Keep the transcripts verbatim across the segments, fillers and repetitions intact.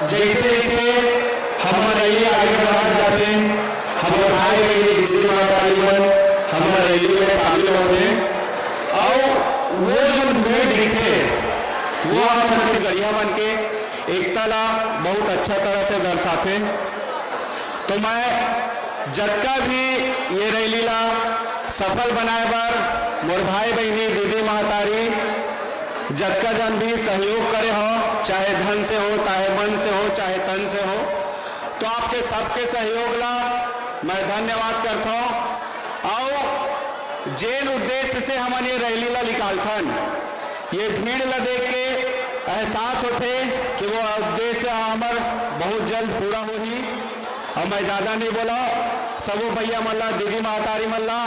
जैसे जैसे हमर रैली आगे बढ़त जाथे, हमर भाई बहिनी, दीदी, महतारी मन हमर रैली में शामिल होथे, अउ वो जो भीड़ दिखथे, वो हम छत्तीसगढ़िया मन के एकता ला बहुत अच्छा तरह से दर्शाथे। तो मैं जतका भी ये रैली ला सफल बनाए बर मोर भाई बहिनी, दीदी, महतारी, जतका जन भी सहयोग करे हो, चाहे धन से हो, चाहे मन से हो, चाहे तन से हो, तो आपके सबके सहयोग ला मैं धन्यवाद करथौं। अउ जेन उद्देश्य से हमन ये रैली ला निकालथन, ये भीड़ ला देख के एहसास होथे कि वो उद्देश्य हमर बहुत जल्द पूरा होही। अउ मैं ज्यादा नहीं बोला, सबो भैया मन ला, दीदी महतारी मन ला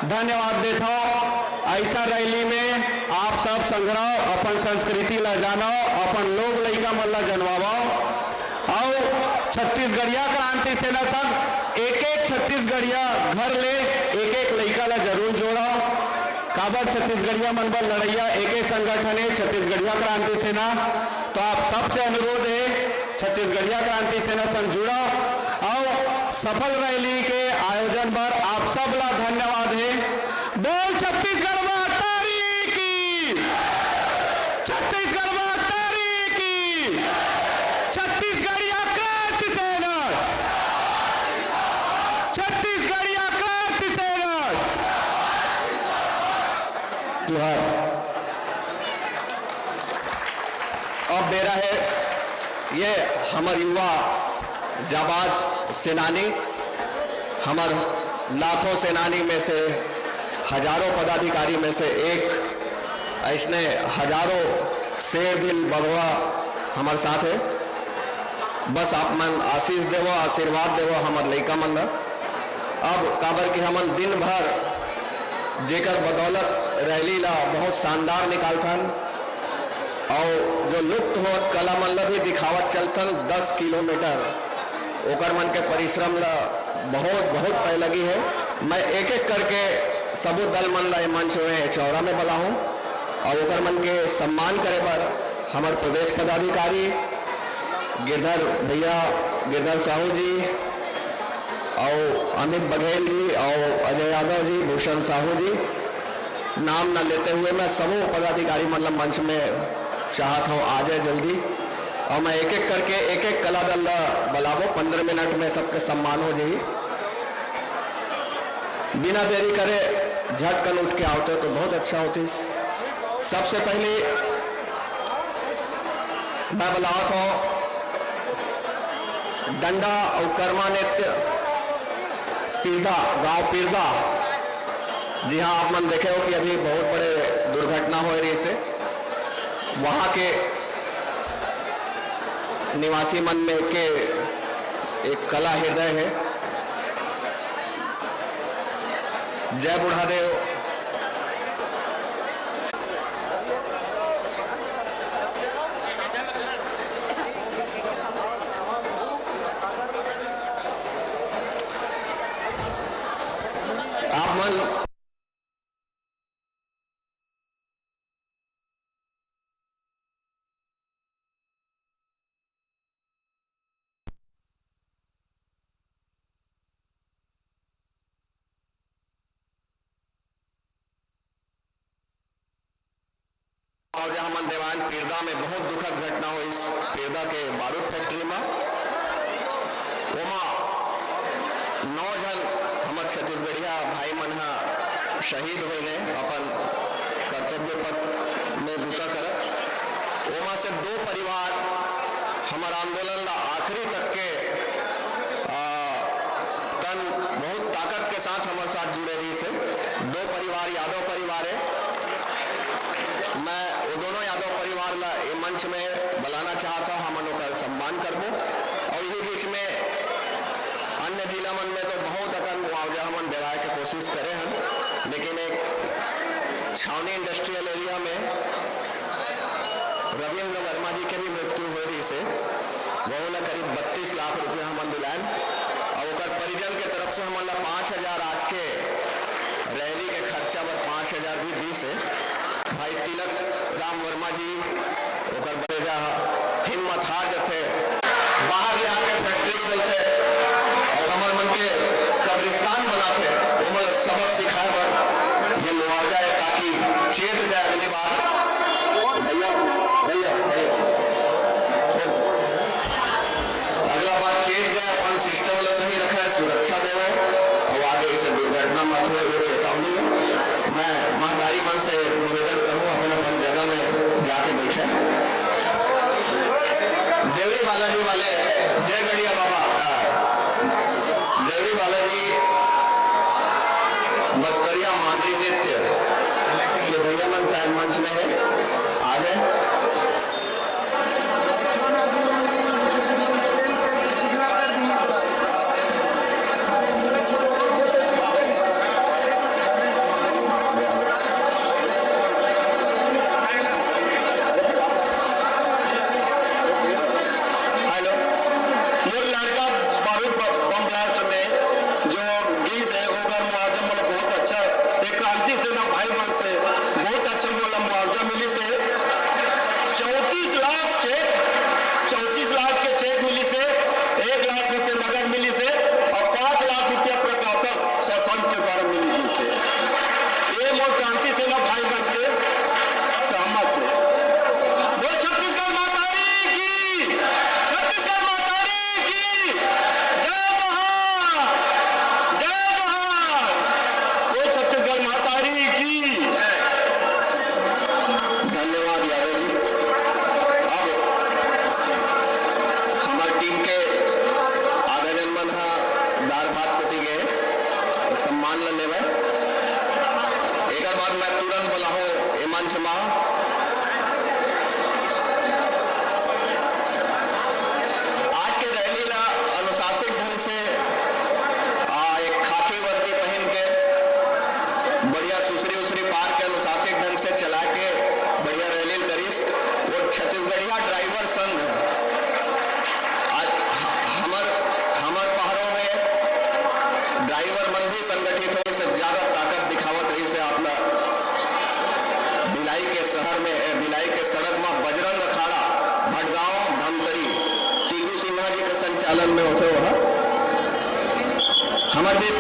धन्यवाद देथौं। ऐसा रैली में आप सब संघराव, अपन संस्कृति ला जानव, अपन लोग लइका मन ला जनवावव। अउ छत्तीसगढ़िया क्रांति सेना संग एक एक छत्तीसगढ़िया घर ले एक एक लइका ला जरूर जोड़व। काबर छत्तीसगढ़िया मन बर लड़ैया एक एक संगठन हे छत्तीसगढ़िया क्रांति सेना। तो आप सबसे अनुरोध हे, छत्तीसगढ़िया क्रांति सेना संग जुड़व अउ सफल रैली के आयोजन बर आप सब ला धन्यवाद हे। बोल छत्तीसगढ़ महतारी की, छत्तीसगढ़ महतारी की, छत्तीसगढ़िया क्रांति सेना, छत्तीसगढ़िया क्रांति सेना। जोहार। अब बेरा हे ये हमर युवा जाबाज सेनानी, हमर लाखों सेनानी में से हजारों पदाधिकारी में से एक, अइसने हजारों शेर दिल बघवा हमर साथ हे। बस आप मन आशीष देवो, आशीर्वाद देवो हमर लइका मन ला। अब काबर कि हमन दिन भर जेकर बदौलत रैली ला बहुत शानदार निकालथन, अउ जो लुप्त होत कला मन ला भी दिखावत चलथन दस किलोमीटर, ओकर मन के परिश्रम ला बहुत, बहुत पै लगी हे। मैं एक-एक करके सबो दल मन ला ए मंच में चौरा में बलाहूँ अउ ओकर मन के सम्मान करे बर हमर प्रदेश पदाधिकारी गिरधर भैया, गिरधर साहू जी, अउ अमित बघेल जी, अउ अजय यादव जी, भूषण साहू जी, नाम न लेते हुए मैं सबो पदाधिकारी मन ला मंच में चाहत हूँ आ जाए जल्दी। अउ मैं एक-एक करके एक-एक कला दल ला बलाबो, पंद्रह मिनट में सबके सम्मान हो जाही। बिना देरी करे झटकन उठ के आवते तो बहुत अच्छा होतिस। सबसे पहले मैं बलावत हूँ डंडा अउ कर्मा नृत्य पीरदा, गांव पीरदा, जिहां आप मन देखे हो कि अभी बहुत बड़े दुर्घटना होए रहिसे, वहां के निवासी मन में के एक कला हृदय हे। जय बुढ़ादेव। आप मन मुआवजा हमन देवान। पीरदा में बहुत दुखद घटना होइस। पीरदा के बारूद फैक्ट्री में ओमा नौ झन हमर छत्तीसगढ़िया भाई मन ह शहीद होइने अपन कर्तव्य पथ में बूता करत। ओमा से दो परिवार हमर आंदोलन ला आखिरी तक के, आ, तन बहुत ताकत के साथ हमर साथ जुड़े रहिसे। दो परिवार यादव परिवार हे। मैं वो दोनों यादव परिवार ला ए मंच में बुलाना चाहत हूँ, हमन ओकर सम्मान करबो। अउ इही बीच में अन्य जिला मन में तो बहुत अकन मुआवजा हमन देवाए के कोशिश करे हन, लेकिन एक छावनी इंडस्ट्रियल एरिया में रविंद्र वर्मा जी के भी मृत्यु हो रहिसे, वहू ला करीब बत्तीस लाख रुपया हमन दिलायन। अउ ओकर परिजन के तरफ से हमन ला पाँच हजार आज के रैली के खर्चा बर पाँच हजार भी दीस हे। भाई तिलक राम वर्मा जी, ओकर बरेजा ह हिम्मत हार जथे, चेत जाए अगली बार। भैया, भैया, भैया। अगला बार चेत जाए, अपन सिस्टम ला सही रखे, सुरक्षा देवे, अउ आगे इसे दुर्घटना मत होए, ये चेतावनी हे। मैं महतारी मन से निवेदन करूँ, अपन अपन जगह में जाके बैठे। देवरी बालाजी वाले, जय गढ़िया बाबा, आ, देवरी बालाजी बस्तरिया मांझी नृत्य के भैया मन शायद मंच में है, आ जाए। हेलो, मोर लड़का बारूद ब-, बम ब्लास्ट में जो गीस हे, ओकर मुआवजा मोला बहुत अच्छा, एक क्रांति सेना भाई मन से बहुत अच्छा मोला मुआवजा मिलिस हे। चौंतीस लाख चेक, चौंतीस लाख के चेक मिलिस हे, एक लाख रुपये नगद मिलिस हे अउ पाँच लाख रुपया प्रकाशन शासन के द्वारा मिल गइस हे। ये मोर क्रांति सेना भाई मन के सहमत हे। बोल छत्तीसगढ़ महतारी की, छत्तीसगढ़ महतारी की, जय जोहार, जय जोहार। बोल छत्तीसगढ़ महतारी की। धन्यवाद यादव जी। अब हमर टीम के आधा जन मन ह दार भात कोती गे, सम्मान ल लेवय। एकर बाद मैं तुरंत बुलाहूं ए मंच मा आज के रैली ला अनुशासित ढंग से, आ, एक खाकी वर्दी पहन के बढ़िया सुसरी उसरी पार के अनुशासित ढंग से चला के बढ़िया रैली करिस। वो छत्तीसगढ़िया ड्राइवर संघ आज ह-, हमर, हमर पहरों में ड्राइवर मन भी संगठित होइस, ज्यादा ताकत दिखावत रहिस हे। आपला भिलाई के शहर में, ए, भिलाई के सड़क में बजरंग अखाड़ा भटगांव धमतरी टीकू सिन्हा जी के संचालन में होथे। वह हमर भी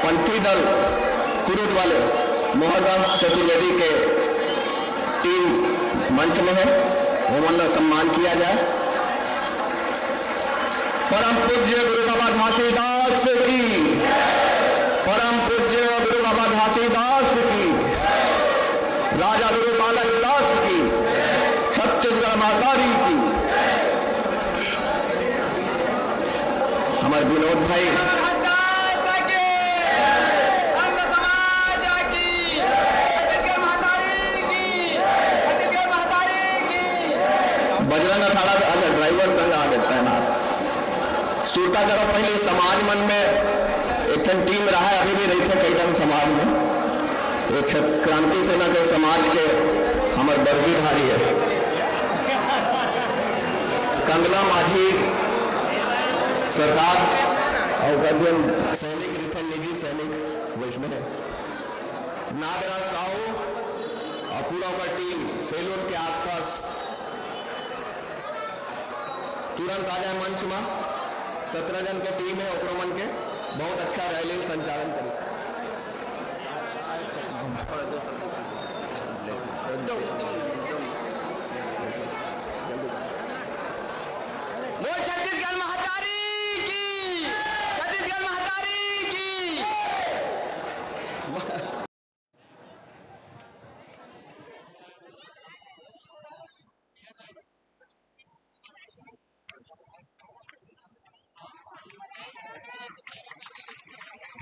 पंथी दल कुरुद वाले मोहनदास चतुर्वेदी के टीम मंच में है, वो मन ला सम्मान किया जाए। परम पूज्य गुरु बाबा घासीदास की, परम पूज्य गुरु बाबा घासीदास की, राजा गुरु बालक दास की, छत्तीसगढ़ महतारी की। हमर विनोद भाई। बजरंग अखाड़ा के, अच्छा, ड्राइवर संघ आ गए तैनात। सुरता करो, पहले समाज मन में एक ठन टीम रहा है, अभी भी रहिथे कई ठन समाज में। एक ठन क्रांति सेना के समाज के हमर वर्दीधारी है कंगना माझी सरकार, और ओकर जोन सैनिक रहिथे, निजी सैनिक वैसने है। नागराज साहू और पूरा ओकर टीम फेलोद के आसपास तुरंत आ जाए मंच में। सत्रह जन के टीम है, ओकरो मन के बहुत अच्छा रैली संचालन करी। बोल छत्तीसगढ़ महतारी की, छत्तीसगढ़ महतारी की।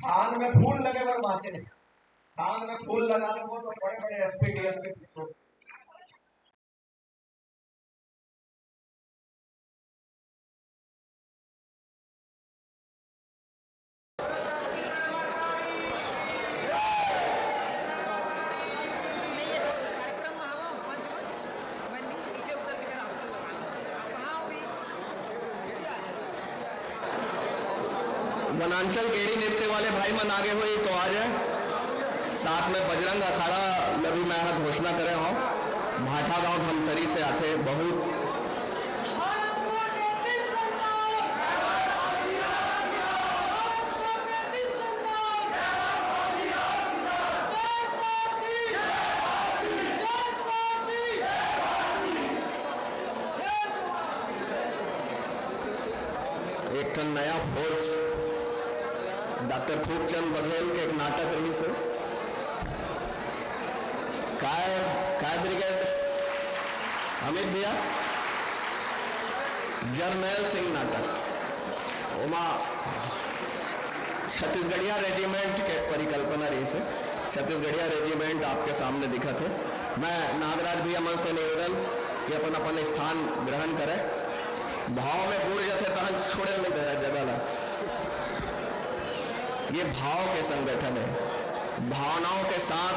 थान में फूल लगे बर बांचे, थान में फूल लगा दो तो बड़े बड़े एसपी डीएसपी। वनांचल गेड़ी नृत्य वाले भाई मन आगे होही तो आ जाए। साथ में बजरंग अखाड़ा ल भी मैं ह घोषणा करे हूँ, भाठा गांव धमतरी से आथे। बहुत एक ठन नया फोर्स, डॉक्टर खूबचंद बघेल के एक नाटक रहिस हे, काय, काय ब्रिगेड, अमित भैया, जरनैल सिंह नाटक, ओमा छत्तीसगढ़िया रेजिमेंट के परिकल्पना रहिस हे। छत्तीसगढ़िया रेजिमेंट आपके सामने दिखत हे। मैं नागराज भैया मन से निवेदन कि अपन अपन स्थान ग्रहण करे। भाव में बूड़ जाथे तहन छोड़े ल नहीं दे रहा जगह ला। ये भाव के संगठन हे, भावनाओं के साथ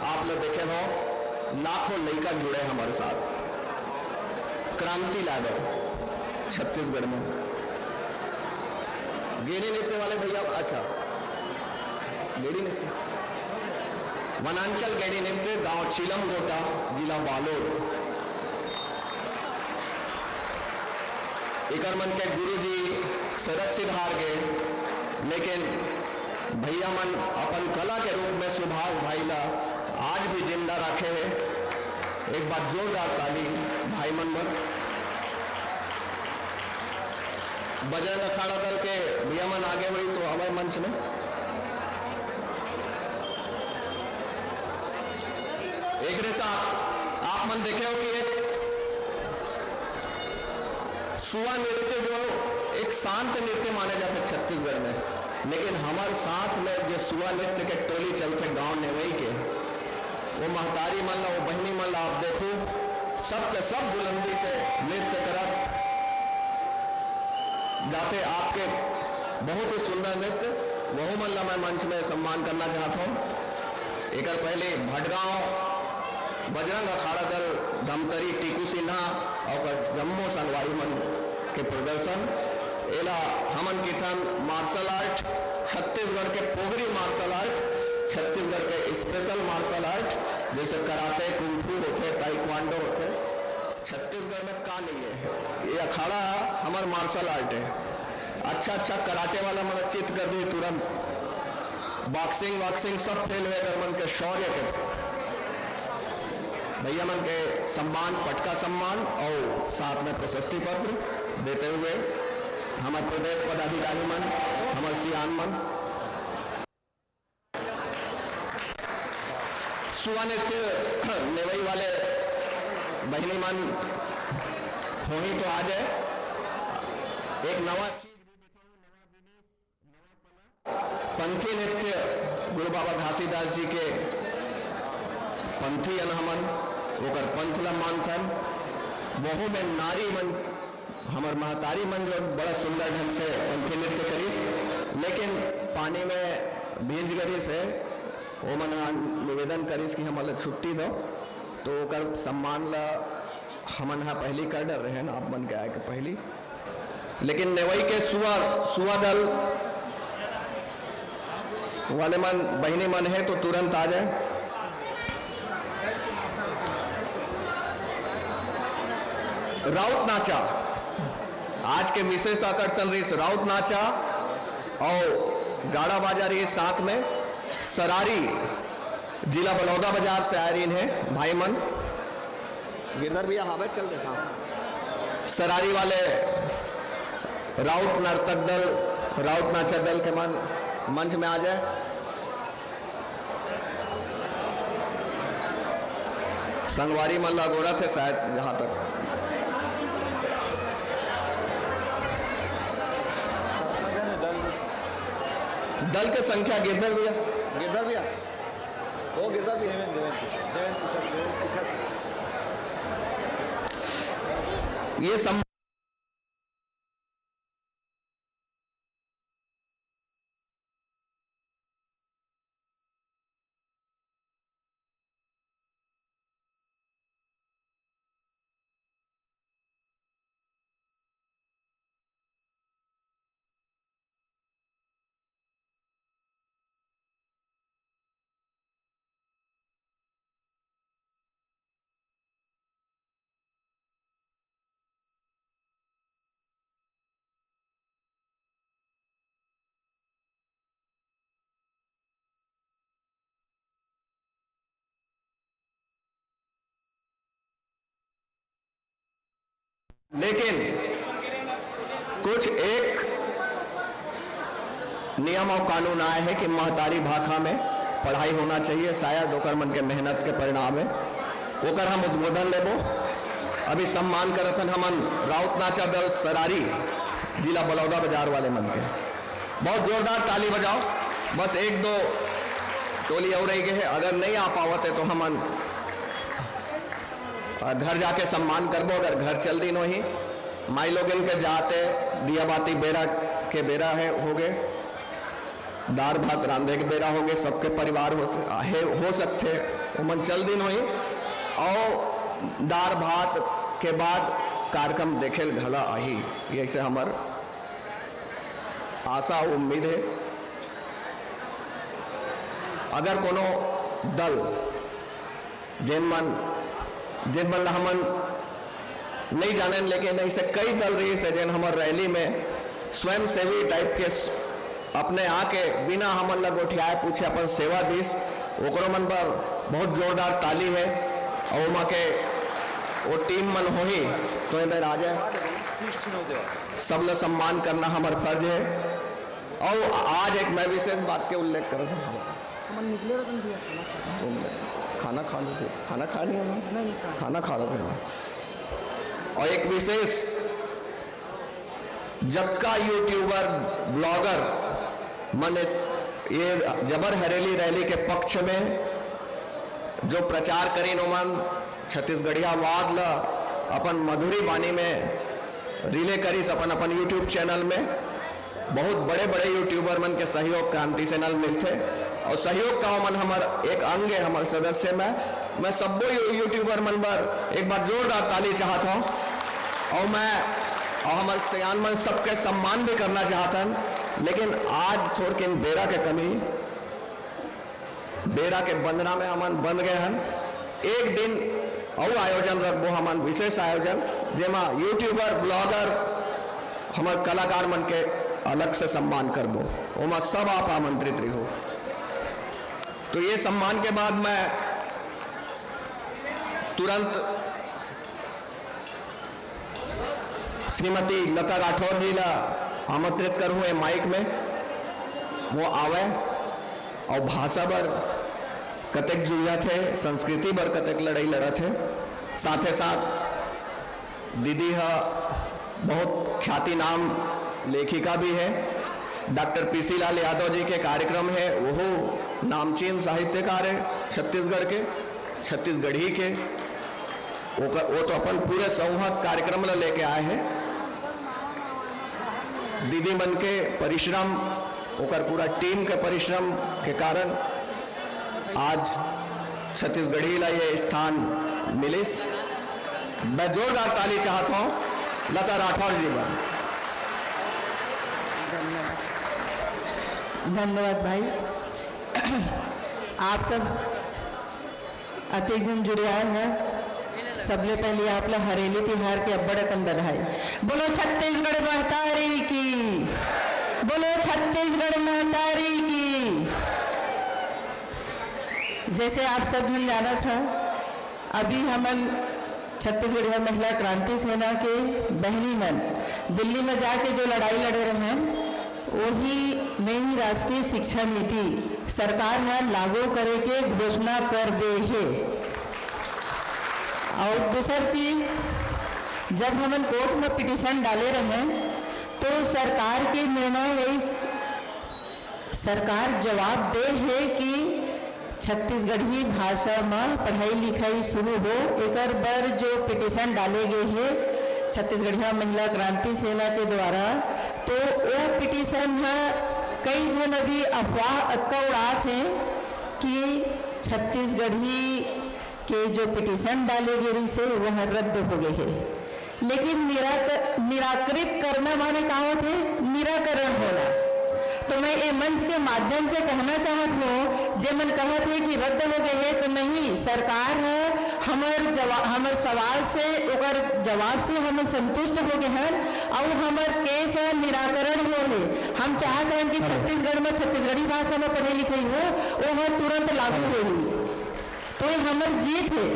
आप लोग देखे हो, लाखों लइका जुड़े हमारे साथ, क्रांति लागे छत्तीसगढ़ में। गेड़ी नृत्य वाले भैया, अच्छा, गेड़ी नृत्य, वनांचल गेड़ी नृत्य, गांव चिलम गोटा, जिला बालोद। एकर मन के गुरुजी सरग सिधार गे, लेकिन भैया मन अपन कला के रूप में सुभाष भाई ला आज भी जिंदा रखे हे। एक बार जोरदार ताली भाई मन बर। बजरंग अखाड़ा दल के भैया मन आगे हुई तो हमारे मंच में। एकरे साथ आप मन देखे हो कि एक सुआ नृत्य जो एक शांत नृत्य माने जाथे छत्तीसगढ़ में, लेकिन हमर साथ में जो सुआ नृत्य के टोली चलथे गांव नेवई के, वो महतारी मन ला, वो बहिनी मन ला आप देखो, सबके सब बुलंदी से नृत्य करत जाथे। आपके बहुत ही सुंदर नृत्य, वहू मन ला मैं मंच में सम्मान करना चाहत हूँ। एकर पहले भटगांव बजरंग अखाड़ा दल धमतरी टीकू सिन्हा और ओकर जम्मो संगवारी मन के प्रदर्शन। एला हमन किथन मार्शल आर्ट, छत्तीसगढ़ के पोगरी मार्शल आर्ट, छत्तीसगढ़ के स्पेशल मार्शल आर्ट, जैसे कराटे, कुंफू होथे, ताइक्वांडो होथे। छत्तीसगढ़ में का नहीं है? ये अखाड़ा हमर मार्शल आर्ट है। अच्छा अच्छा कराटे वाला मन चित कर दी तुरंत। बॉक्सिंग वॉक्सिंग सब फेल हुए कर मन के शौर्य के भैया मन के सम्मान, पटका सम्मान और साथ में प्रशस्ति पत्र देते हुए हमर प्रदेश पदाधिकारी मन, हमर सियान मन, सुआ नृत्य नेवई वाले बहिनी मन होही तो आ जाए। एक नवा चीज पंथी नृत्य गुरु बाबा घासीदास जी के पंथी अन हमन ओकर पंथ ला मानथन। वहू में नारी मन, हमर महतारी मन जो बड़ा सुंदर ढंग से पंथी नृत्य करिस, लेकिन पानी में भींज गरिस हे, ओमन ह निवेदन करिस कि हमन ला छुट्टी दो, तो ओकर सम्मान ला हमन ह पहली कर डर रहे हैं आप मन के आए के पहली। लेकिन नेवई के सुआ, सुआ दल वाले मन, बहिनी मन हे तो तुरंत आ जाए। राउत नाचा आज के विशेष आकर्षण रहिस राउत नाचा और गाड़ा बाजा रहिस, साथ में सरारी जिला बलौदा बाजार से आए रहिन हे भाई मन। गिरधर भैया, हाँ भाई, चल देखा। सरारी वाले राउत नर्तक दल, राउत नाचा दल के मन मंच में आ जाए। संगवारी मन ला गोरत हे शायद, जहाँ तक दल के संख्या। गिरधर भैया, गिरधर भैया, वो गिरधर भैया। देवेंद्र, देवेंद्र पूछा, देवेंद्र पूछा, देवेंद्र पूछा। ये सम- लेकिन कुछ एक नियम अउ कानून आय हे कि महतारी भाखा में पढ़ाई होना चाहिए, शायद ओकर मन के मेहनत के परिणाम हे। ओकर हम उद्बोधन लेबो। अभी सम्मान करत हन हमन राउत नाचा दल सरारी, जिला बलौदा बाजार वाले मन के। बहुत जोरदार ताली बजाओ। बस एक दो टोली अउ रहि गे हे, अगर नहीं आ पावत हे तो हमन, अ, घर जाके सम्मान करबो, अगर घर चल दिन होही। माई लोगन के जाते दिया बाती बेरा के बेरा हे, हो गे। दार भात रांधे के बेरा हो गे, सबके परिवार हो, हे, हो सकथे, ओमन चल दिन होही। अउ दार भात के बाद कार्यक्रम देखे ल घला आही, ये से हमर आशा अउ उम्मीद हे। अगर कोनो दल, जेन मन, जेन मन ला हमन नहीं जानेन, लेकिन ऐसे कई दल रहिस हे, जेन हमर रैली में स्वयंसेवी टाइप के स-, अपने आके बिना हमन ला गोठियाए पूछे अपन सेवा दिस, ओकरो मन बर बहुत जोरदार ताली हे। अउ ओमा के वो टीम मन होही, तो एमे राजा, सब ला सम्मान करना हमर फर्ज हे। अउ आज एक मैं विशेष बात के उल्लेख करत हूँ। हमन निकले रतन भैया, खाना खा, खाना खा लेते, खाना खा लिया हमन? नहीं, नहीं खा। खाना खा लेते हैं। और एक विशेष, जतका यूट्यूबर, ब्लॉगर मन ये जबर हरेली रैली के पक्ष में जो प्रचार करिन ओमन, छत्तीसगढ़िया वाद ला अपन मधुरी बानी में रिले करिस अपन, अपन YouTube चैनल में। बहुत बड़े-बड़े यूट्यूबर मन के सहयोग क्रांति सेना ल मिलथे, और सहयोग का ओमन हमर एक अंग हे, हमर सदस्य में। मैं सब्बो यू-, यूट्यूबर मन बर एक बार जोरदार ताली चाहत हूँ, और मैं, और हमर सियान मन सबके सम्मान भी करना चाहत हन। लेकिन आज थोड़किन बेरा के कमी, बेरा के बंधना में हमन बंध गए हन। एक दिन अउ आयोजन रखबो हमन, विशेष आयोजन, जेमा यूट्यूबर, ब्लॉगर, हमर कलाकार मन के अलग से सम्मान करबो, ओमा सब आप आमंत्रित रहो। तो ये सम्मान के बाद मैं तुरंत श्रीमती लता राठौर जी ला आमंत्रित करहूँ ए माइक में, वो आवे और भाषा बर कतेक जूझत हे, संस्कृति बर कतेक लड़ाई लड़त हे। साथे साथ दीदी ह बहुत ख्याति नाम लेखिका भी हे। डॉक्टर पीसी लाल यादव जी के कार्यक्रम हे, वो नामचीन साहित्यकार हे छत्तीसगढ़ के, छत्तीसगढ़ी के। ओकर, वो तो अपन पूरे संवत कार्यक्रम ला लेके आए हे। दीदी मन के परिश्रम, ओकर पूरा टीम के परिश्रम के कारण आज छत्तीसगढ़ी ला ये स्थान मिलिस। मैं जोरदार ताली चाहत हूँ लता राठौर जी बर। धन्यवाद भाई। आप सब अतेक झन जुड़े आए हैं, सबले पहले आप ला हरेली तिहार के अब्बड़ अकन बधाई। बोलो छत्तीसगढ़ महतारी की, बोलो छत्तीसगढ़ महतारी की। जैसे आप सब झन जानत ह, अभी हमन छत्तीसगढ़िया महिला क्रांति सेना के बहनी मन दिल्ली में जाके जो लड़ाई लड़े रहेन, वही नई राष्ट्रीय शिक्षा नीति सरकार ह लागू करे के घोषणा कर दे हे। और दूसर चीज, जब हमन कोर्ट में पिटीशन डाले रहेन, तो सरकार के निर्णय वही सरकार जवाब दे हे कि छत्तीसगढ़ी भाषा म पढ़ाई लिखाई शुरू हो, एकर बर जो पिटीशन डाले गे हे छत्तीसगढ़िया महिला क्रांति सेना के द्वारा, तो वो पिटीशन ह कई झन अभी अफवाह अतका उड़ात हे कि छत्तीसगढ़ी के जो पिटीशन डाले गे रिहिसे, वह रद्द हो गे हे। लेकिन निराक-, निराकृत करना माने का होथे? निराकरण होना। तो मैं ए मंच के माध्यम से कहना चाहत हूँ, जे मन कहत हे कि रद्द हो गए हे, तो नहीं, सरकार ह हमर जवा-, हमर सवाल से, ओकर जवाब से हम संतुष्ट हो गए हन, अउ हमर केस ह निराकरण हो हे। हम चाहत हन कि छत्तीसगढ़ में छत्तीसगढ़ी भाषा में पढ़ाई लिखाई हो, वो ह तुरंत लागू होही। तो ये हमर जीत हे।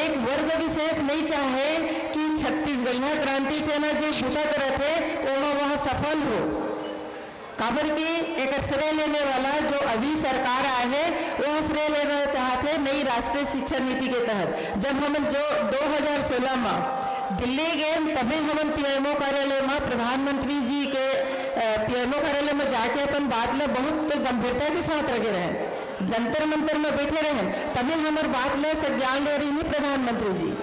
एक वर्ग विशेष नहीं चाहे कि छत्तीसगढ़िया क्रांति सेना जे बूता करत हे, ओमा वह सफल हो। काबर कि एकर श्रेय लेने वाला जो अभी सरकार आए हे, वो श्रेय लेना चाहत हे नई राष्ट्रीय शिक्षा नीति के तहत। जब हमन जो दो हज़ार सोलह म दिल्ली गेन, तभे हमन पीएमओ कार्यालय म प्रधानमंत्री जी के, अ, पीएमओ कार्यालय म जाके अपन बात ल बहुत गंभीरता के साथ रखे रहेन, जंतर मंतर म बैठे रहेन, तभे हमर बात ल संज्ञान ले रहिन प्रधानमंत्री जी।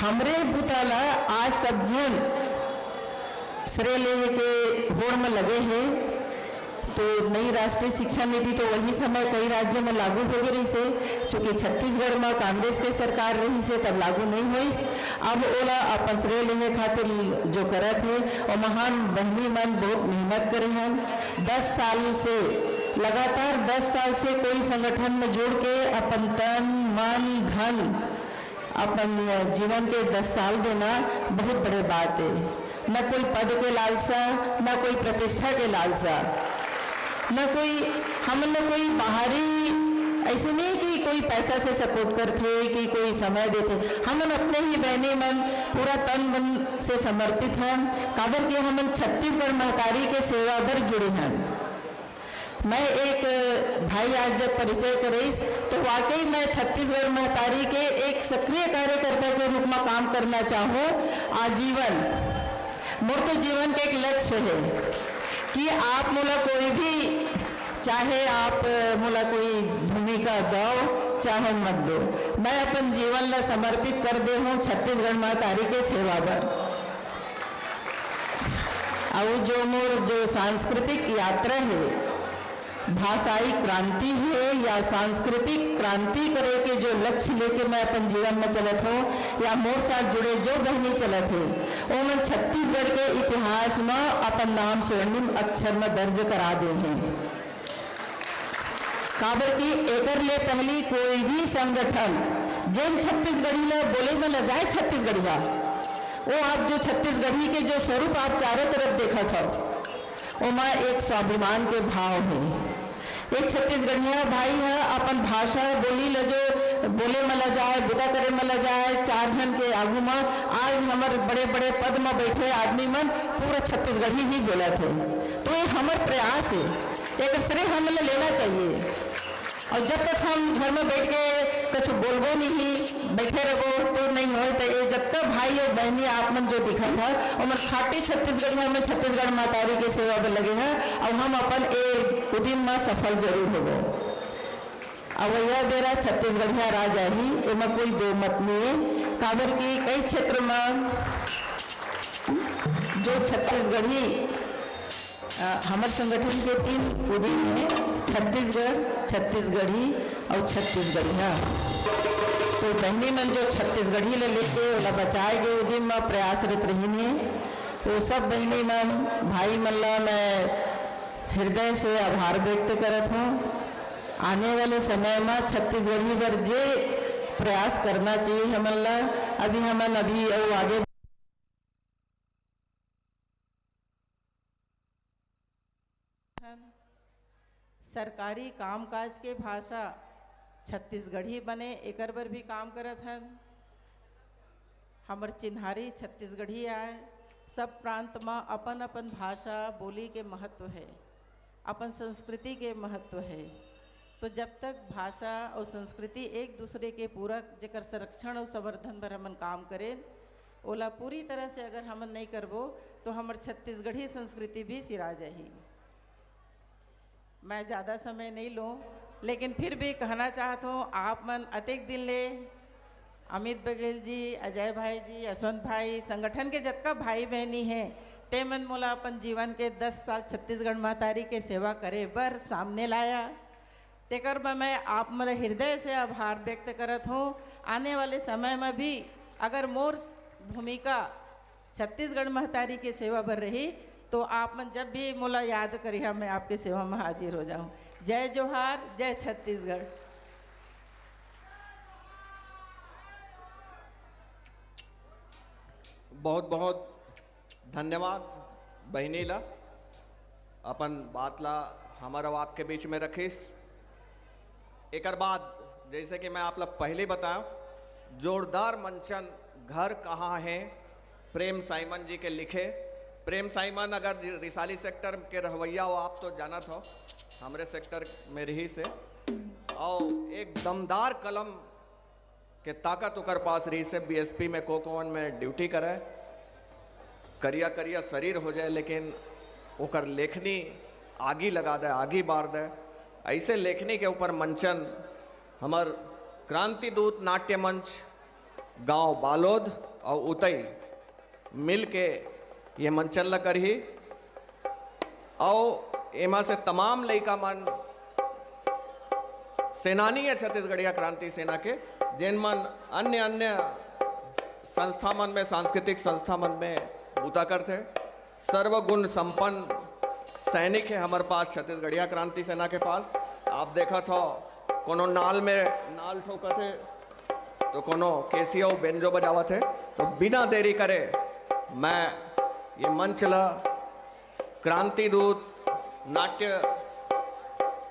हमरे बुता ल आज सब झन श्रेय लेहे के होड़ म लगे हे। तो नई राष्ट्रीय शिक्षा नीति तो वही समय कई राज्य म लागू हो गे रहिस हे, चूंकि छत्तीसगढ़ म कांग्रेस के सरकार रहिस हे, तब लागू नहीं होइस। अब ओला अपन श्रेय लेहे खातिर जो करत हे, ओमा हम बहिनी मन बहुत मेहनत करे हन। दस साल से, लगातार दस साल से कोई संगठन में जुड़ के अपन तन, मन, धन, अपन जीवन के दस साल देना बहुत बड़े बात हे। न कोई पद के लालसा, न कोई प्रतिष्ठा के लालसा, न कोई, हमन ल कोई बाहरी, ऐसे नहीं कि कोई पैसा से सपोर्ट करथे कि कोई समय देथे। हमन अपने ही बहनी मन पूरा तन मन से समर्पित हन, काबर कि हमन छत्तीसगढ़ महतारी के सेवा बर जुड़े हन। मैं एक भाई आज जब परिचय करिस, तो वाकई मैं छत्तीसगढ़ महतारी के एक सक्रिय कार्यकर्ता के रूप में काम करना चाहूँ आजीवन। मोर तो जीवन के एक लक्ष्य हे कि आप मोला कोई भी, चाहे आप मोला कोई भूमिका दव, चाहे मत दव, मैं अपन जीवन ला समर्पित कर दे हूँ छत्तीसगढ़ महतारी के सेवा बर। अउ जो मोर जो सांस्कृतिक यात्रा हे, भाषाई क्रांति हे या सांस्कृतिक क्रांति करे के जो लक्ष्य लेके मैं अपन जीवन में चलत हूँ या मोर साथ जुड़े जो बहनी चलत हे, ओमन छत्तीसगढ़ के इतिहास में अपन नाम स्वर्णिम अक्षर में दर्ज करा दे हे। काबर कि एकर ले पहली कोई भी संगठन जेन छत्तीसगढ़ी ला बोले में लजाए छत्तीसगढ़िया, वो आप जो छत्तीसगढ़ी के जो स्वरूप आप चारों तरफ देखत हो, ओमा एक स्वाभिमान के भाव हे। एक छत्तीसगढ़िया भाई ह अपन भाषा बोली ल जो बोले म लजाए, बुता करे म लजाए, चार झन के आगू म आज हमर बड़े-बड़े पद म बैठे आदमी मन पूरा छत्तीसगढ़ी ही बोलत हे। तो ये हमर प्रयास हे, एकर श्रेय हमन ल लेना चाहिए। अउ जब तक हम घर में बैठ के कुछ बोलबो नहीं, बैठे रहो तो नहीं होय। तो ये जतका भाई अउ बहनी आप मन जो दिखत ह, ओमन खाटी छत्तीसगढ़ में, हमन छत्तीसगढ़ महतारी के सेवा में लगे हैं, अउ हम अपन ए उदिम में सफल जरूर होबो। अवइया बेरा छत्तीसगढ़िया राज आही, एमा कोई दो मत नहीं है, काबर कि कई क्षेत्र में जो छत्तीसगढ़ी अ, हमर संगठन के तीन उदिम हे, छत्तीसगढ़, छत्तीसगढ़ी अउ छत्तीसगढ़िया। तो बहनी मन जो छत्तीसगढ़ी ले लेके ओला बचाए के उदिम म प्रयासरत रहिन हे, वो सब बहनी मन, भाई मन ला मैं हृदय से आभार व्यक्त करत हूँ। आने वाले समय में छत्तीसगढ़ी बर जे प्रयास करना चाहिए हमन ला, अभी हमन अभी अउ आगे हन। सरकारी कामकाज के भाषा छत्तीसगढ़ी बने, एकर बर भी काम करत हन। हमर चिन्हारी छत्तीसगढ़ी आय। सब प्रांत म अपन-अपन भाषा, बोली के महत्व हे, अपन संस्कृति के महत्व हे। तो जब तक भाषा अउ संस्कृति एक दूसरे के पूरक, जेकर संरक्षण अउ संवर्धन बर हमन काम करेन, ओला पूरी तरह से अगर हमन नइ करबो, तो हमर छत्तीसगढ़ी संस्कृति भी सिरा जाही। मैं ज़्यादा समय नहीं लूँ, लेकिन फिर भी कहना चाहत हूँ, आप मन अतेक दिन ले अमित बघेल जी, अजय भाई जी, यशवंत भाई, संगठन के जतका भाई बहनी हैं, ते मन मोला अपन जीवन के दस साल छत्तीसगढ़ महतारी के सेवा करे बर सामने लाया। तेकर बर मैं आप मन हृदय से आभार व्यक्त करत हूँ। आने वाले समय में भी अगर मोर भूमिका छत्तीसगढ़ महतारी के सेवा बर रही, तो आप मन जब भी मोला याद करिहा, मैं आपके सेवा में हाजिर हो जाऊं। जय जोहार, जय छत्तीसगढ़। बहुत बहुत धन्यवाद बहिनी ला, अपन बात ला हमर अउ आपके बीच में रखिस। एकर बाद, जैसे कि मैं आप ला पहले बताया, जोरदार मंचन घर कहाँ है, प्रेम साइमन जी के लिखे, प्रेम साईमन अगर रिसाली सेक्टर के रहवैया हो, आप तो जानत हो, हमरे सेक्टर में रहिस हे। अउ एक दमदार कलम के ताकत ओकर पास रहिस हे। बीएसपी में कोक ओवन में ड्यूटी करे, करिया करिया शरीर हो जाए, लेकिन ओकर लेखनी आगी लगा दे, आगी बार दे। ऐसे लेखनी के ऊपर मंचन हमर क्रांति दूत नाट्य मंच गांव बालोद अउ उतई मिल के ये मंचन ल करही। अउ एमा से तमाम लइका मन सेनानी हे छत्तीसगढ़िया क्रांति सेना के, जेन मन अन्य अन्य संस्था मन में, सांस्कृतिक संस्था मन में बूता करथे। सर्वगुण संपन्न सैनिक हे हमर पास, छत्तीसगढ़िया क्रांति सेना के पास। आप देखत हो, कोनो नाल में नाल ठोकत हे, तो कोनो केसिया अउ बेंजो बजावत हे। तो बिना देरी करे मैं ये मंच ला क्रांति दूत नाट्य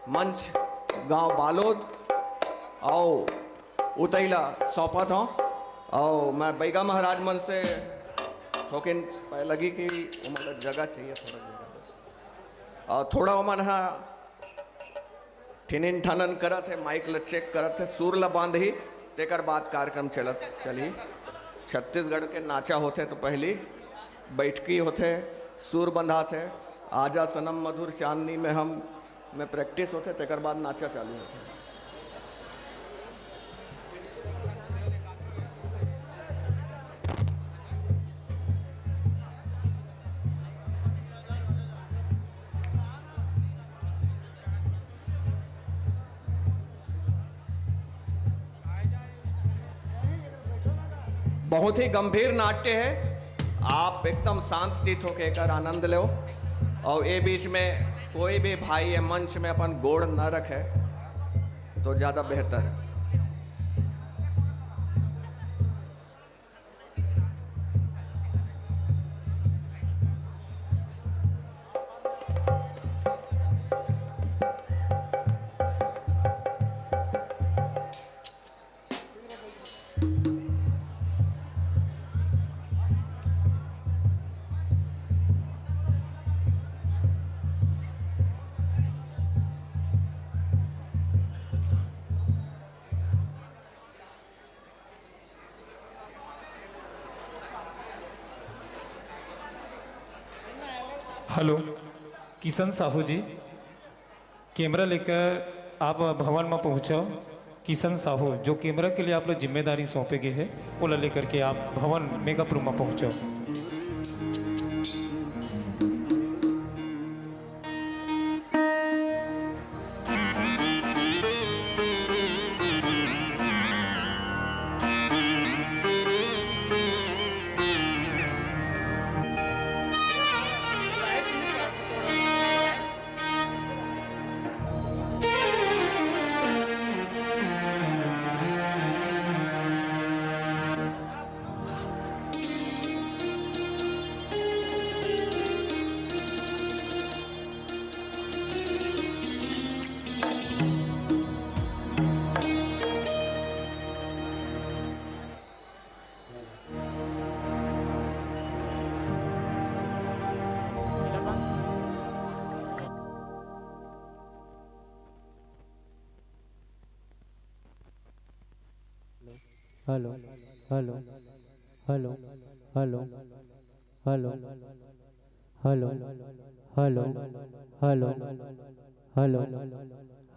मंच गांव बालोद अउ उतई ला सौंपत हौं। अउ मैं बैगा महाराज मन से थोकिन पै लगी कि ओमन ला जगह चाहिए, थोड़ा जगह दे। अउ थोड़ा ओमन हा ठिनिन ठनन करत हे, माइक ल चेक करत हे, सुर ल बांधही, तेकर बाद कार्यक्रम चलत चलही। छत्तीसगढ़ के नाचा होथे तो पहली बैठकी होथे, सुर बंधाथे, आजा सनम मधुर चांदनी में हम में प्रैक्टिस होथे, तेकर बाद नाचा चालू होथे। बहुत ही गंभीर नाट्य है, आप एकदम शांत चित होके एकर आनंद लो। और ए बीच में कोई भी भाई ये मंच में अपन गोड़ न रखे तो ज्यादा बेहतर है। हेलो, किशन साहू जी, कैमरा लेकर आप भवन में पहुंचो। किशन साहू, जो कैमरा के लिए आप लोग जिम्मेदारी सौंपे गए हैं, ओला लेकर के आप भवन मेगापुर में पहुंचो। Hello, hello, hello, hello, hello, hello, hello, hello, hello,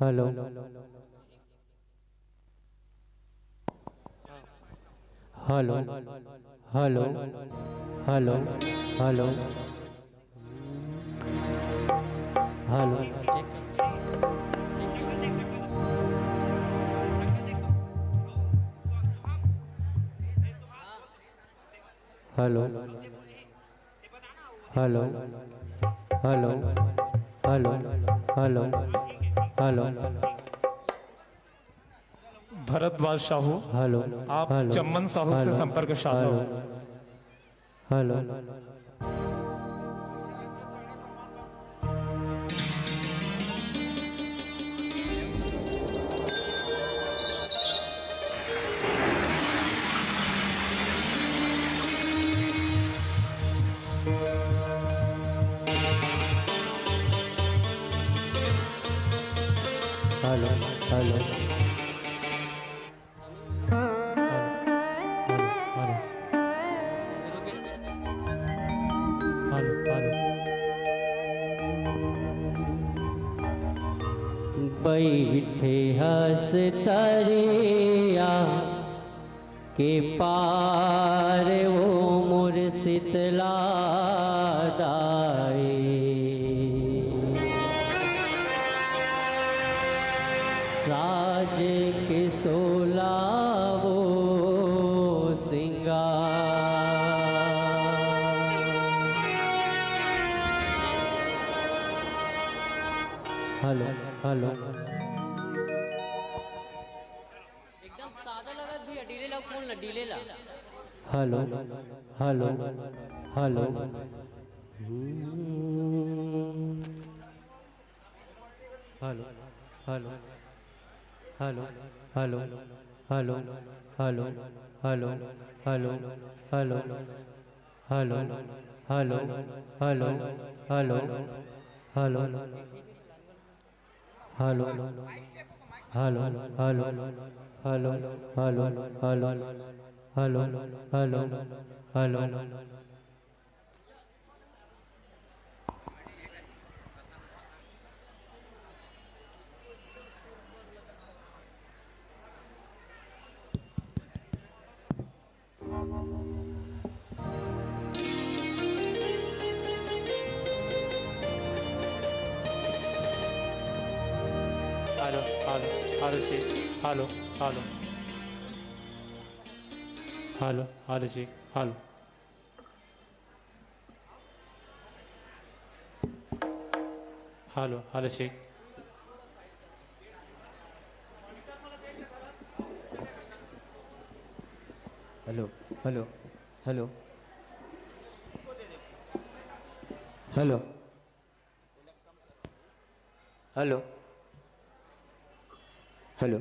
hello, hello. Hello, hello, hello, hello, hello. Hello, hello, hello, hello, hello, hello. Bharadwaj Sahu, hello, आप हेलो, चम्मन साहू से हेलो, संपर्क साधो। Hello, hello. Hello, hello. Hello, hello. Hello, hello. बइठे हस तरिया के पार वो मोर शीतला दाई। साज के सोला वो सिंगार। Hello, hello. एकदम सादा लगत भैया, डीले ला खोल ना, डीले ला। Hello, hello, hello. Hello, hello, hello. Hello, hello, hello, hello. Hello, hello, hello, hello, hello, hello, hello, hello, hello, hello, hello. Hello, hello, hello, check. Hello, hello. Hello, hello, check. Hello. Hello, hello, check. Hello, hello, hello. Hello. Hello. Hello.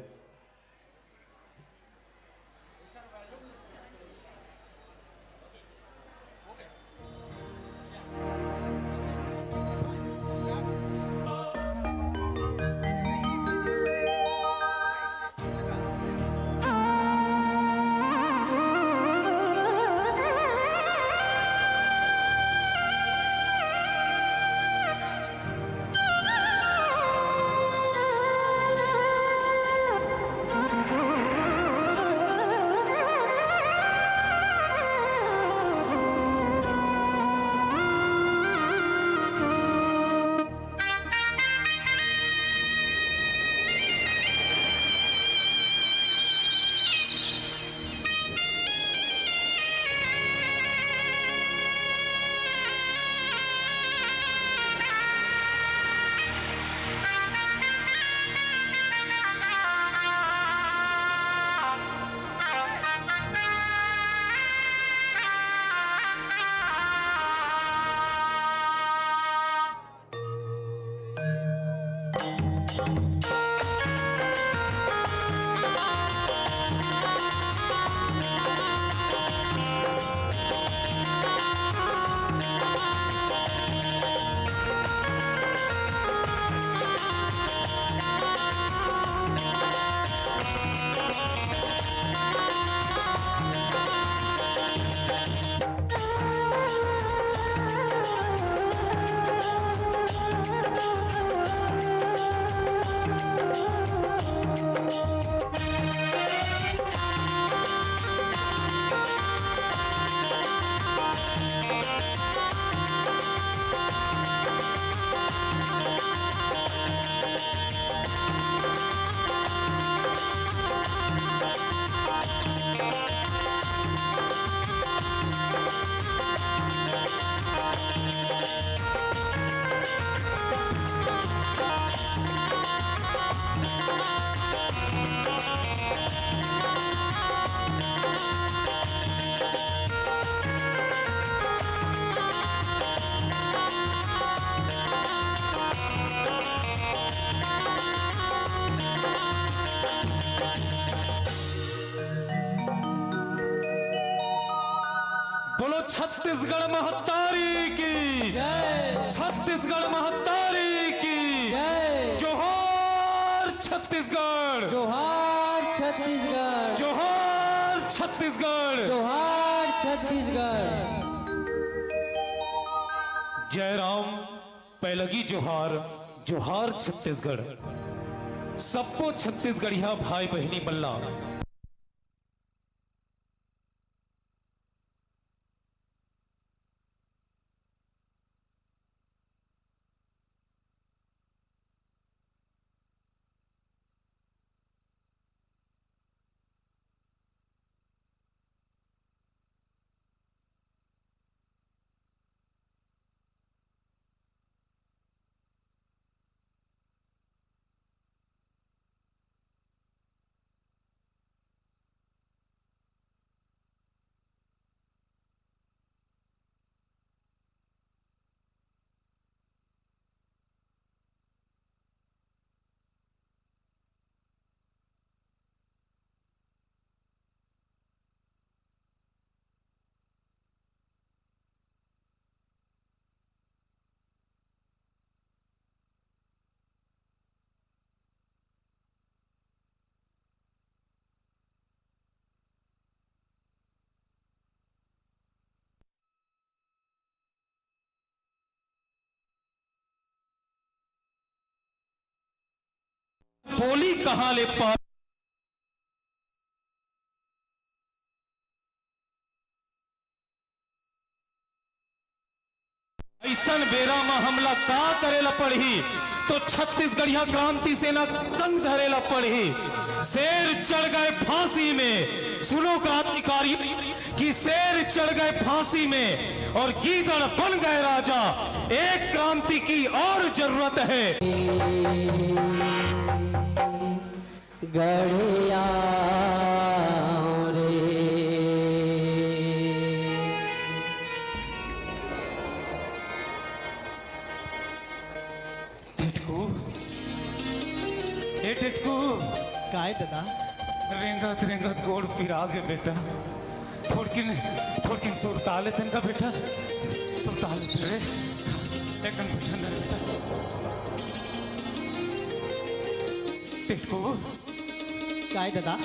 बोलो छत्तीसगढ़ महतारी की। जय। छत्तीसगढ़ महतारी की। जय। जोहार छत्तीसगढ़। जय राम, पैलगी जोहार, जोहार छत्तीसगढ़। सब्बो छत्तीसगढ़िया भाई बहिनी मन ला। बोली कहाँ ले पा अइसन बेरा म हमला का करे ल पड़ही, तो छत्तीसगढ़िया क्रांति सेना संग धरे ल पड़ही। शेर चढ़ गए फांसी में, सुनो क्रांतिकारी, कि शेर चढ़ गए फांसी में और गीदड़ बन गए राजा। एक क्रांति की और जरूरत है। गड़िया रे। टिटकू, ए टिटकू। काय ददा? रेंगत रेंगत गोड़ पिरा गे बेटा। थोड़किन, थोड़किन सुरता लेतेन का बेटा, सुरता लेतेन रे। एकदम बेटा ना बेटा। टिटकू। काय ददा?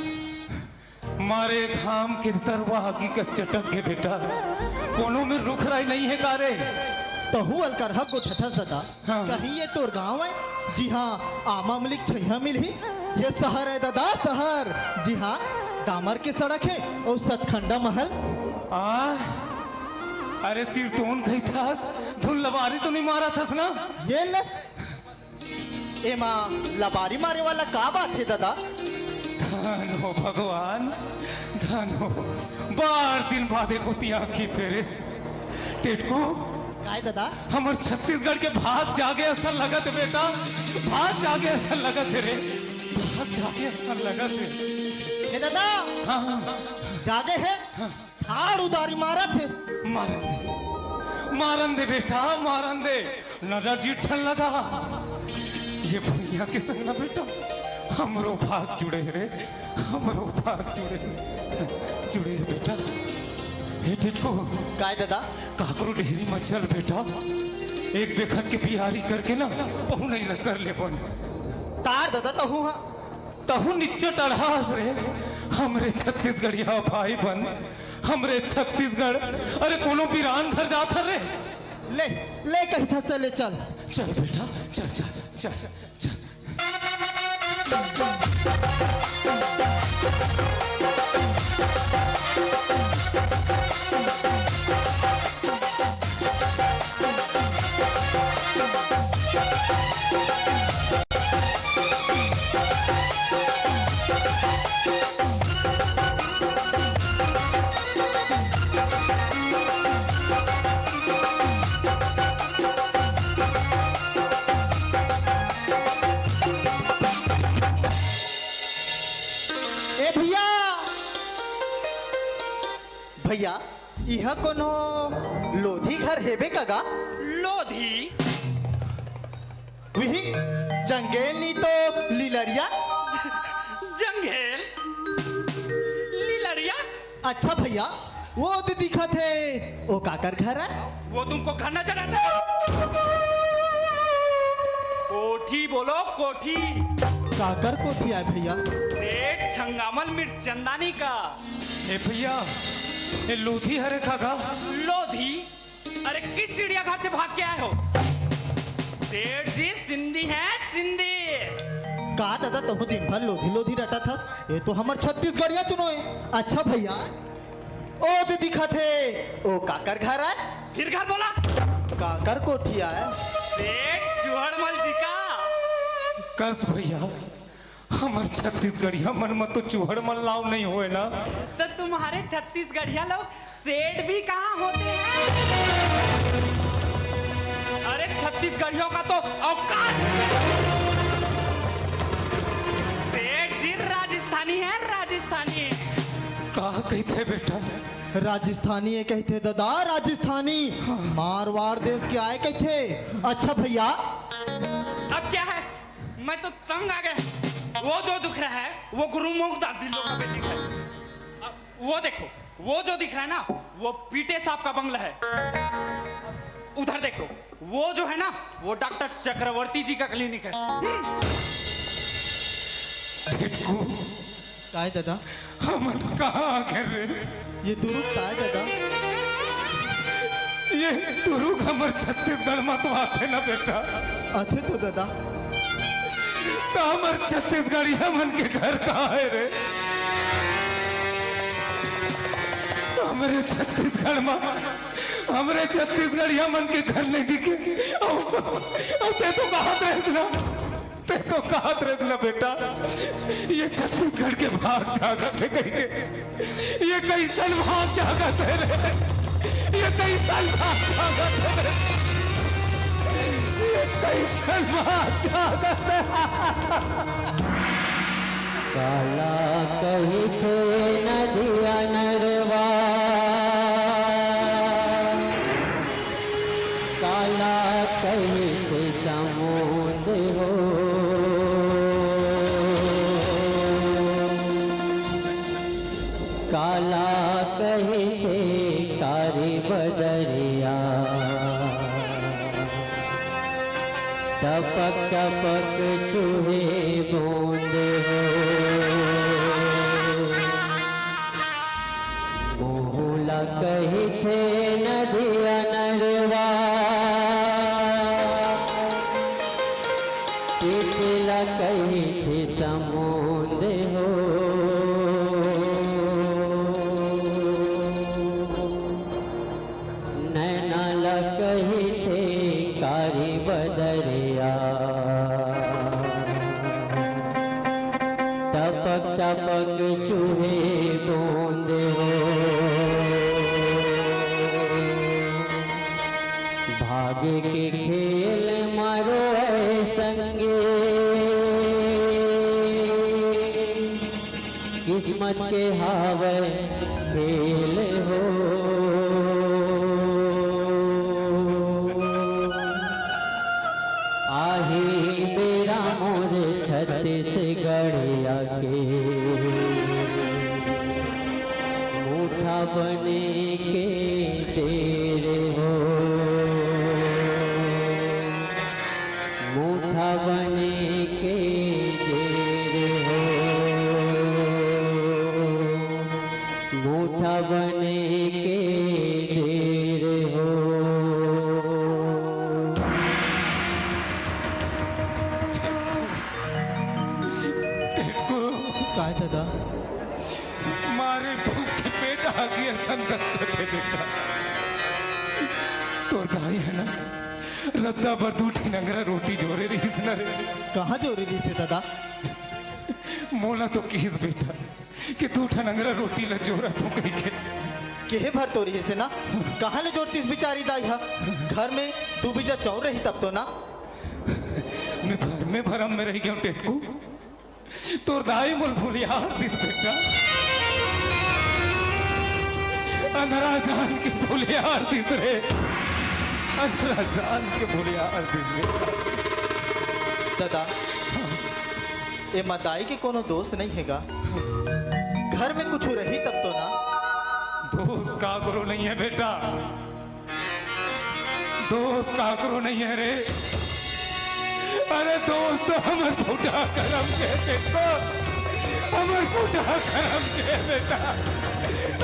मारे घाम के तरवा आगी कस चटक गे बेटा, कोनो में रुख राई नहीं है का रे? तहू अलकरहा गोठठस ददा। हाँ। कहीं ये तोर गांव है, जिहां आम अमली के छइहां मिलही? ये शहर है ददा, शहर, जिहां डामर के सड़क है और सतखंडा महल। आ, अरे सिरतोन खइथस, धुन लबारी तो नहीं मारथस ना? ये ले, एमा लबारी मारे वाला का बात है ददा? धन हो भगवान, धन हो। बार दिन बाद एक होती आंखी फेरे। टिटकू, काय ददा? हमर छत्तीसगढ़ के भाग जागे असन लगत हे बेटा, भाग जागे असन लगत हे रे, भाग जागे असन लगत हे। ए ददा, हाँ, हाँ। जागे हे? हाँ। ठाड़ उदारी मारत हे। मारन दे, मारन दे बेटा, मारन दे। नजर जी ठन लगा। ये भुइयां के संग ना बेटा, हमरो भाग जुड़े हे रे, हमरो भाग जुड़े, जुड़े हे बेटा। हे टिटकू। काय ददा? काकरो डेहरी म चल बेटा, एक बेखत के बियारी करके ना पहुनई ल कर लेबन। तार ददा तहू हा। तहू निच्चट अड़हास रे, हमरे छत्तीसगढ़िया भाई बन, हमरे छत्तीसगढ़, अरे कोनो बिरान घर जात हर रे। ले, ले कहिथस ले चल। चल बेटा, चल, चल, चल, चल। ए भैया, भैया, इहाँ कोनो लोधी घर हेबे का गा? लोधी? उही, जंगेल नी तो लिलरिया? जंगेल? लिलरिया? अच्छा भैया, वो तो दिखत हे, वो काकर घर हे? वो तुमको घर नजर आता है? कोठी बोलो, कोठी। काकर कोठी आय भैया? सेठ छंगामल मिर्चंदानी का। ए भैया, ए लोधी हरे का गा? लोधी? अरे किस चिड़ियाघर से भाग के आए हो? सेठ जी, सिंधी है, सिंधी। का दादा, तहूँ दिन भर लोधी लोधी रटत हस? ये तो हमर छत्तीसगढ़िया चुनोय। अच्छा भैया, ओ दे दिखत हे, ओ काकर घर आय? फिर घर बोला। काकर कोठी आय? सेठ चुहड़मल जी का। कस भैया, हमर छत्तीसगढ़िया मन म तो चुहड़मल नाव नइ होय ना। तो तुम्हारे छत्तीसगढ़िया लोग सेठ भी कहाँ होते हैं? अरे, छत्तीसगढ़ियों का तो औकात। सेठ जी राजस्थानी है, राजस्थानी। का कहिथे बेटा? राजस्थानी हे कहिथे दादा, राजस्थानी। मारवाड़ देश के आय कहिथे। अच्छा भैया, अब क्या है, मैं तो तंग आ गया। वो जो दिख रहा है, वो गुरु मोहनदास ढिल्लो का बिल्डिंग है। अब वो देखो, वो जो दिख रहा है ना, वो पीटे साहब का बंगला है। उधर देखो, वो जो है ना, वो डॉक्टर चक्रवर्ती जी का क्लिनिक है। टिटकू, काय दादा? हमन कहाँ आ गे रे? ये दुरुग काय दादा? ये दुरुग हमर छत्तीसगढ़ म तो आथे ना बेटा। आथे तो दादा। त हमर छत्तीसगढ़िया मन के घर कहाँ हे रे? हमरे छत्तीसगढ़ म, हमरे छत्तीसगढ़िया मन के घर नइ दिखे। अउ, अउ ते तो कहत रहेस ना, ते तो कहत रहेस ना बेटा, ये छत्तीसगढ़ के भाग जागत हे कहिके। ये कइसन भाग जागत हे रे? ये कइसन भाग जागत हे रे? ये कइसन भाग जागत हे? काला कहिथे नदिया नरवा, काला कहिथे समुंद हो। काला कहिथे कारी बदरिया, टपक टपक चुहे बूंद हो। मुँह ला कहिथे नदिया नरवा, पीठ ला कहिथे समुंद हो। नैना ला कहिथे कारी बदरिया, टपक टपक चुहे बूंद हो। भाग्य के खेल मारो ऐ संगी, किस्मत के हावय खेल हो। आही बेरा मोर छत्तीसगढ़िया के, मुठा बने के देर हो। मुठा बने के देर हो, मुठा बने के देर हो। टिटकू। काय दादा? मारे भूख के पेट आगी असन दत करथे बेटा। तोर दाई हे ना, रद्दा बर दू ठिन अंगरा रोटी जोरे रहिस न रे। कहाँ जोरे रहिस हे दादा? मोला तो किहिस बेटा कि दू ठन अंगरा रोटी ला जोरत हों कहिके। केहे भर तो रहिस हे ना, कहाँ ले जोरतिस बिचारी दाई हा? घर में दू बीजा चाउर रही तब तो ना। मैं भर, मैं भरम में रहि गेंव टेटकू। तोर दाई मोला भुलियार दिस बेटा, अंधरा जान के भुलियार दिस रे, अंधरा जान के भुलियार दिस बेटा। दादा, एमा दाई के कोनो दोष नइ हे गा, घर में कुछु रही तब तो ना। दोष काकरो नइ हे बेटा, दोष काकरो नइ हे रे। अरे दोष तो हमर फूटा करम के हे बेटा, हमर फूटा करम के हे बेटा,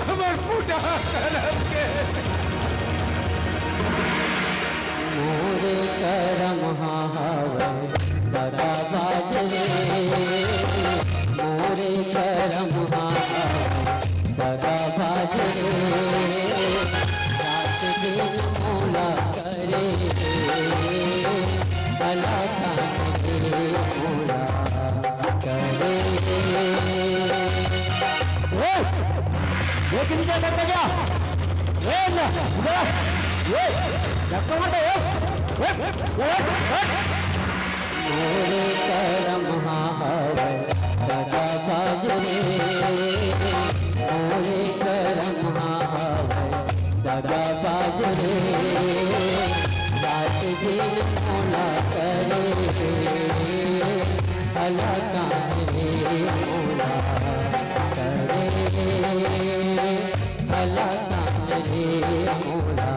हमर फूटा करम के हे। कितनी देर लग गया? ए ना, उधर आ। ए, धक्का मार दे, ए। ए, ए, ए। मोरे करम हा हवय दगा बाज रे, मोरे करम हा हवय दगा बाज रे। रात दिन मोला करे, भला काहे रे मोला करे, भला काहे रे मोला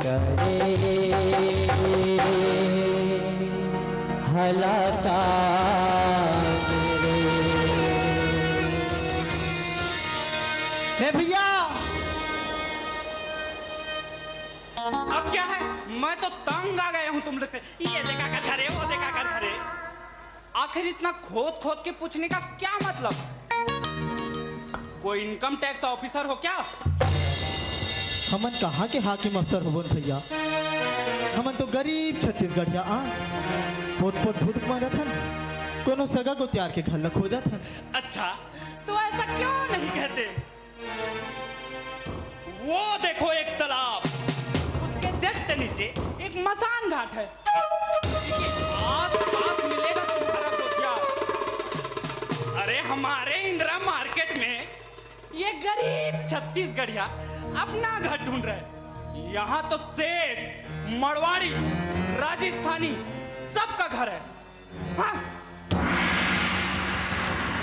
करे, भला काहे रे। हे भैया, अब क्या है? मैं तो तंग आ गया हूँ तुम लोग से। ये देखा कर घरे, वो देखा कर घरे। आखिर इतना खोद खोद के पूछने का क्या मतलब? कोई इनकम टैक्स ऑफिसर हो क्या? हमन कहाँ के हाकिम अफसर होबोन भैया, हमन तो गरीब छत्तीसगढ़िया आ, पोट पोट भुटक मारत हन, कोनो सगा गोतियार के घर ला खोजत हन। अच्छा, तो ऐसा क्यों नहीं कहते? वो देखो एक तालाब, उसके जस्ट नीचे एक मसान घाट है। आस पास मिलेगा तुम्हारा गोतिया। अरे, हमारे इंदिरा मार्केट में ये गरीब छत्तीसगढ़िया अपना घर ढूंढ रहे हैं। यहाँ तो सेठ, मड़वाड़ी, राजस्थानी, सबका घर है। हाँ।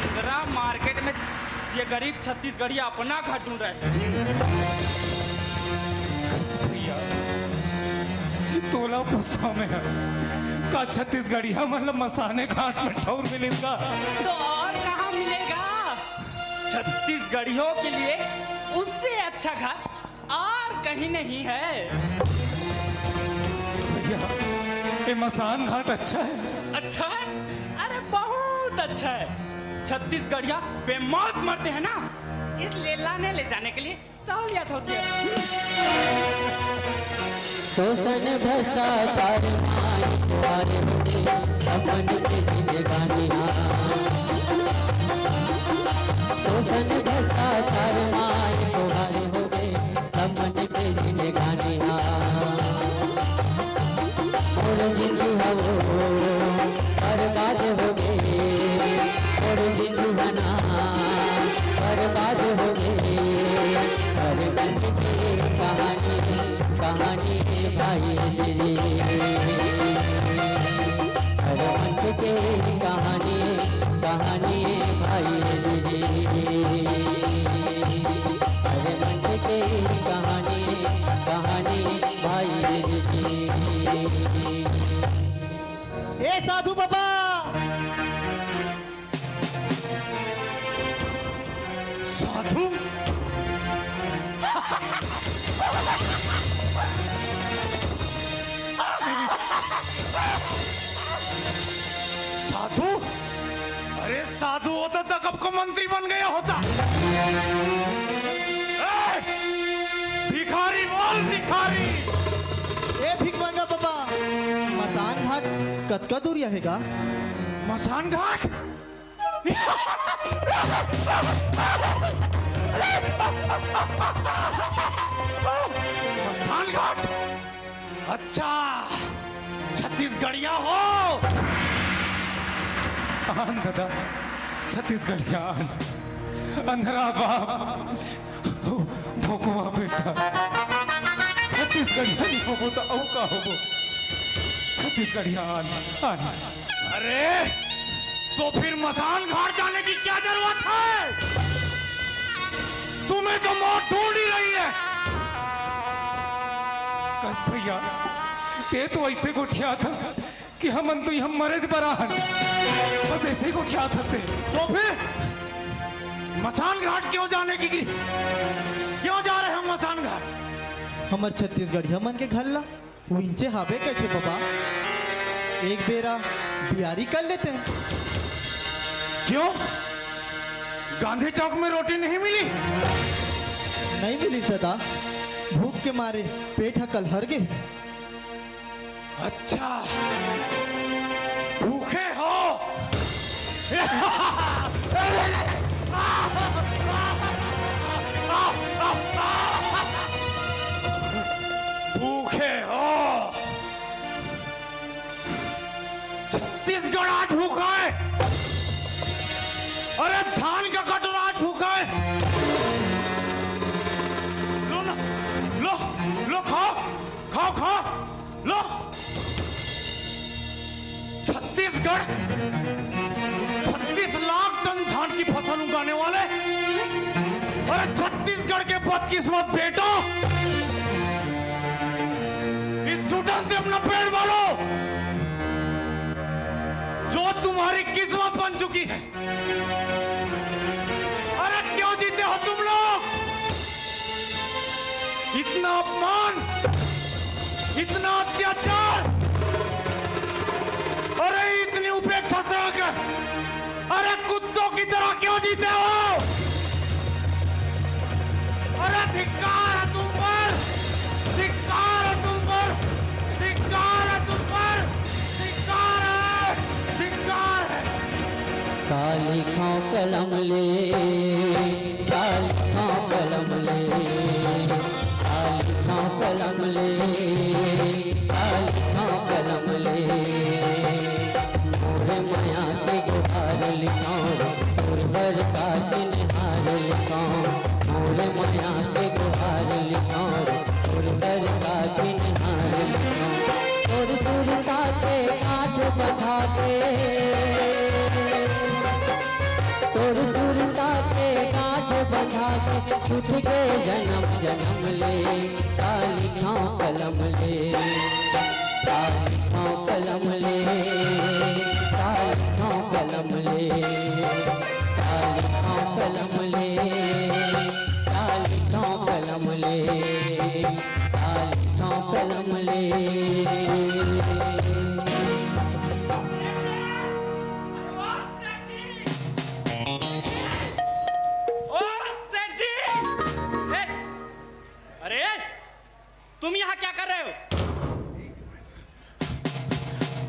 इंदिरा मार्केट में ये गरीब छत्तीसगढ़िया अपना घर ढूंढ रहे हैं। कस भैया, तोला पूछता मैं, का छत्तीसगढ़िया मतलब मसाने घाट में ठौर मिलेगा? तो और कहाँ मिलेगा? छत्तीसगढ़ियों के लिए उससे अच्छा घर और कहीं नहीं है। भैया, ये मसान घाट अच्छा है? अच्छा है? अरे, बहुत अच्छा है। छत्तीसगढ़िया बेमौत मरते हैं ना, इसलिए लाने ले जाने के लिए सहूलियत होती है। शोषण भ्रष्टाचार माई खुआर होगे, अपन के जिंदगानी हा। शोषण भ्रष्टाचार माई खुआर होगे, अपन के जिंदगानी हा। मोर जिंदगी हवो बर्बाद होगे, मोर जिंदगी हना बर्बाद होगे। अरे मन के कहानी, कहानी भाई रे। अरे मन के कहानी, कहानी भाई रे। अरे मन के कहानी, कहानी भाई रे। ए साधु बाबा। साधु? साधु? अरे साधु होता तो कब को मंत्री बन गया होता। ए, भिखारी बोल भिखारी। ए भिख मंगा बाबा, मसान घाट कतका दूर रहेगा? मसान घाट? मसान घाट? अच्छा, छत्तीसगढ़िया हो? आन दादा, छत्तीसगढ़िया आन। अंधरा बाप, भोकवा बेटा, छत्तीसगढ़िया नहीं होबो तो अउ का होबो? छत्तीसगढ़िया आन, आन। अरे, तो फिर मसान घाट जाने की क्या जरूरत है? तुम्हें तो मौत ढूंढ ही रही है। कस भैया, ते तो ऐसे गोठियाथस कि हमन तो इहाँ मरे बर आए हन। बस ऐसे ही गोठियाथस ते। तो फिर मसान घाट क्यों जाने की, क्यों जा रहे हो मसान घाट? हमर छत्तीसगढ़िया मन के घर ला उइंचे हाबे कहिथे बाबा, एक बेरा बियारी कर लेते। क्यों? गांधी चौक में रोटी नहीं मिली? नहीं मिली सदा, भूख के मारे पेट ह कलहर गे। अच्छा, भूखे हो? खाओ, खाओ, लो। छत्तीसगढ़, छत्तीस लाख टन धान की फसल उगाने वाले, अरे छत्तीसगढ़ के बदकिस्मत बेटों, इस घुटन से अपना पेट भरो, जो तुम्हारी किस्मत बन चुकी है। अरे क्यों जीते हो तुम लोग? इतना अपमान, इतना अत्याचार, अरे इतनी उपेक्षा सहकर, अरे कुत्तों की तरह क्यों जीते हो? अरे धिक्कार है तुम पर, धिक्कार है तुम पर, धिक्कार है तुम पर, धिक्कार है, धिक्कार है। काली खां कलम ले, काली खां कलम ले, काली खां कलम ले, काली खां कलम ले। मोर मया के गुहार लिखां, तोर बर का चिन्हार लिखां। मोर मया के गुहार लिखां, तोर बर का चिन्हार लिखां। तोर सुरता के गांठ बंधा के, तोर सुरता के गांठ बंधा के, छूट गे जनम जनम ले, काली खां कलम ले। काली खां कलम ले, काली खां कलम ले, काली खां कलम ले, काली खां कलम ले, काली खां कलम ले। ओ सेठ जी! ए, अरे, तुम यहाँ क्या कर रहे हो?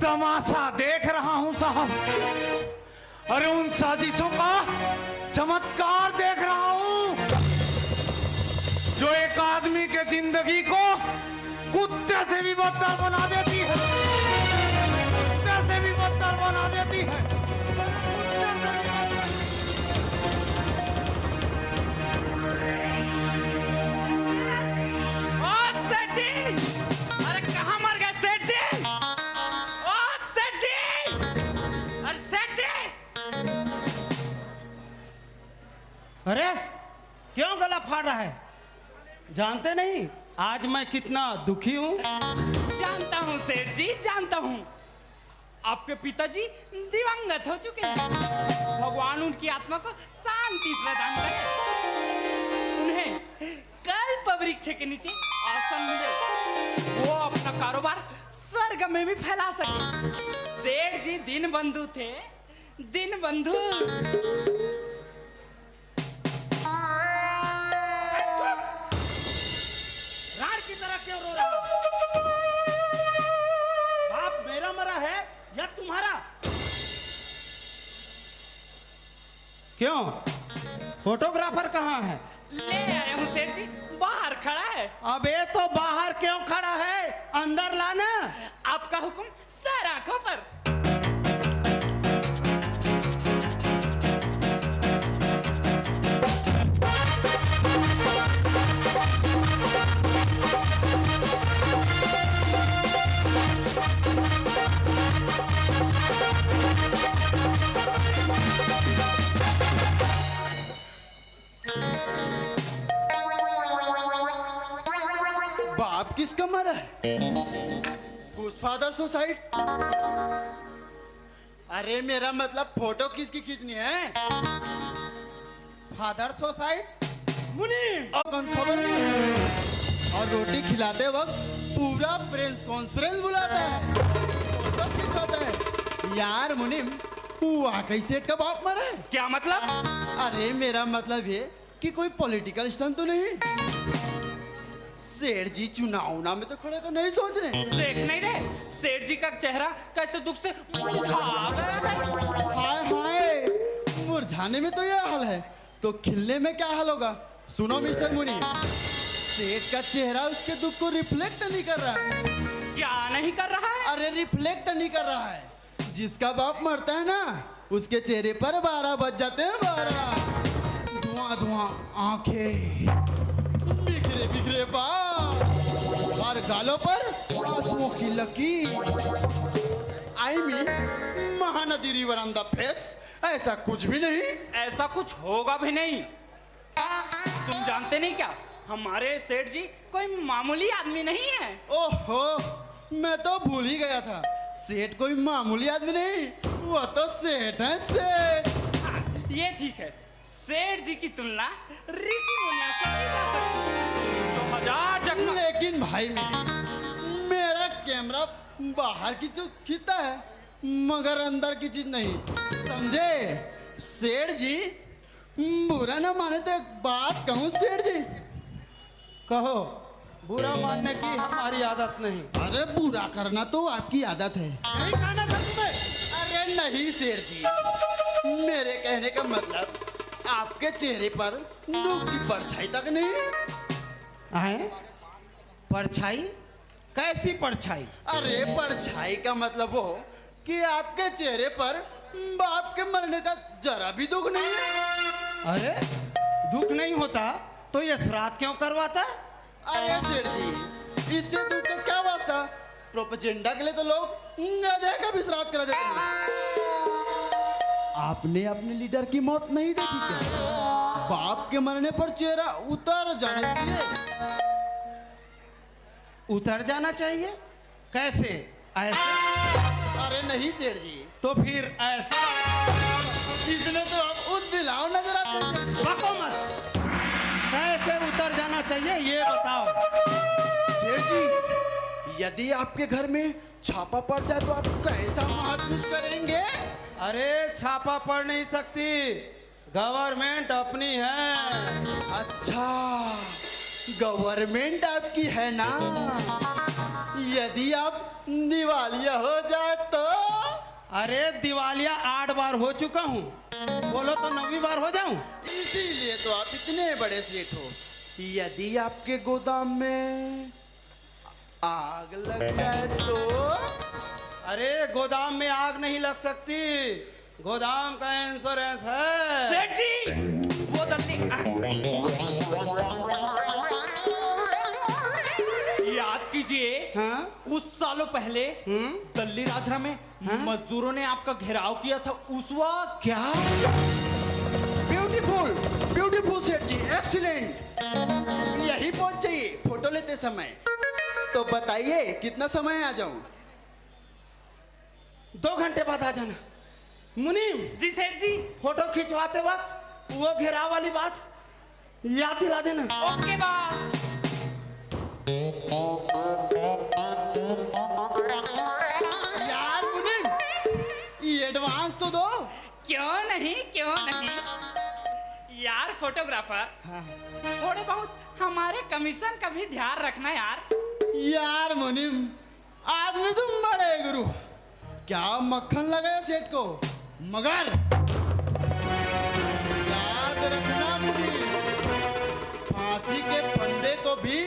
तमाशा देख रहा हूं साहब। अरे, उन साजिशों का चमत्कार देख रहा हूं, जो एक आदमी के जिंदगी को कुत्ते से भी बदतर बना देती है, कुत्ते से भी बदतर बना देती है। ओ सेठ जी, अरे कहाँ मर गए सेठ जी? ओ सेठ जी, अरे सेठ जी। अरे, क्यों गला फाड़ रहा है? जानते नहीं आज मैं कितना दुखी हूँ? जानता हूँ सेठ जी, जानता हूँ। आपके पिताजी दिवंगत हो चुके हैं। भगवान उनकी आत्मा को शांति प्रदान करे। उन्हें कल्प वृक्ष के नीचे आसन मिले, वो अपना कारोबार स्वर्ग में भी फैला सके। सेठ जी दीनबंधु थे, दीनबंधु। रांड की तरह क्यों रो रहा है? बाप मेरा मरा है या तुम्हारा? क्यों, फोटोग्राफर कहाँ है? ले आया हूँ सेठ जी, बाहर खड़ा है। अबे तो बाहर क्यों खड़ा है, अंदर लाना। आपका हुक्म सर आंखों पर। बाप किसका मरा है? Whose father suicide? अरे मेरा मतलब फोटो किसकी खींचनी है? Father suicide. मुनीम। कौन खबर नहीं है। और रोटी खिलाते वक्त पूरा प्रेस कॉन्फ्रेंस बुलाता है, फोटो खिंचाता है। यार मुनीम, वो वाकई सेठ का बाप मरा है। क्या मतलब? अरे मेरा मतलब ये कि कोई पॉलिटिकल स्टंट तो नहीं? सेठ जी चुनाव ना में तो खड़े का नहीं सोच रहे। देख नहीं रहे, सेठ जी का चेहरा कैसे दुख से मुरझा गया है। हाय हाय, मुरझाने में तो ये हाल है, तो खिलने में क्या हाल होगा? सुनो मिस्टर मुनीम, सेठ का चेहरा उसके दुख को रिफ्लेक्ट नहीं कर रहा है। क्या नहीं कर रहा है? अरे रिफ्लेक्ट नहीं कर रहा है। जिसका बाप मरता है ना, उसके चेहरे पर बारह बज जाते हैं, बारह। धुआं धुआं आंखें, बिखरे बिखरे बाल, और गालों पर आंसुओं की लकीर। I mean, Mahanadi river on the face, ऐसा कुछ भी नहीं। ऐसा कुछ होगा भी नहीं। तुम जानते नहीं क्या, हमारे सेठ जी कोई मामूली आदमी नहीं है। ओहो, मैं तो भूल ही गया था, सेठ कोई मामूली आदमी नहीं, वो तो सेठ है, सेठ। हाँ, ये ठीक है, सेठ जी की तुलना ऋषि मुनियों से की जा सकती है। तो हजार जख्म। लेकिन भाई, मेरा कैमरा बाहर की चीज खींचता है, मगर अंदर की चीज नहीं, समझे सेठ जी? बुरा ना माने तो एक बात कहूँ सेठ जी। कहो, बुरा मानने की हमारी आदत नहीं। अरे, बुरा करना तो आपकी आदत है। नहीं कहना था तुम्हें। अरे नहीं सेठ जी, मेरे कहने का मतलब, आपके चेहरे पर दुख की परछाई तक नहीं। आए? परछाई? कैसी परछाई? अरे, परछाई का मतलब वो कि आपके चेहरे पर बाप के मरने का जरा भी दुख नहीं है। अरे, दुख नहीं होता तो ये श्राद्ध क्यों करवाता? अरे सेठ जी, इससे दुख का क्या वास्ता? प्रोपेगेंडा के लिए तो लोग गधे का भी श्राद्ध करा देते हैं। आपने अपने लीडर की मौत नहीं देखी क्या? बाप के मरने पर चेहरा उतर जाना चाहिए। उतर जाना चाहिए? कैसे? ऐसे? अरे नहीं सेठ जी। तो फिर ऐसे? इसमें तो आप उद दिलाओ नजर आते हैं। बको मत। कैसे उतर जाना चाहिए, ये बताओ। सेठ जी, यदि आपके घर में छापा पड़ जाए तो आप कैसा महसूस करेंगे? अरे, छापा पड़ नहीं सकती, गवर्नमेंट अपनी है। अच्छा, गवर्नमेंट आपकी है ना? यदि आप दिवालिया हो जाए तो? अरे, दिवालिया आठ बार हो चुका हूँ, बोलो तो नौवीं बार हो जाऊं? इसीलिए तो आप इतने बड़े सेठ हो। यदि आपके गोदाम में आग लग जाए तो? अरे, गोदाम में आग नहीं लग सकती, गोदाम का इंश्योरेंस है। सेठ जी, वो दल्ली, याद कीजिए, हाँ? कुछ सालों पहले हम्म? दल्ली राजरा में हाँ? मजदूरों ने आपका घेराव किया था, उस वक्त। क्या? ब्यूटीफुल, ब्यूटीफुल सेठ जी, एक्सीलेंट। यही पहुंच चाहिए फोटो लेते समय। तो बताइए, कितना समय आ जाऊं? दो घंटे बाद आ जाना। मुनीम। जी सेठ जी। फोटो खिंचवाते वक्त वो घेराव वाली बात याद दिला देना। ओके बॉस। यार मुनीम, ये एडवांस तो दो। क्यों नहीं, क्यों नहीं यार फोटोग्राफर। हाँ। थोड़े बहुत हमारे कमीशन का भी ध्यान रखना यार। यार मुनीम, आदमी तुम बड़े गुरु, क्या मक्खन लगाया सेठ को, मगर याद रखना मुनीम, फांसी के फंदे को भी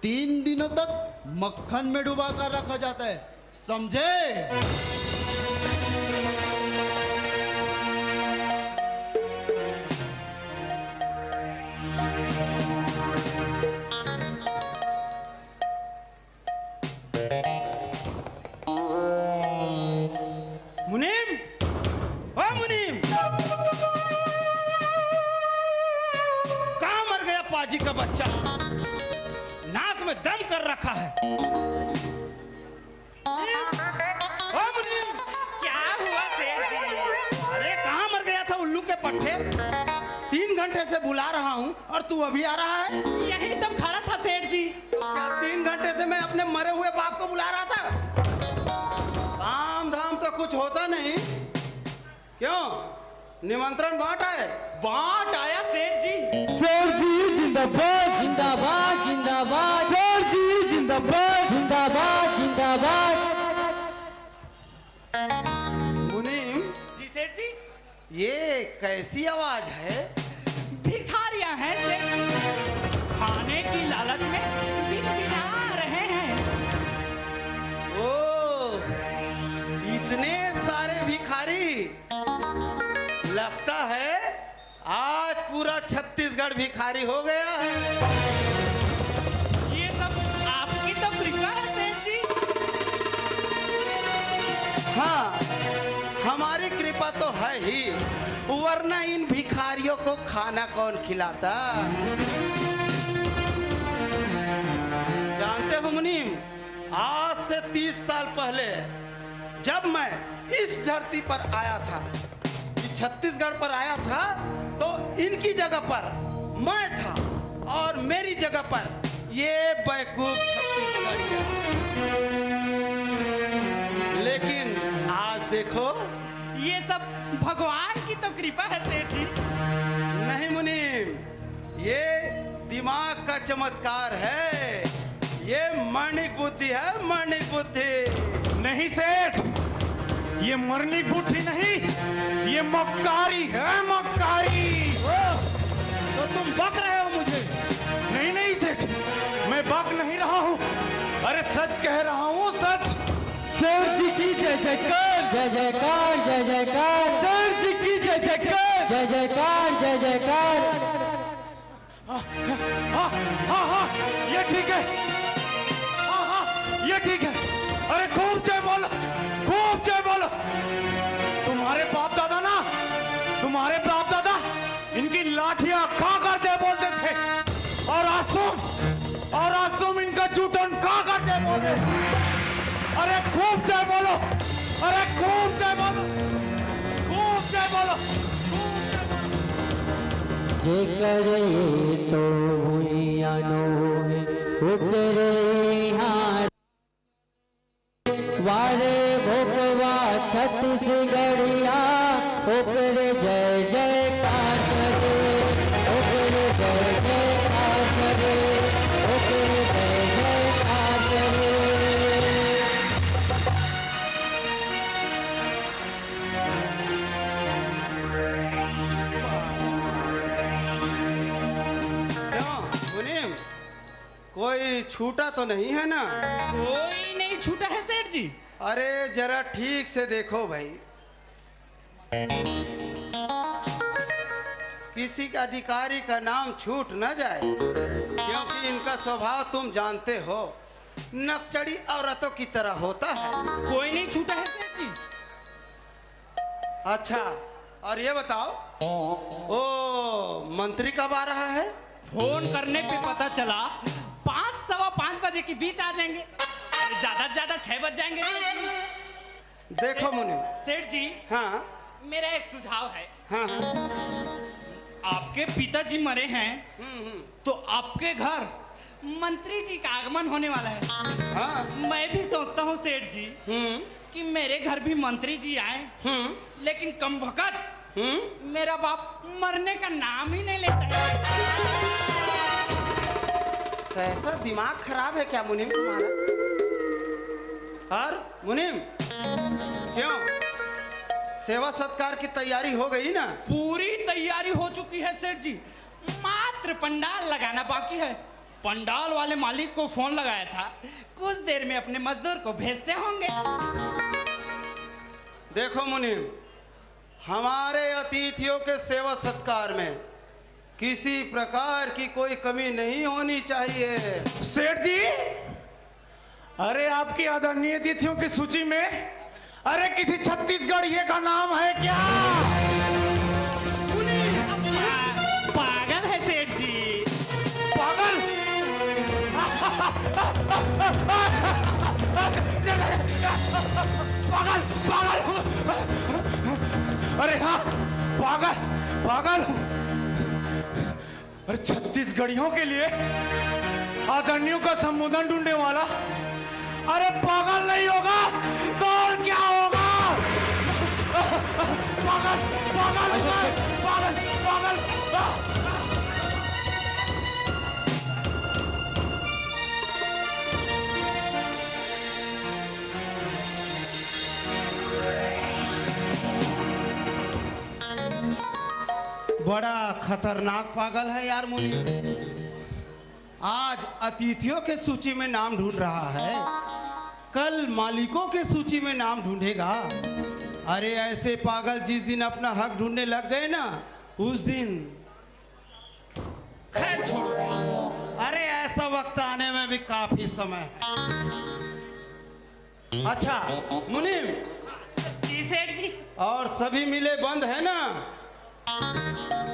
तीन दिनों तक मक्खन में डुबा कर रखा जाता है, समझे? मुनीम, ओ मुनीम, कहाँ मर गया पाजी का बच्चा? नाक में दम कर रखा है। ओ मुनीम, क्या हुआ सेठ जी? अरे, कहाँ मर गया था उल्लू के पट्टे? तीन घंटे से बुला रहा हूँ और तू अभी आ रहा है? यहीं तो खड़ा था सेठ जी। क्या तीन घंटे से मैं अपने मरे हुए बाप को बुला रहा था? काम धाम तो कुछ होता नहीं। क्यों, निमंत्रण बांट आए? बांट आया सेठ जी। सेठ जी जिंदाबाद। जिंदाबाद, जिंदाबाद। सेठ जी जिंदाबाद। जिंदाबाद, जिंदाबाद। मुनीम। जी सेठ जी। ये कैसी आवाज है? भिखारियां हैं सेठ जी, खाने की लालच में भिनभिना रहे हैं। ओ, इतने सारे भिखारी, लगता है आज पूरा छत्तीसगढ़ भिखारी हो गया है। ये सब आपको हाँ, हमारी कृपा तो है ही, वरना इन भिखारियों को खाना कौन खिलाता? जानते हो मुनीम, आज से तीस साल पहले जब मैं इस धरती पर आया था, इस छत्तीसगढ़ पर आया था, तो इनकी जगह पर मैं था और मेरी जगह पर ये बेवकूफ छत्तीसगढ़िया। लेकिन आज देखो, ये सब भगवान की तो कृपा है सेठ जी। नहीं मुनीम, ये दिमाग का चमत्कार है, ये मणिक बुद्धि है, मणिक बुद्धि। नहीं सेठ, ये मरनी बुद्धि नहीं, ये मक्कारी है, मक्कारी। तो तुम बक रहे हो मुझे? नहीं नहीं सेठ, मैं बक नहीं रहा हूँ, अरे सच कह रहा हूँ, सच। सेठ जी की जय जयकार। जय जयकार, जय जयकार। सेठ जी की जय जयकार। जय जयकार, जय जयकार। हाँ हाँ हाँ हाँ, ये ठीक है। हाँ हाँ, ये ठीक है। अरे खूब जय बोलो, खूब जय बोलो। तुम्हारे बाप दादा ना, तुम्हारे बाप दादा इनकी लाठियां खा कर जय बोलते थे, और आज तुम, और आज तुम इनका जूठन खा कर जय बोल रहे हो। अरे खूब जय बोलो, अरे खूब जय बोलो, खूब जय बोलो, खूब जय बोलो। जेकर ये तो भुइयां नोहे, ओकरे इहाँ वारे भोकवा छत्तीसगढ़िया, ओकरे जय जयकार करे, ओकरे जय जयकार करे, ओकरे जय जयकार करे। क्यों मुनीम, कोई छूटा तो नहीं है ना? कोई नहीं छूटा है सेठ जी। अरे जरा ठीक से देखो भाई, किसी का अधिकारी का नाम छूट न जाए, क्योंकि इनका स्वभाव तुम जानते हो, नकचड़ी औरतों की तरह होता है। कोई नहीं छूटा है सेठ जी। अच्छा, और ये बताओ, ओ मंत्री कब आ रहा है? फोन करने पे पता चला, पाँच, सवा पाँच बजे के बीच आ जाएंगे। अरे, ज्यादा से ज्यादा छह बज जाएंगे। देखो मुनीम। सेठ जी, हाँ। मेरा एक सुझाव है। हाँ हाँ। आपके पिताजी मरे हैं, हम्म हम्म। तो आपके घर मंत्री जी का आगमन होने वाला है। हाँ। मैं भी सोचता हूँ सेठ जी, हम्म। कि मेरे घर भी मंत्री जी आए, हम्म। लेकिन कमबख्त, हम्म। मेरा बाप मरने का नाम ही नहीं लेता है। कैसा दिमाग खराब है क्या मुनीम तुम्हारा? और मुनीम, क्यों, सेवा सत्कार की तैयारी हो गई ना? पूरी तैयारी हो चुकी है सेठ जी, मात्र पंडाल लगाना बाकी है। पंडाल वाले मालिक को फोन लगाया था, कुछ देर में अपने मजदूर को भेजते होंगे। देखो मुनीम, हमारे अतिथियों के सेवा सत्कार में किसी प्रकार की कोई कमी नहीं होनी चाहिए। सेठ जी, अरे आपकी आदरणीय अतिथियों की सूची में, अरे किसी छत्तीसगढ़िए का नाम है क्या? पा-, पागल है सेठ जी। पागल? पागल, पागल। अरे हाँ, पागल, पागल। अरे छत्तीसगढ़ियों के लिए आदरणीयों का संबोधन ढूंढने वाला, अरे पागल नहीं होगा तो और क्या होगा? पागल, पागल, पागल, पागल। बड़ा खतरनाक पागल है यार मुनीम। आज अतिथियों के सूची में नाम ढूंढ रहा है, कल मालिकों के सूची में नाम ढूंढेगा। अरे ऐसे पागल जिस दिन अपना हक ढूंढने लग गए ना, उस दिन खैर छोड़ो। अरे ऐसा वक्त आने में भी काफी समय है। अच्छा मुनीम, सेठ जी। और सभी मिले बंद है ना?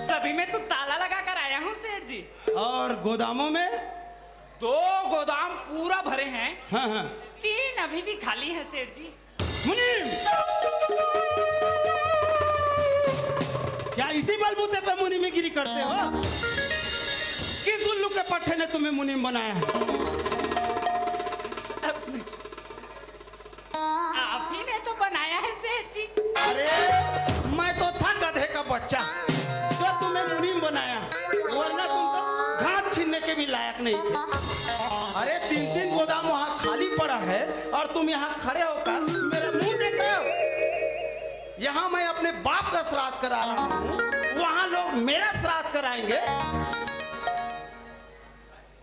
सभी में तो ताला लगा कर आया हूँ सेठ जी। और गोदामों में? दो गोदाम पूरा भरे हैं। हाँ, हाँ। तीन अभी भी खाली हैं सेठ जी। मुनीम, क्या इसी बलबूते पे मुनीमीगिरी करते हो? किस उल्लू के पट्ठे ने तुम्हें मुनीम बनाया है? आप ही ने तो बनाया है सेठ जी। अरे, मैं तो था गधे का बच्चा जो तुम्हें मुनीम बनाया, वरना तुम तो घास छीलने के भी लायक नहीं थे। अरे, तीन तीन गोदाम वहाँ खाली पड़ा है और तुम यहाँ खड़े होकर मेरा मुंह देख रहे हो। यहाँ मैं अपने बाप का श्राद्ध करा रहा हूँ, वहाँ लोग मेरा श्राद्ध कराएंगे।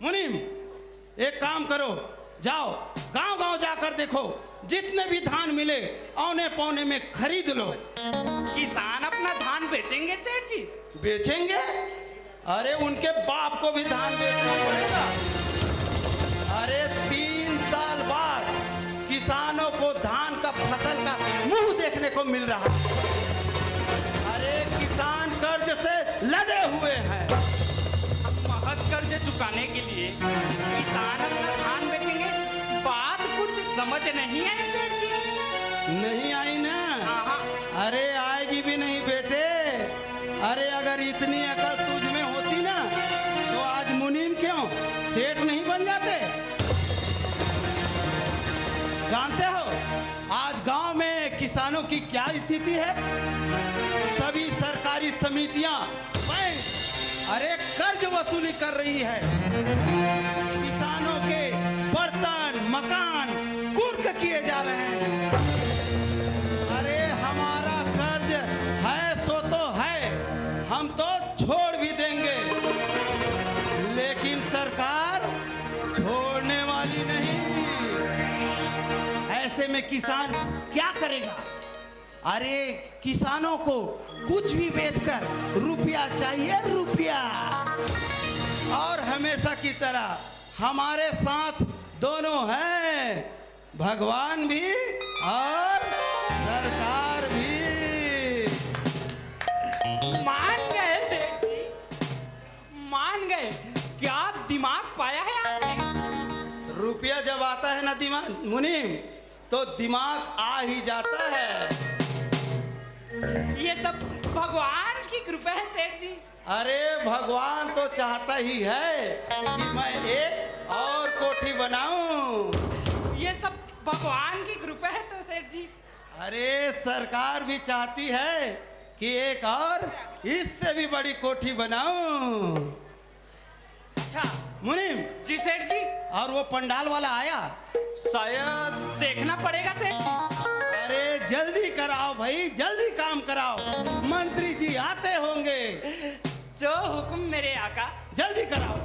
मुनीम, एक काम करो, जाओ गांव गांव जाकर देखो, जितने भी धान मिले औने पौने में खरीद लो। किसान अपना धान बेचेंगे सेठ जी? बेचेंगे? अरे, उनके बाप को भी धान बेचना पड़ेगा। अरे, तीन साल बाद किसानों को धान का फसल का मुंह देखने को मिल रहा है। अरे, किसान कर्ज से लदे हुए हैं। महज कर्ज चुकाने के लिए किसान अपना धान बेचेंगे? बात कुछ समझ नहीं आई सेठ जी। नहीं आई ना? हाँ, हाँ। अरे, आएगी भी नहीं बेटे। अरे, अगर इतनी अकल तुझ में होती ना, तो आज मुनीम क्यों सेठ नहीं बन जाते? जानते हो, आज गांव में किसानों की क्या स्थिति है? सभी सरकारी समितियां, बैंक, अरे, कर्ज वसूली कर रही है। किसानों के बर्तन, मकान कुर्क किए जा रहे हैं। अरे, हमारा कर्ज है सो तो है, हम तो छोड़ भी देंगे, लेकिन सरकार छोड़ने वाली नहीं। ऐसे में किसान क्या करेगा? अरे, किसानों को कुछ भी बेचकर रुपया चाहिए, रुपया। और हमेशा की तरह हमारे साथ दोनों हैं, भगवान भी और सरकार भी। मान गए सेठ जी, मान गए। क्या दिमाग पाया है आपने? रुपया जब आता है ना दिमाग, मुनीम, तो दिमाग आ ही जाता है। ये सब भगवान की कृपा है सेठ जी। अरे, भगवान तो चाहता ही है कि मैं एक और कोठी बनाऊं। ये सब भगवान की कृपा है तो सेठ जी। अरे, सरकार भी चाहती है कि एक और इससे भी बड़ी कोठी बनाऊं। अच्छा। मुनीम। जी सेठ जी। और वो पंडाल वाला आया? शायद देखना पड़ेगा सेठ जी। अरे, जल्दी कराओ भाई, जल्दी काम कराओ, मंत्री जी आते होंगे। जो हुक्म मेरे आका। जल्दी कराओ।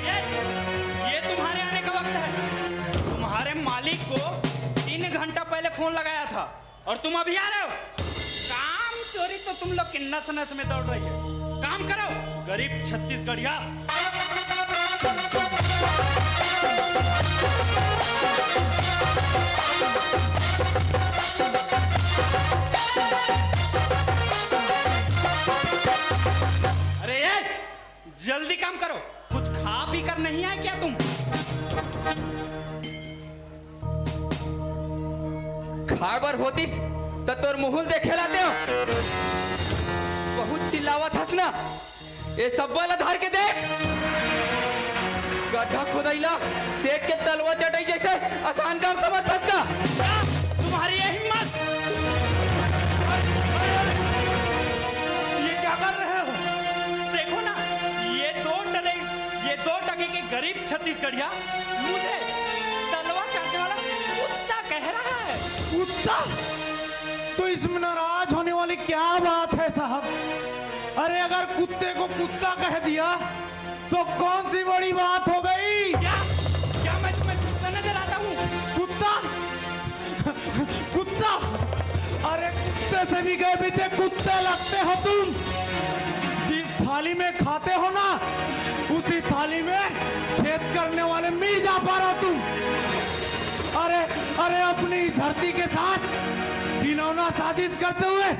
ये, ये तुम्हारे आने का वक्त है। तुम्हारे मालिक को तीन घंटा पहले फोन लगाया था और तुम अभी आ रहे हो। काम चोरी तो तुम लोग के नस नस में दौड़ रही है। काम करो, गरीब छत्तीसगढ़िया। अरे ये, जल्दी काम करो, कुछ खा पी कर नहीं आए क्या तुम? खाए बर होतिस त तोर मुहुल देखे लाते हो। बहुत चिल्लावत हस ना, ये सब्बो ला धर के देख। गड्ढा खोदाई ला सेठ के तलवा चटाई जैसे आसान काम समझत हस का? क्या? तुम्हारी ये हिम्मत? ये क्या कर रहे हो? देखो ना, ये दो टरे, ये दो टके के गरीब छत्तीसगढ़िया मुझे तलवा चाटने वाला कुत्ता कह रहा है। कुत्ता? तो इसमें नाराज होने वाली क्या बात है साहब? अरे, अगर कुत्ते को कुत्ता कह दिया तो कौन सी बड़ी बात हो गई? क्या? क्या मैं तुम्हें कुत्ता नजर आता हूँ? कुत्ता? कुत्ता? अरे, कुत्ते से भी गए भी थे, कुत्ते लगते हो तुम। जिस थाली में खाते हो ना, उसी थाली में छेद करने वाले मीर जाफर हो तुम। अरे, अरे, अपनी धरती के साथ घिनौना साजिश करते हुए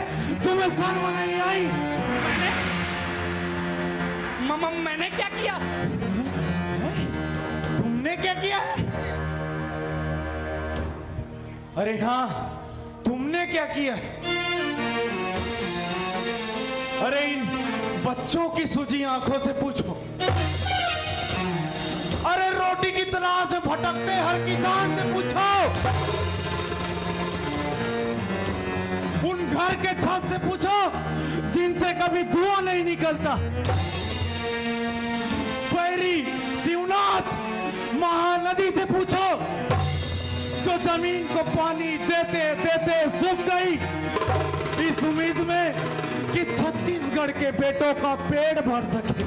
तुम्हें शर्म नहीं आई? मैंने, म-, म-, मैंने क्या किया? तुमने क्या किया है? अरे हाँ, तुमने क्या किया? अरे, इन बच्चों की सूजी आंखों से पूछो। अरे, रोटी की तलाश में भटकते हर किसान से पूछो, उन घर के छत से पूछो जिनसे कभी धुआं नहीं निकलता। बैरी, शिवनाथ, महानदी से पूछो, जो जमीन को पानी देते देते सूख गई, इस उम्मीद में कि छत्तीसगढ़ के बेटों का पेट भर सके।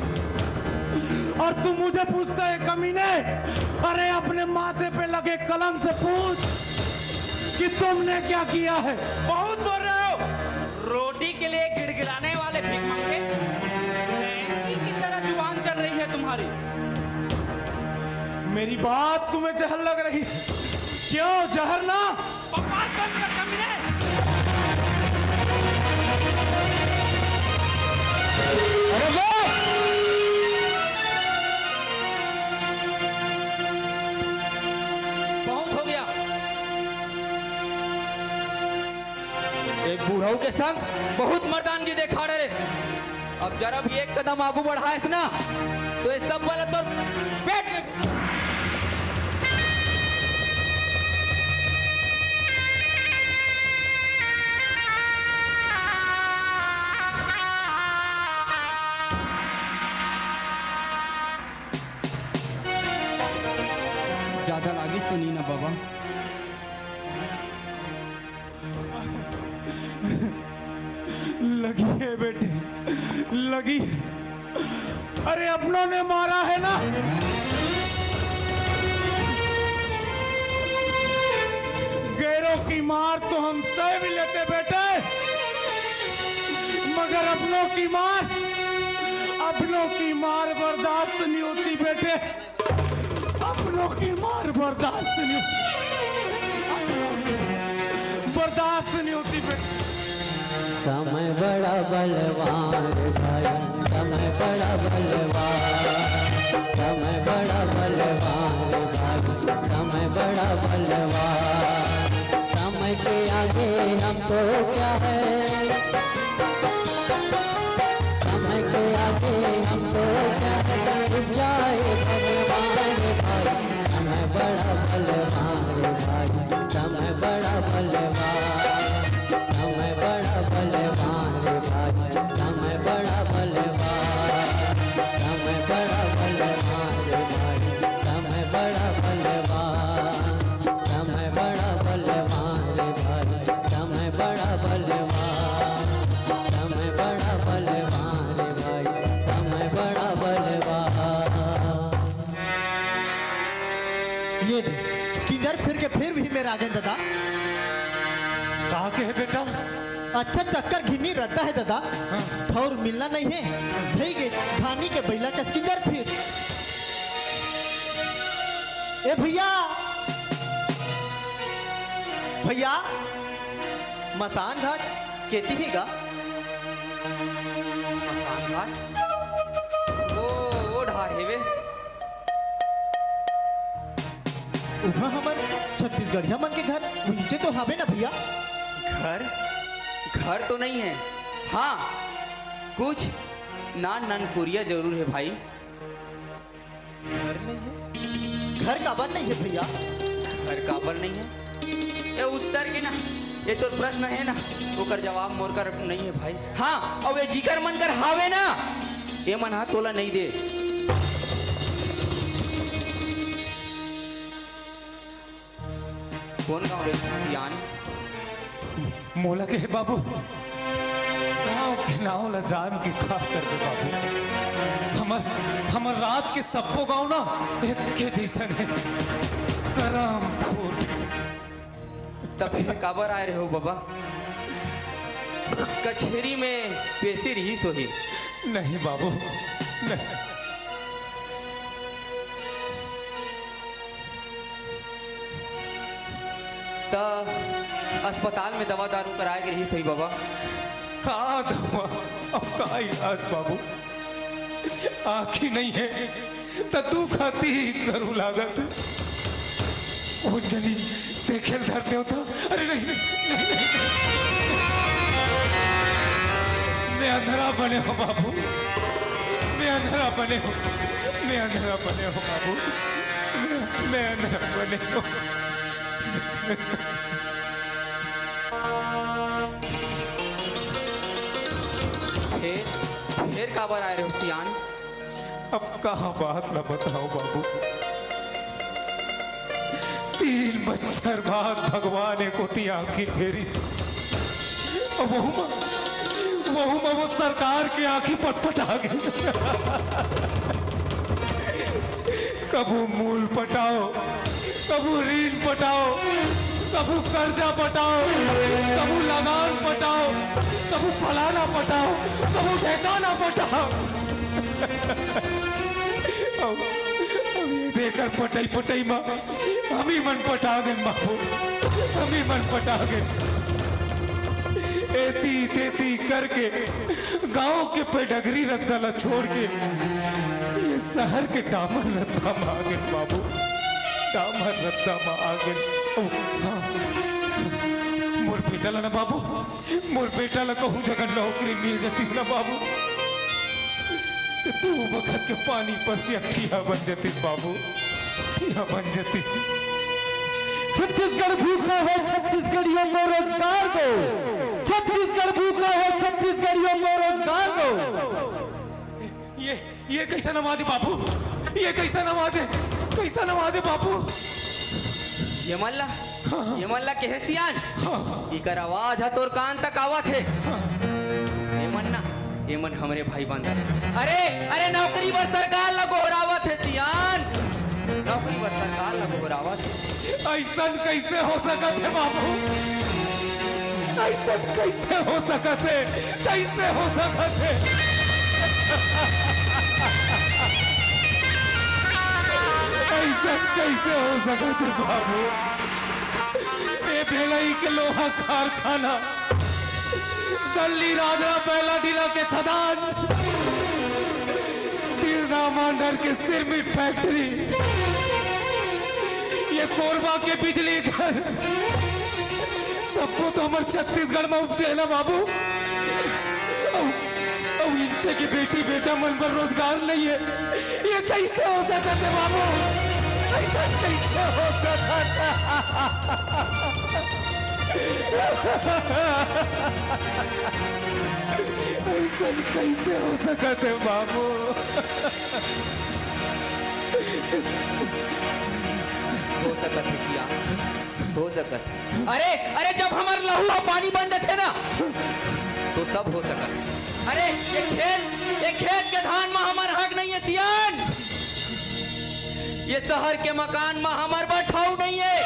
और तू मुझे पूछता है, कमीने? अरे, अपने माथे पे लगे कलम से पूछ कि तुमने क्या किया है। बहुत बोल रहे हो। रोटी के लिए गिड़गिड़ाने वाले भीख मंगे, कैंची की तरह जुबान चल रही है तुम्हारी। मेरी बात तुम्हें जहर लग रही? क्यों जहर ना? बकवास बंद कर, कमीने। अरे वो! बहुत हो गया। एक बूढ़ऊ के संग बहुत मर्दानगी देखाड़े रे। अब जरा भी एक कदम आगू बढ़ाएस ना, तो ये सब वाला तोर पेट में। ज्यादा लागिस तो नहीं ना बाबा? लगी है बेटे, लगी है। अरे, अपनों ने मारा है ना, गैरों की मार तो हम सह भी लेते बेटे, मगर अपनों की मार, अपनों की मार बर्दाश्त नहीं होती बेटे। अपनों की मार बर्दाश्त नहीं, बर्दाश्त नहीं होती बेटे। समय बड़ा बलवान रे भाई, समय बड़ा बलवान, समय बड़ा बलवान रे भाई, समय बड़ा बलवान। समय के आगे हमको क्या है, समय के आगे हमको क्या है, रुक जाए भगवान रे भाई। समय बड़ा बलवान रे भाई, समय बड़ा बलवान, समय बड़ा बलवान रे भाई, समय बड़ा बलवान, समय बड़ा बलवान रे भाई, समय बड़ा बलवान, समय बड़ा बलवान रे भाई, समय बड़ा बलवान, समय बड़ा बलवान रे भाई, समय बड़ा बलवान। ये दे, किंजर फिर के फिर भी मेर आगे ददा। का कहे बेटा? अच्छा चक्कर घिन्नी रद्दा है ददा। हाँ। ठौर मिलना नहीं है। भई गे घानी के बैला कस किंजर फिर। ए भैया, भैया, मसान घाट केती ही गा? मसान घाट? ओ, ओ ढार हेवे। उहाँ हमर छत्तीसगढ़िया मन के घर उहिंचे तो हावे ना भैया? घर? घर तो नहीं है। हाँ, कुछ नान नान कुरिया जरूर है भाई। घर नहीं है? घर काबर नहीं है भैया? घर काबर नहीं है? ये उत्तर के ना, ये तो प्रश्न है ना, ओकर जवाब मोर कर नहीं है भाई। हाँ, अउ ये जिकर मन कर हावे ना, ये मन हा तोला नहीं दे। कौन गाँव रे सियान? मोला के बाबू, गाँव के नाव ला जान के का करबे बाबू? हमर, हमर आज के सब्बो गांव ना एके जइसन हे। करम फूट। तब फिर काबर आए रहे हो बाबा? कचेरी में पेशी रहिस होही। नहीं बाबू, नहीं। त अस्पताल में दवा दारू कराए के रहिस होही बाबा। का दवा, अब का इलाज बाबू? आँखी नहीं हे, त तू खाती ही करू लागत। अंजलि, देखे ल धर देवता। अरे नहीं, नहीं, नहीं, नहीं। मैं अंधरा बने हो बाबू, मैं अंधरा बने हो, मैं अंधरा बने हो बाबू, मैं, मैं अंधरा बने हो। फिर, फिर काबर आए रहे हो सियान? अब कहाँ बात ला बताओ बाबू, तीन बच्छर बाद भगवान एक कोती आँखी फेरी, अब वहू मा, वहू मा वो सरकार के आँखी पटपटा गे। कभू मूल पटाओ, कभू ऋण पटाओ, कभू कर्जा पटाओ, कभू लगान पटाओ, कभू फलाना पटाओ, कभू ढेकाना पटाओ। अब, अब ये देकर पटई पटई मा हमी मन पटा गेन बाबू, हमी मन पटा गेन। एती तेती करके गांव के पेडगरी रद्दा ला छोड़ के ये शहर के डामर रद्दा मा आ गेन बाबू, डामर रद्दा मा आ गेन। ओ, हाँ, मोर बेटा ला ना बाबू, मोर बेटा ला कहूँ जगह नौकरी मिल जातिस ना बाबू, त दू बखत के पानी पसिया ठिहा बन जातिस बाबू, ठिहा बन जातिस। छत्तीसगढ़ भूखा है, छत्तीसगढ़ियों को रोजगार दो। छत्तीसगढ़ भूखा है, छत्तीसगढ़ियों को रोजगार दो। ये, ये कइसन आवाज हे बाबू? ये कइसन आवाज हे? कइसन आवाज हे बाबू? ये मन ला, हाँ, हाँ। ये मन ला कहे सियान, हाँ। इकर आवाज ह तोर कान तक आवत हे। हाँ। ये मन ना, ये मन हमरे भाई बंद हे। अरे, अरे, नौकरी बर सरकार ला गोहरावत हे सियान, नौकरी बर सरकार ला गोहरावत हे। अइसन कइसे हो सकत हे बाबू? अइसन कइसे हो सकत हे? कइसे हो सकत हे? अइसन कइसे हो सकत हे बाबू? ए भेलई के लोहा कारखाना, दल्ली राजरा बैलाडीला के खदान, बिरला मांडर के सिरमिट फैक्ट्री, ये कोरबा के बिजली घर, सबो तो हमर छत्तीसगढ़ मा उपजे ना बाबू। अउ, अउ इंचे के बेटी बेटा मन बर रोजगार नइ हे। ये कइसे हो सकत हे बाबू? अइसन कइसे हो सकत हे? अइसन कइसे हो सकत हे बाबू? हो सकत हे सियान, हो सकत हे। अरे, अरे, जब हमर लहू ह पानी बन जाथे ना, तो सब हो सकत हे। अरे, ये खेत, ये खेत के धान मा हमर हक नइ हे सियान। ये शहर के मकान मा हमर बर ठाऊ नइ हे।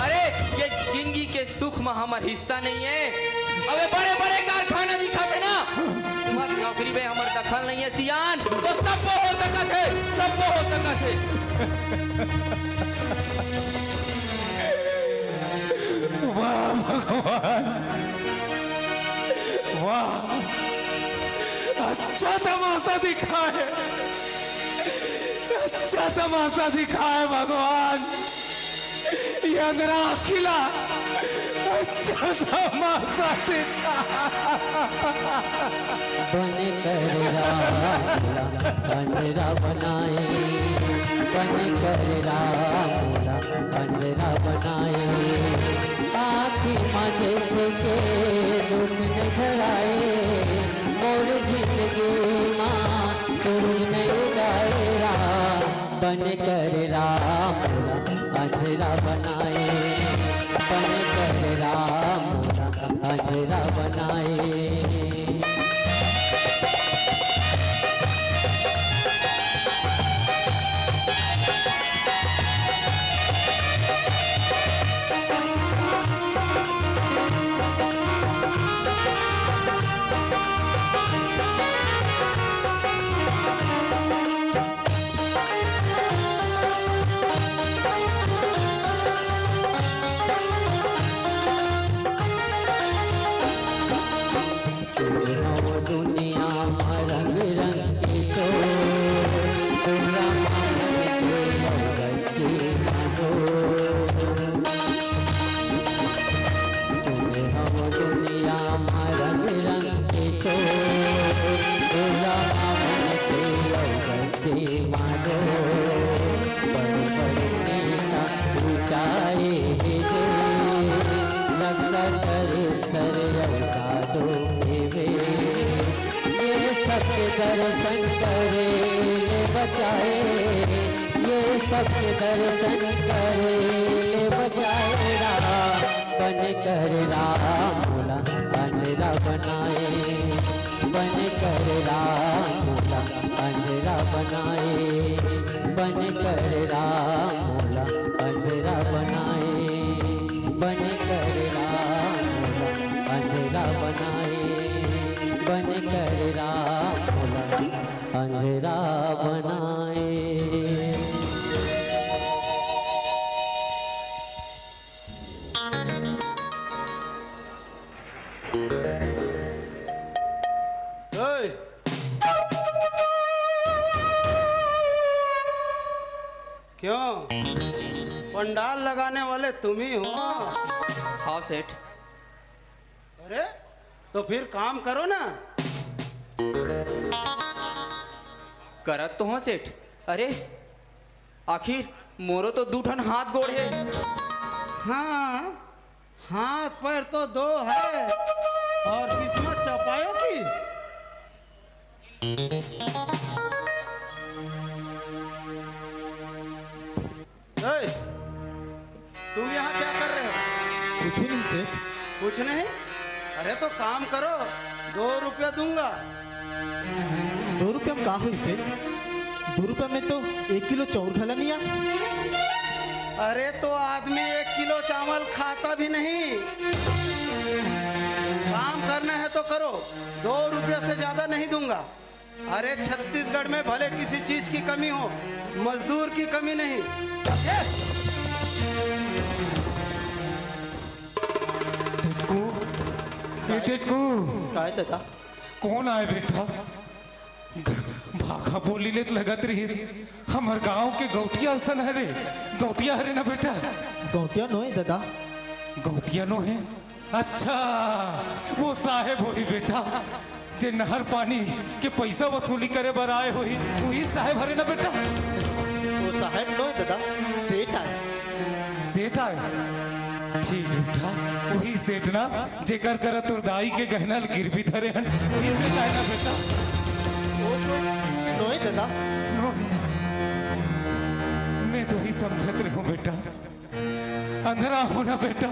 अरे, ये जिंदगी के सुख मा हमर हिस्सा नइ हे। अबे बड़े-बड़े कारखाना दिखाथे ना, उहाँ नौकरी में हमर दखल नइ हे सियान। तो सब हो सकत हे, सब हो सकत हे। वाह भगवान, वाह, अच्छा तमाशा दिखाए, अच्छा तमाशा दिखाए भगवान। ये अंधरा अखिला, अच्छा तमाशा देखा। बन कर राम ला अंधरा बनाए, बन कर राम ला अंधरा बनाए। आँखी मा देखे के नून नइ धराए, मोर जिंदगी मा नून नइ उगाए राम। बन कर राम ला अंधरा बनाए, बन कर राम ला अंधरा बनाए। सबके दर्शन करे ले बचाए, ये सबके दर्शन करे ले बचाए राम। बन कर राम मोला अंधरा बनाए, बन कर राम मोला अंधरा बनाए, बन कर राम मोला अंधरा बनाए, बन कर राम मोला अंधरा बनाए, बन कर राम मोला अंधरा बनाए। ओए! क्यों? पंडाल लगाने वाले तुम ही हो? हाँ सेठ। अरे, तो फिर काम करो ना। करत तो हूँ सेठ। अरे, आखिर मोरो तो दू ठन हाथ गोड़ हे। हाँ, हाथ पैर तो दो है और किस्मत चौपायों की। ए, तुम यहाँ क्या कर रहे हो? कुछ भी नहीं सेठ। कुछ नहीं? अरे तो काम करो, दो रुपया दूंगा। दो रुपया में का होई सेठ? दो रुपया में तो एक किलो चाउर घला नइ आय। अरे तो आदमी एक किलो चावल खाता भी नहीं। काम करना है तो करो, दो रुपया से ज्यादा नहीं दूंगा। अरे, छत्तीसगढ़ में भले किसी चीज की कमी हो, मजदूर की कमी नहीं, समझे? टिटकू, ए टिटकू। काय दादा? कौन आय बेटा? ग-, भाखा बोली ले त लगत रहिस, हमर गांव के गौटिया असन हरे। गौटिया हरे ना बेटा? गौटिया नोहे दादा। गौटिया नोहे? अच्छा, वो साहेब होही बेटा, जे नहर पानी के पैसा वसूली करे बर आय होही, वही साहेब हरे ना बेटा? वो साहेब नोहे दादा, सेठ आय। सेठ आय? ठीक बेटा, वही सेठ ना, जेकर करा तोर दाई के गहना ल गिरवी धरे हन, वही सेठ आय ना बेटा? वो सेठ नोहे दादा। नोहे। मैं तो ही समझत रहूं बेटा, अंधरा होना बेटा,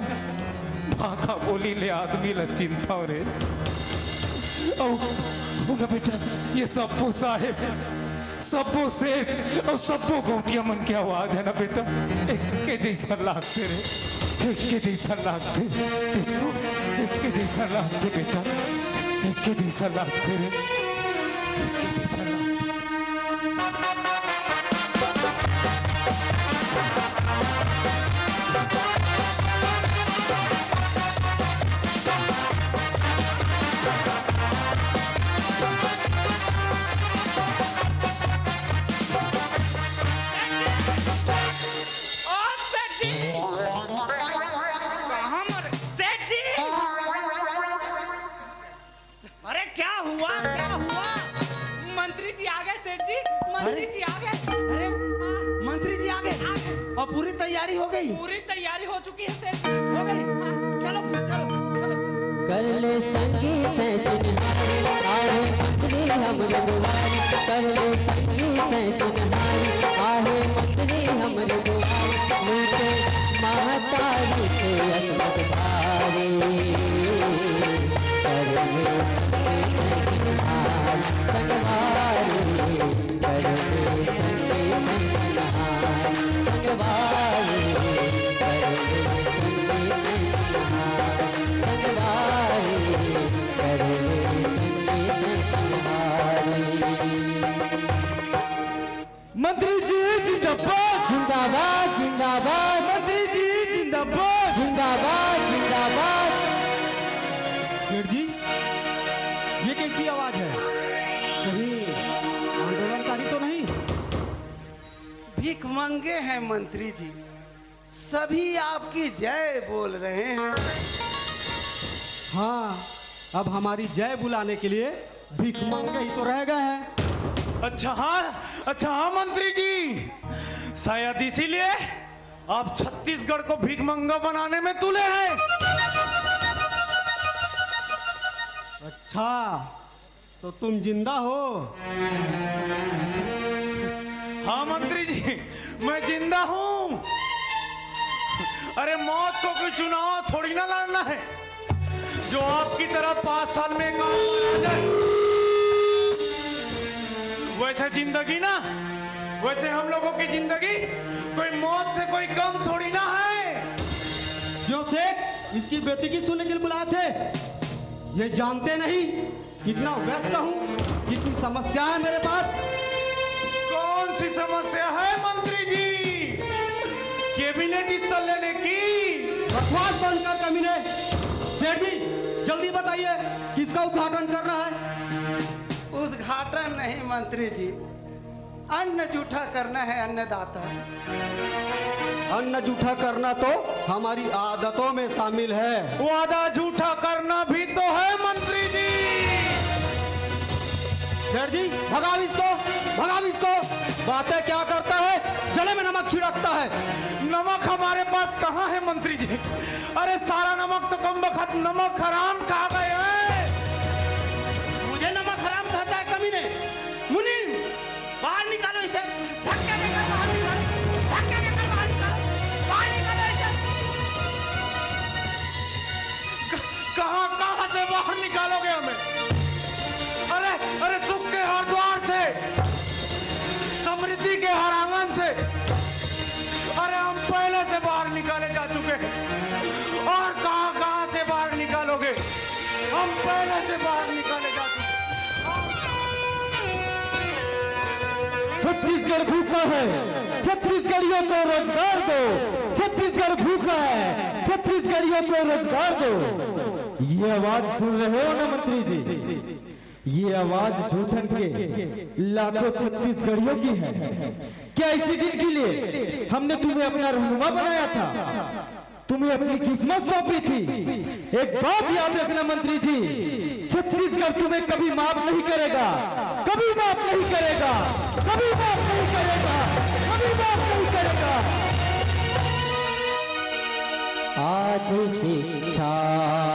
भाखा बोली ले आदमी ला चिंता हो रे। अउ होना बेटा, ये सब्बो साहेब, सब्बो सेठ अउ सब्बो गौटिया मन के आवाज है ना बेटा, एके जैसा लागथे रे, एके जैसा लागथे, एके जैसा लागथे बेटा, एके जैसा लागथे रे, एके जैसा लागथे। ओ सेठ जी! कहाँ मरे? सेठ जी! अरे क्या हुआ, क्या हुआ? मंत्री जी आ गए सेठ जी, मंत्री अरे, जी आ गए। अरे, हाँ। मंत्री जी आ गए। आ गए। और पूरी तैयारी हो गई? पूरी तैयारी हो चुकी है सेठ जी। हो गई? हाँ। चलो फिर, चलो, चलो। कर ले संगी तैं चिन्हारी, आहे मंत्री हमरे दुआरी। कर ले संगी तैं चिन्हारी, आहे मंत्री हमरे दुआरी। लूटे महतारी के असमत भारी। मंत्री जी जिंदाबाद। जिंदाबाद, जिंदाबाद। मंत्री जी जिंदाबाद। जिंदाबाद, जिंदाबाद। सेठ जी, ये कैसी आवाज है? कहीं आंदोलनकारी तो नहीं? भीख मंगे हैं मंत्री जी, सभी आपकी जय बोल रहे हैं। हाँ, अब हमारी जय बुलाने के लिए भीख मंगे ही तो रह गए हैं। अच्छा हाँ, अच्छा हाँ मंत्री जी, शायद इसीलिए आप छत्तीसगढ़ को भीख मंगा बनाने में तुले हैं। अच्छा, तो तुम जिंदा हो? हाँ मंत्री जी, मैं जिंदा हूँ। अरे, मौत को कोई चुनाव थोड़ी ना लड़ना है, जो आपकी तरह पाँच साल में एक आम मारा जाए। वैसे जिंदगी ना, वैसे हम लोगों की जिंदगी कोई मौत से कोई कम थोड़ी ना है। क्यों सेठ, इसकी बेइज्जती सुनने के लिए बुलाए थे? ये जानते नहीं कितना व्यस्त हूँ, कितनी समस्या है मेरे पास। कौन सी समस्या है मंत्री जी? कैबिनेट स्तर लेने की? बकवास बंद कर कमीने। सेठ जी, जल्दी बताइए, किसका उद्घाटन करना है? उद्घाटन नहीं मंत्री जी, अन्न जूठा करना है अन्नदाता। अन्न जूठा करना तो हमारी आदतों में शामिल है। वादा जूठा करना भी तो है मंत्री जी। सेठ जी, भगाओ इसको, भगाओ इसको। बातें क्या करता है, जले में नमक छिड़कता है। नमक हमारे पास कहाँ है मंत्री जी? अरे, सारा नमक तो कम बखत नमक हराम खा गए हैं। मुझे नमक हराम कहता है कमीने? मुनीम, बाहर निकालो इसे। धक्का देकर बाहर निकालो। धक्का देकर बाहर निकालो। बाहर निकालो इसे। क-, कहाँ, कहाँ से बाहर निकालोगे हमें? अरे, अरे, सुख के हर द्वार से, समृद्धि के हर आंगन से। अरे, हम पहले से बाहर निकाले जा चुके हैं। और कहाँ, कहाँ से बाहर निकालोगे? हम पहले से बाहर निकाले जा चुके हैं। छत्तीसगढ़ भूखा है, छत्तीसगढ़ियों को रोजगार दो। छत्तीसगढ़ भूखा है, छत्तीसगढ़ियों को रोजगार दो। ये आवाज सुन रहे हो ना मंत्री जी? ये आवाज जूठन के लाखों छत्तीसगढ़ियों की है। क्या इसी दिन के लिए हमने तुम्हें अपना रहनुमा बनाया था? तुम्हें अपनी किस्मत सौंपी थी। एक बात याद रखना मंत्री जी, छत्तीसगढ़ तुम्हें कभी माफ नहीं करेगा, कभी माफ नहीं करेगा, कभी माफ नहीं करेगा, कभी माफ नहीं करेगा। आधी शिक्षा,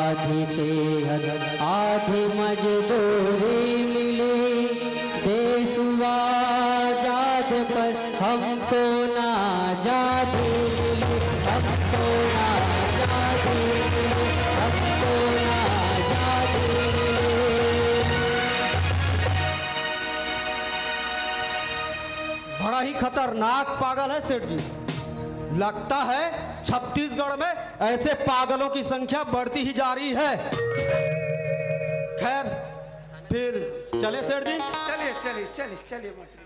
आधी सेहत, आधी मजदूरी मिली। देश हुआ आजाद पर हमको ना आजादी मिली, हमको ना आजादी मिली, हमको ना आजादी मिली। बड़ा ही खतरनाक पागल है सेठ जी। लगता है छत्तीसगढ़ में ऐसे पागलों की संख्या बढ़ती ही जा रही है। खैर, फिर चले सेठ जी? चलिए, चलिए, चलिए, चलिए मंत्री।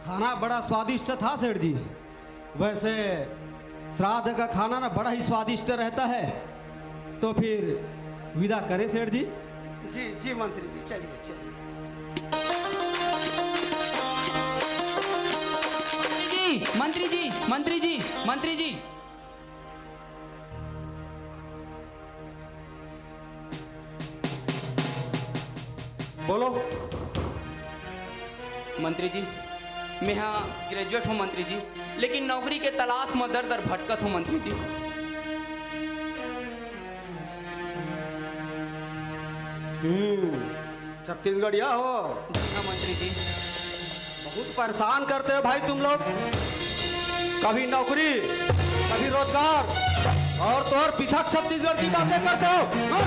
खाना बड़ा स्वादिष्ट था सेठ जी। वैसे श्राद्ध का खाना ना बड़ा ही स्वादिष्ट रहता है। तो फिर विदा करें सेठ जी? जी, जी मंत्री जी, चलिए, चलिए। मंत्री जी, मंत्री जी, मंत्री जी, मंत्री जी। बोलो। मंत्री जी, मेहा ग्रेजुएट हूँ मंत्री जी, लेकिन नौकरी के तलाश में दर दर भटकत हूँ मंत्री जी। हम्म, छत्तीसगढ़िया हो? जी हाँ मंत्री जी। बहुत परेशान करते हो भाई तुम लोग, कभी नौकरी, कभी रोजगार, और तो और पृथक छत्तीसगढ़ की बातें करते हो। हाँ?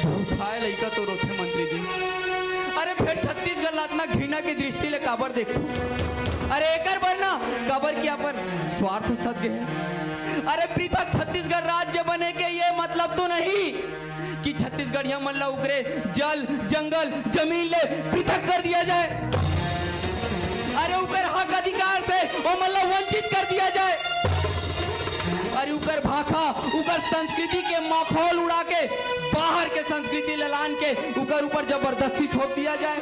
भूखाए लइका तो रोथे मंत्री जी। अरे फेर छत्तीसगढ़ ला अतना घृणा के दृष्टि ले काबर देखथो? अरे एकर बर ना, काबर कि अपन स्वार्थ सध गे हे। अरे पृथक छत्तीसगढ़ राज्य बने के ये मतलब तो नहीं कि छत्तीसगढ़िया मन ला उकरे जल, जंगल, जमीन ले पृथक कर दिया जाए। अरे उकर हक अधिकार से ओमन ला वंचित कर दिया जाए। अरे उकर भाखा, उकर संस्कृति के माखौल उड़ा के बाहर के संस्कृति ला लान के उकर ऊपर जबरदस्ती थोप दिया जाए।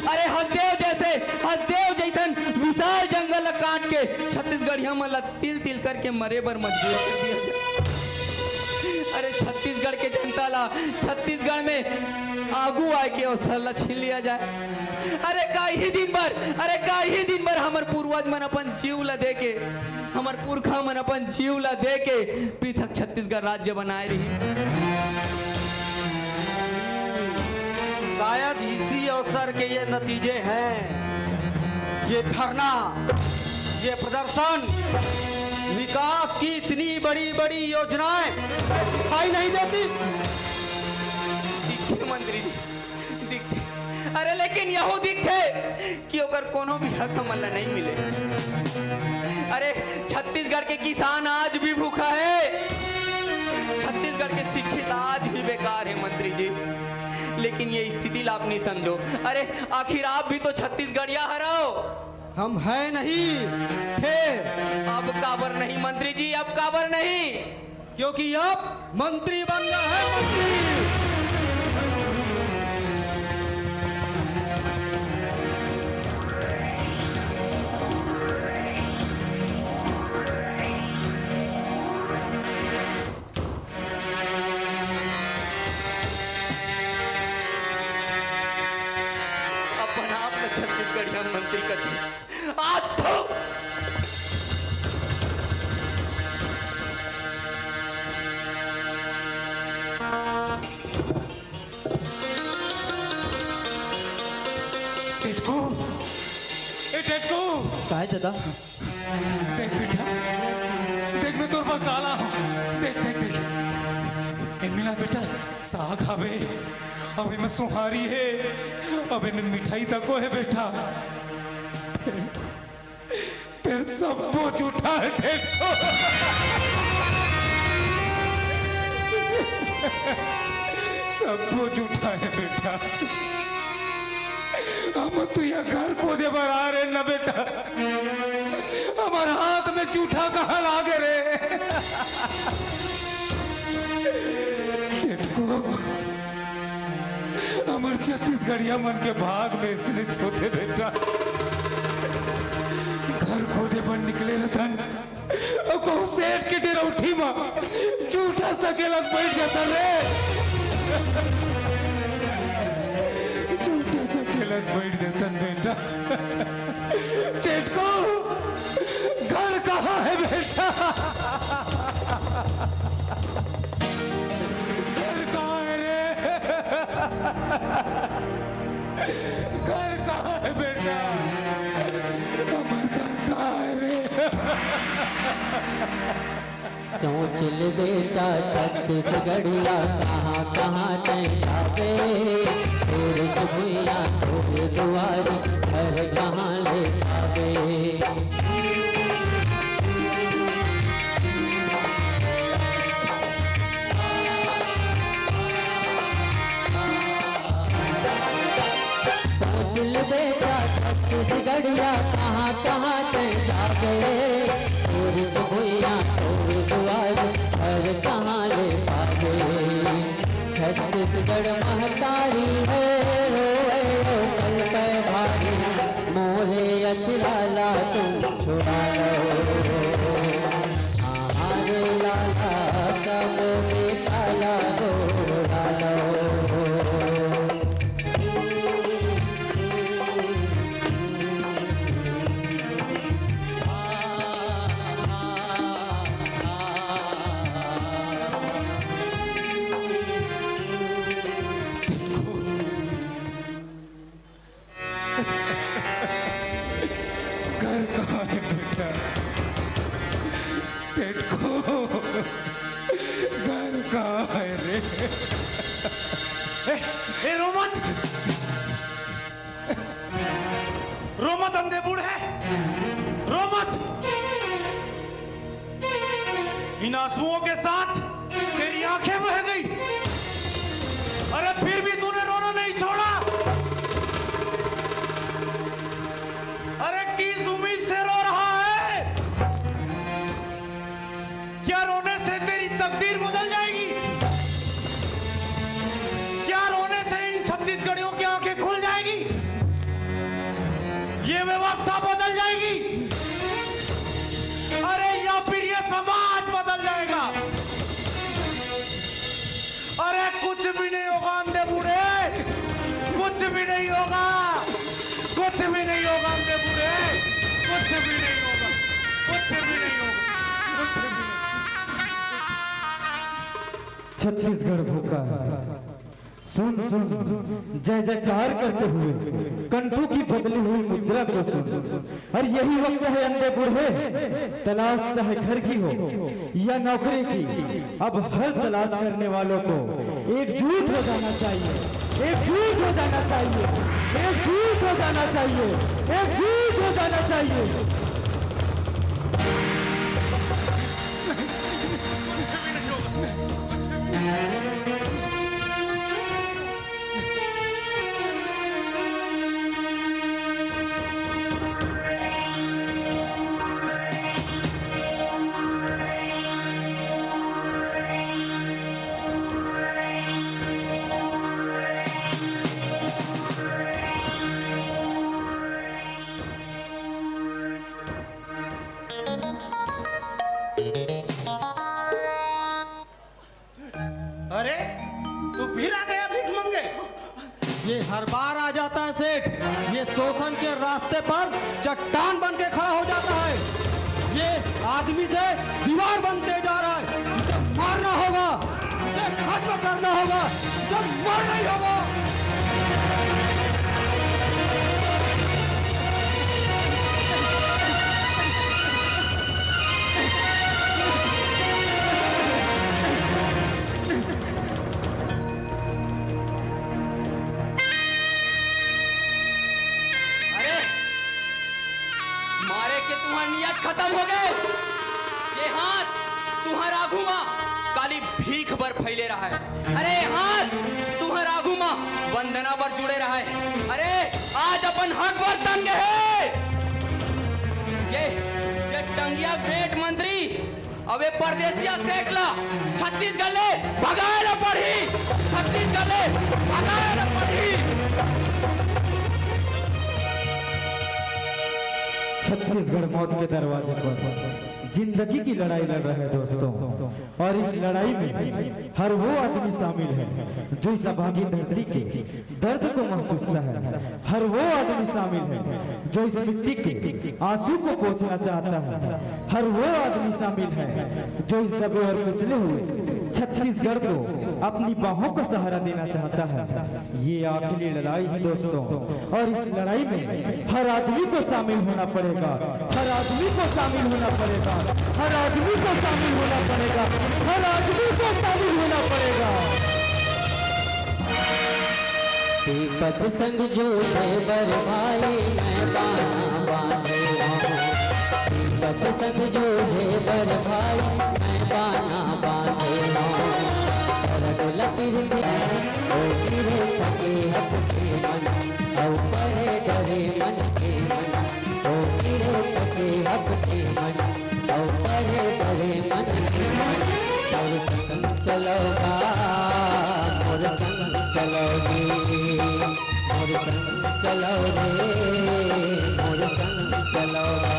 अरे हसदेव जैसे, हसदेव जैसन विशाल जंगल ला काट के छत्तीसगढ़िया मन ला तिल तिल करके मरे बर मजबूर कर दिया जाए। अरे छत्तीसगढ़ के जनता ला छत्तीसगढ़ में आगू आए के अवसर ला छीन लिया जाए। अरे का ही दिन भर, अरे का ही दिन भर हमर पूर्वज मन अपन जीव ला दे के, हमर पुरखा मन अपन जीव ला दे के पृथक छत्तीसगढ़ राज्य बनाए रही। शायद इसी अवसर के ये नतीजे हैं, ये धरना, ये प्रदर्शन, विकास की इतनी बड़ी बड़ी योजनाएं दिखाई नहीं देती। दिखथे मंत्री जी, दिखथे। अरे लेकिन यहू दिखथे कि ओकर कोनो भी हक हमन ला नहीं मिले। अरे छत्तीसगढ़ के किसान आज भी भूखा है, छत्तीसगढ़ के शिक्षित आज भी बेकार है मंत्री जी। लेकिन ये स्थिति ला आप नहीं समझो। अरे आखिर आप भी तो छत्तीसगढ़िया हरव। हम है नहीं थे। अब काबर नहीं मंत्री जी, अब काबर नहीं? क्योंकि अब मंत्री बन गया है मंत्री। अपन आप ल छत्तीसगढ़िया मंत्री कथे। आ, थू। टेटको, ए टेटको। काय दादा? देख बेटा, देख मैं तोर बर का लाय हंव। देख, देख, देख। ए मिला बेटा, साग हवे, अउ एमे सोहारी हे, अउ एमे मिठाई तको हे बेटा। फेर, फेर सब्बो जूठा हे टेटको। सब्बो जूठा हे बेटा। हमन तो इहाँ घर खोदे बर आय रहेन ना बेटा, हमर हाथ में जूठा कहाँ लागे रे? टेटको, हमर छत्तीसगढ़िया मन के भाग में अइसने होथे बेटा। घर खोदे बर निकले रथन, अउ कहूँ सेठ के डेरौठी म जूठा सकेलत बइठ जाथन रे। जूठा सकेलत बइठ जाथन बेटा। टेटको, घर कहाँ हे बेटा? घर कहाँ हे रे? घर कहाँ हे बेटा? हमर घर कहाँ हे रे? सोच ले बेटा छत्तीसगढ़िया, कहाँ कहाँ तैं जाबे? तोर भुइयां, तोर दुआर, घर कहाँ ले पाबे? सोच ले बेटा छत्तीसगढ़िया, कहाँ कहाँ तैं जाबे? तोर भुइयां, तोर दुआर, घर कहाँ ले पाबे? छत्तीसगढ़ महतारी हे, रोवय अउ कलपय भारी, मोरे अचरा ला तुम छुड़ा लो। हाँ रे लाला, कब मिटाला गोरा लो। घर कहाँ हे बेटा? टेटको, घर कहाँ हे रे? ए, ए, रो मत। रो मत अंधे बूढ़े, रो मत। इन आंसुओं के साथ तेरी आंखें बह गई। अरे, फिर भी तूने रोना नहीं छोड़ा। अरे, किस उम्मीद से रो रहा है? क्या रोने से तेरी तकदीर बदल जाएगी? क्या रोने से इन छत्तीसगढ़ियों की आंखें खुल जाएगी? ये व्यवस्था बदल जाएगी? अरे, या फिर ये समाज बदल जाएगा? अरे, कुछ भी नहीं होगा अंधे बूढ़े, कुछ भी नहीं होगा, कुछ भी नहीं होगा अंधे बूढ़े, कुछ भी नहीं होगा, कुछ भी नहीं होगा, कुछ भी नहीं। छत्तीसगढ़ भूखा है। सुन, सुन, जय जयकार करते हुए कंठों की बदली हुई मुद्रा को सुन। और यही वक्त है अंधे बूढ़े, तलाश चाहे घर की हो या नौकरी की, अब हर तलाश करने वालों को एकजुट हो जाना चाहिए, एकजुट हो जाना चाहिए, एकजुट हो जाना चाहिए, एकजुट हो जाना चाहिए। अरे, तू फिर आ गया भीख मंगे? ये हर बार आ जाता है सेठ। ये शोषण के रास्ते पर चट्टान बन के खड़ा हो जाता है। ये आदमी से दीवार बनते जा रहा है। इसे मारना होगा, इसे खत्म करना होगा, इसे मारना ही होगा। अरे, मारे के तुंहर नियत खतम हो गए। ये हाथ तुंहर आघू मा काली भीख बर फैले रहा है। अरे, ये हाथ तुंहर आघू मा वंदना बर जुड़े रहा है। अरे, आज अपन हक बर तंग हे। ये, ये टंगिया बेट मंत्री अबे परदेसिया सेठ ला छत्तीसगढ़ ले भगाए ला पड़ही, छत्तीसगढ़ ले भगाए ला पड़ही। छत्तीसगढ़ मौत के दरवाजे पर जिंदगी की लड़ाई लड़ रहा है दोस्तों, और इस लड़ाई में हर वो आदमी शामिल है जो इस अभागी धरती के दर्द को महसूसता है। हर वो आदमी शामिल है जो इस मिट्टी के आंसू को पोंछना चाहता है। हर वो आदमी शामिल है जो इस दबे और कुचले हुए छत्तीसगढ़ को अपनी बाहों का सहारा देना चाहता है। ये आखिरी लड़ाई है दोस्तों, और इस लड़ाई में हर आदमी को शामिल होना पड़ेगा, हर आदमी को शामिल होना पड़ेगा, हर आदमी को शामिल होना पड़ेगा, हर आदमी को शामिल होना पड़ेगा। दीपक संग जो है बर भाई, मैं बाना बांधे हूँ। दीपक संग जो है बर भाई, मैं बाना बांधे हूँ। रगुल पीरती, ओ पीरे थके हक के मन, औ परे डरे मन के मन, ओ पीरे थके हक के मन, औ परे डरे मन के मन। मोर संग चलो गा, मोर संग चलो जी, मोर संग चलो रे, मोर संग चलो गा,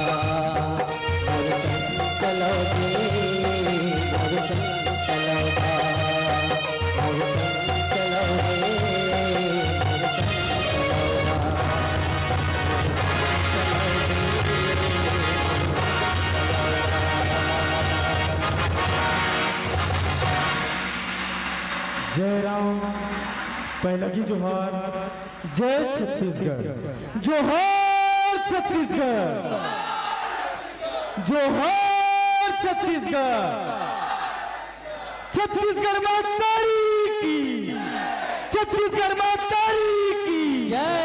मोर संग चलो जी, मोर संग चलो गा, मोर संग चलो रे, मोर संग चलो गा। जय राम। पहला की जोहार। जय छत्तीसगढ़। जोहार छत्तीसगढ़। जोहार छत्तीसगढ़। छत्तीसगढ़ माता की, छत्तीसगढ़ माता की जय।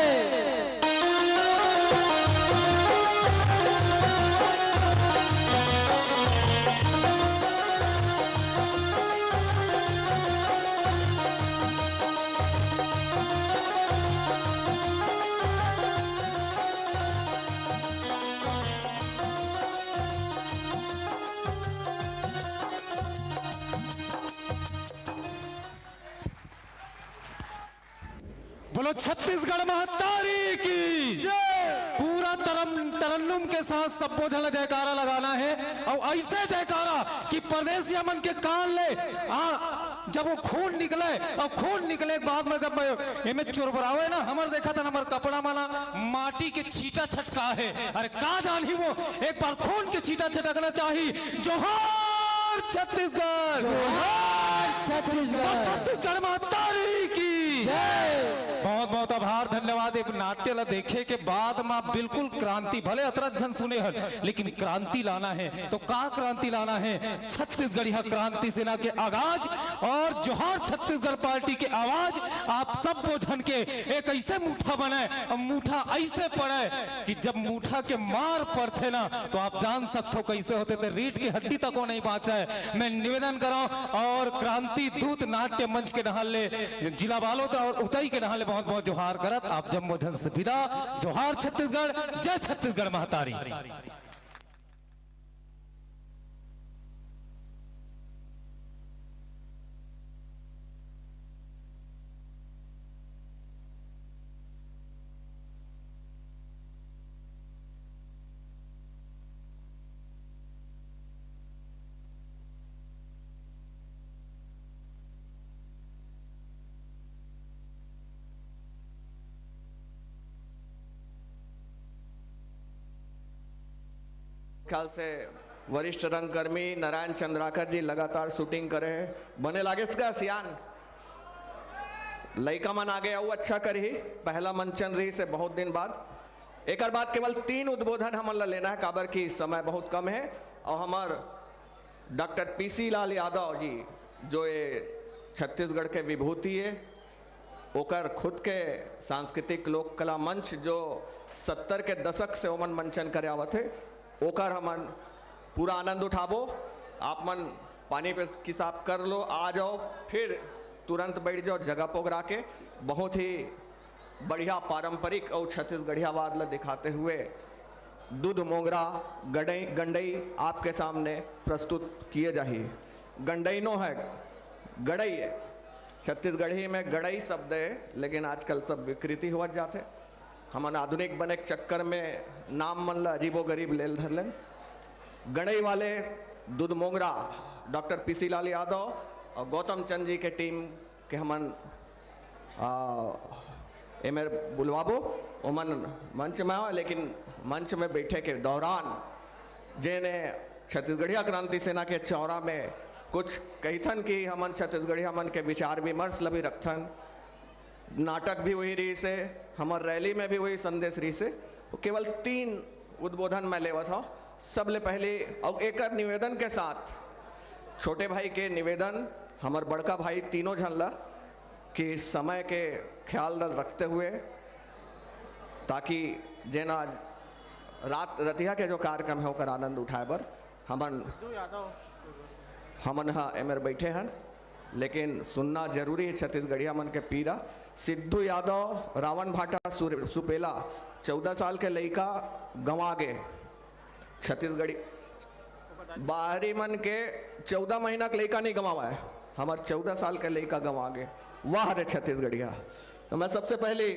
बोलो छत्तीसगढ़ महतारी की। पूरा तरम तरन्नुम के साथ सबो झन ला जयकारा लगाना हे, अउ ऐसे जयकारा कि परदेसिया मन के कान ले आ, जब वो खून निकले अउ खून निकले के बाद में जब एमे चुरबुरावे ना, हमर देखा था ना, हमर कपड़ा माना माटी के छींटा छटका हे। अरे का जानी वो, एक बार खून के छींटा छटकना चाही। जोहार छत्तीसगढ़। जोहार छत्तीसगढ़। छत्तीसगढ़ महतारी की। बहुत बहुत आभार, धन्यवाद। एक नाट्य ला देखे के बाद मा बिल्कुल क्रांति, भले अतरत झन सुने हन, लेकिन क्रांति लाना हे। तो का क्रांति लाना हे? छत्तीसगढ़िया क्रांति सेना के आगाज अउ जोहार छत्तीसगढ़ पार्टी के आवाज। आप सबो झन के एक ऐसे मुठा बने अउ मुठा ऐसे पड़े कि जब मुठा के मार पड़थे ना, तो आप जान सकथो कैसे होथे, ते रीढ़ के हड्डी तको नहीं बाँचे। मैं निवेदन करौं अउ क्रांति दूत नाट्य मंच के डहान ले, जिला बालोद अउ उतई के डहान ले बहुत बहुत जोहार करत आप जम्मो झन से विदा। जोहार छत्तीसगढ़, जय छत्तीसगढ़ महतारी। ख्याल से वरिष्ठ रंगकर्मी नारायण चंद्राकर जी लगातार शूटिंग करे हे। बने लागेस का सियान? लइका मन आगे अउ अच्छा करही। पहला मंचन रहिसे बहुत दिन बाद। एकर बाद केवल तीन उद्बोधन हमन ला लेना हे, काबर कि समय बहुत कम हे। अउ हमर डॉक्टर पीसी लाल यादव जी, जो ये छत्तीसगढ़ के विभूति हे, ओकर खुद के सांस्कृतिक लोक कला मंच, जो सत्तर के दशक से ओमन मंचन करे आवत हे, ओकर हमन पूरा आनंद उठाबो। आप मन पानी पे किसाब कर लो, आ जाओ, फिर तुरंत बैठ जाओ जगह पोगरा के। बहुत ही बढ़िया पारंपरिक अउ छत्तीसगढ़ियावाद ला दिखाते हुए दूध मोंगरा गडई, गंडई आपके सामने प्रस्तुत किए जाही। गंडई नो हे, गड़ई हे। छत्तीसगढ़ी में गड़ई शब्द हे, लेकिन आजकल सब विकृति होवत जाथे। हमन आधुनिक बने के चक्कर में नाम मन ला अजीबोगरीब लेल धर लेन। गड़ई वाले दूध मोंगरा डॉक्टर पीसी लाल यादव अउ गौतम चंद जी के टीम के हमन, आ, एमे बुलवाबो, ओमन मंच में आवे, लेकिन मंच में बैठे के दौरान जेने छत्तीसगढ़िया क्रांति सेना के चौरा में कुछ कहिथन कि हमन छत्तीसगढ़िया मन के विचार विमर्श ल भी रखथन, नाटक भी वही रहिसे, हमर रैली में भी वही संदेश रहिसे। तो केवल तीन उद्बोधन मैं लेवत हौं। सबले पहले अउ एकर निवेदन के साथ, छोटे भाई के निवेदन, हमर बड़का भाई तीनों झन ला, कि समय के ख्याल ल रखते हुए, ताकि जेन आज रात रतिहा के जो कार्यक्रम हे, ओकर आनंद उठाए बर हमन, हमन ह एमेर बैठे हन, लेकिन सुनना जरूरी हे छत्तीसगढ़िया मन के पीरा। सिद्धू यादव, रावण भाटा, सुर-, सुपेला, चौदह साल के लइका गंवा गे। छत्तीसगढ़ी बाहरी मन के चौदह महीना के लइका नहीं गंवाए, हमर चौदह साल के लइका गंवा गे। वाह रे छत्तीसगढ़िया। तो मैं सबसे पहले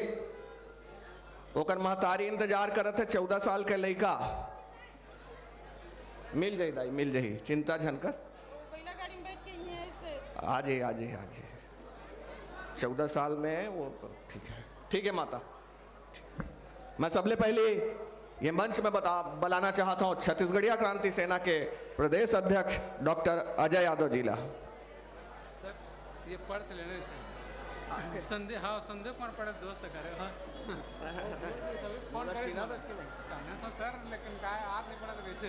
ओकर महतारी इंतजार करत हे, चौदह साल के लइका मिल जाही दाई, मिल जाही, चिंता झन कर। वो बैला गाड़ी में बैठ के ही है इसे। आ जाही, आ जाही, आ जाही। चौदह साल में वो, ठीक है, ठीक है माता। मैं सबले पहले ये मंच में बता, बुलाना चाहता हूँ छत्तीसगढ़िया क्रांति सेना के प्रदेश अध्यक्ष डॉक्टर अजय यादव जी ला। सर, ये पर्स लेने से संदेह, हाँ, संदेह कौन पड़े दोस्त करे, हाँ। फोन करे, कहना था सर, लेकिन कहा याद नहीं पड़ा था वैसे।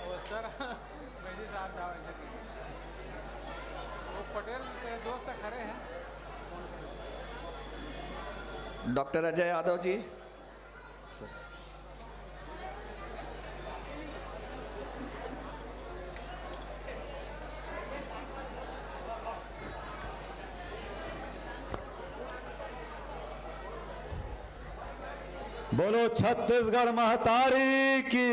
वो सर, वैसे साथ जाओ, ऐसे। वो पटेल के दोस्त खड़े हैं। डॉक्टर अजय यादव जी। बोलो छत्तीसगढ़ महतारी की।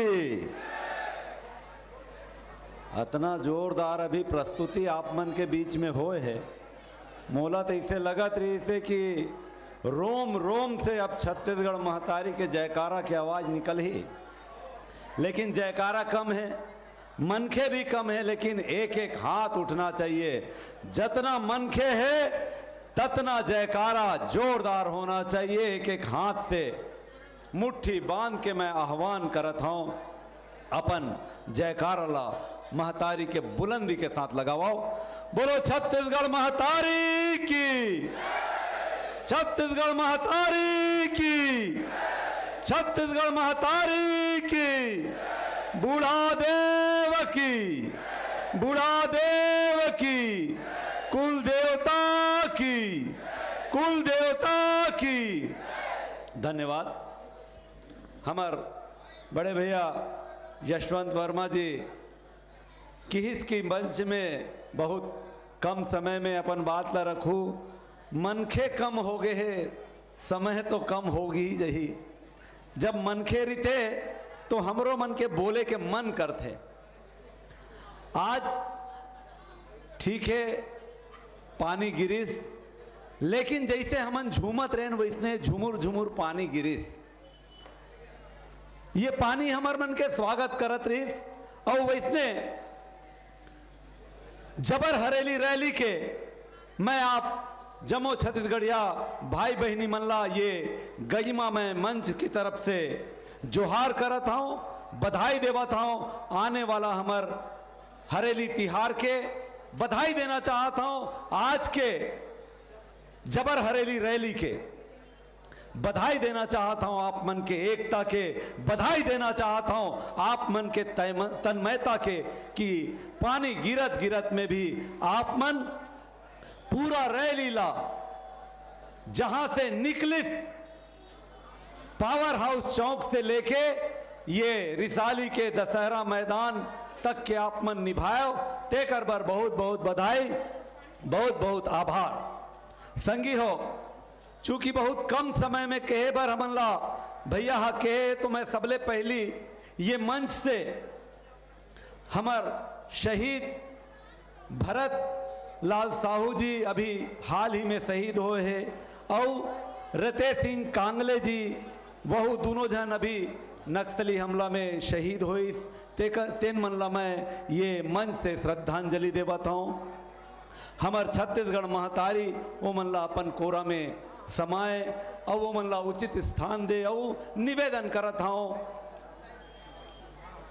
अतना जोरदार अभी प्रस्तुति आप मन के बीच में होए हे, मोला तो इसे लगत रहिसे कि रोम रोम से अब छत्तीसगढ़ महतारी के जयकारा के आवाज निकलही। लेकिन जयकारा कम हे, मनखे भी कम हे, लेकिन एक एक हाथ उठना चाहिए। जतना मनखे हे, ततना जयकारा जोरदार होना चाहिए। एक एक हाथ से मुट्ठी बांध के मैं आह्वान करत हौं, अपन जयकारा ला महतारी के बुलंदी के साथ लगावव। बोलो छत्तीसगढ़ महतारी की, छत्तीसगढ़ महतारी की, छत्तीसगढ़ महतारी की, बूढ़ा देव की, बूढ़ा देव की, कुल देवता की, कुल देवता की। धन्यवाद। हमर बड़े भैया यशवंत वर्मा जी किहिस कि मंच में बहुत कम समय में अपन बात ला रखू, मनखे कम हो गए हे, समय तो कम होही जही। जब मनखे रिथे तो हमरो मन के बोले के मन करथे। आज ठीक हे, पानी गिरिस, लेकिन जैसे हमन झूमत रहेन वैसने झुमुर झुमुर पानी गिरिस। ये पानी हमर मन के स्वागत करत रहिस। अउ वैसने जबर हरेली रैली के मैं आप जम्मो छत्तीसगढ़िया भाई बहिनी मन ला ये गरिमामय मंच की तरफ से जोहार करत हौं, बधाई देवत हौं। आने वाला हमर हरेली तिहार के बधाई देना चाहत हौं, आज के जबर हरेली रैली के बधाई देना चाहत हौं, आप मन के एकता के बधाई देना चाहत हौं, आप मन के तयम-, तन्मयता के, कि पानी गिरत गिरत में भी आप मन पूरा रैली ला जहां से निकलिस पावर हाउस चौक से लेके ये रिसाली के दशहरा मैदान तक के आप मन निभायव, तेकर बर बहुत बहुत बधाई, बहुत बहुत आभार। संगी हो, चूंकि बहुत कम समय में कहे बर हमन ला भैया हा कहे, तो मैं सबले पहली ये मंच से हमर शहीद भरत लाल साहू जी अभी हाल ही में शहीद होए हे, अउ रतेश सिंह कांगले जी, वहू दोनों झन अभी नक्सली हमला में शहीद होइस। तेकर, तेन मन ला मैं ये मंच से श्रद्धांजलि देवत हौं। हमर छत्तीसगढ़ महतारी ओमन ला अपन कोरा में समाए अउ ओमन ला उचित स्थान दे, अउ निवेदन करत हौं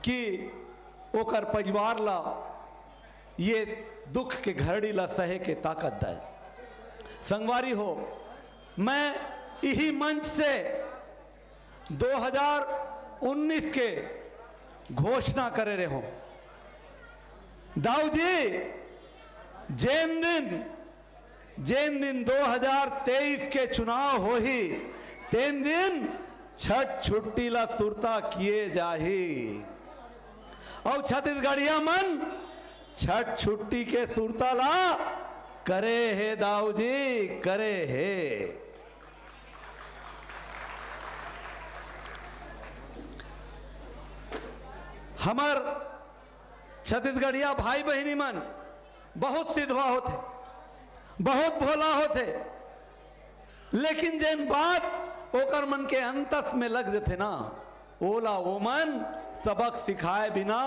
कि ओकर परिवार ला ये दुख के घड़ी ला सहे के ताकत दे। संगवारी हो, मैं इही मंच से दो हज़ार उन्नीस के घोषणा करे रहे हौं। दाऊ जी, जेन दिन, जेन दिन दो हज़ार तेईस के चुनाव होही, तेन दिन छठ छुट्टी ला सुरता किए जाही। अउ छत्तीसगढ़िया मन छठ छुट्टी के सुरता ला करे हे दाऊ जी, करे हे। हमर छत्तीसगढ़िया भाई बहिनी मन बहुत सिधवा होथे, बहुत भोला होथे, लेकिन जेन बात ओकर मन के अंतस में लग जथे ना, ओला ओमन सबक सिखाए बिना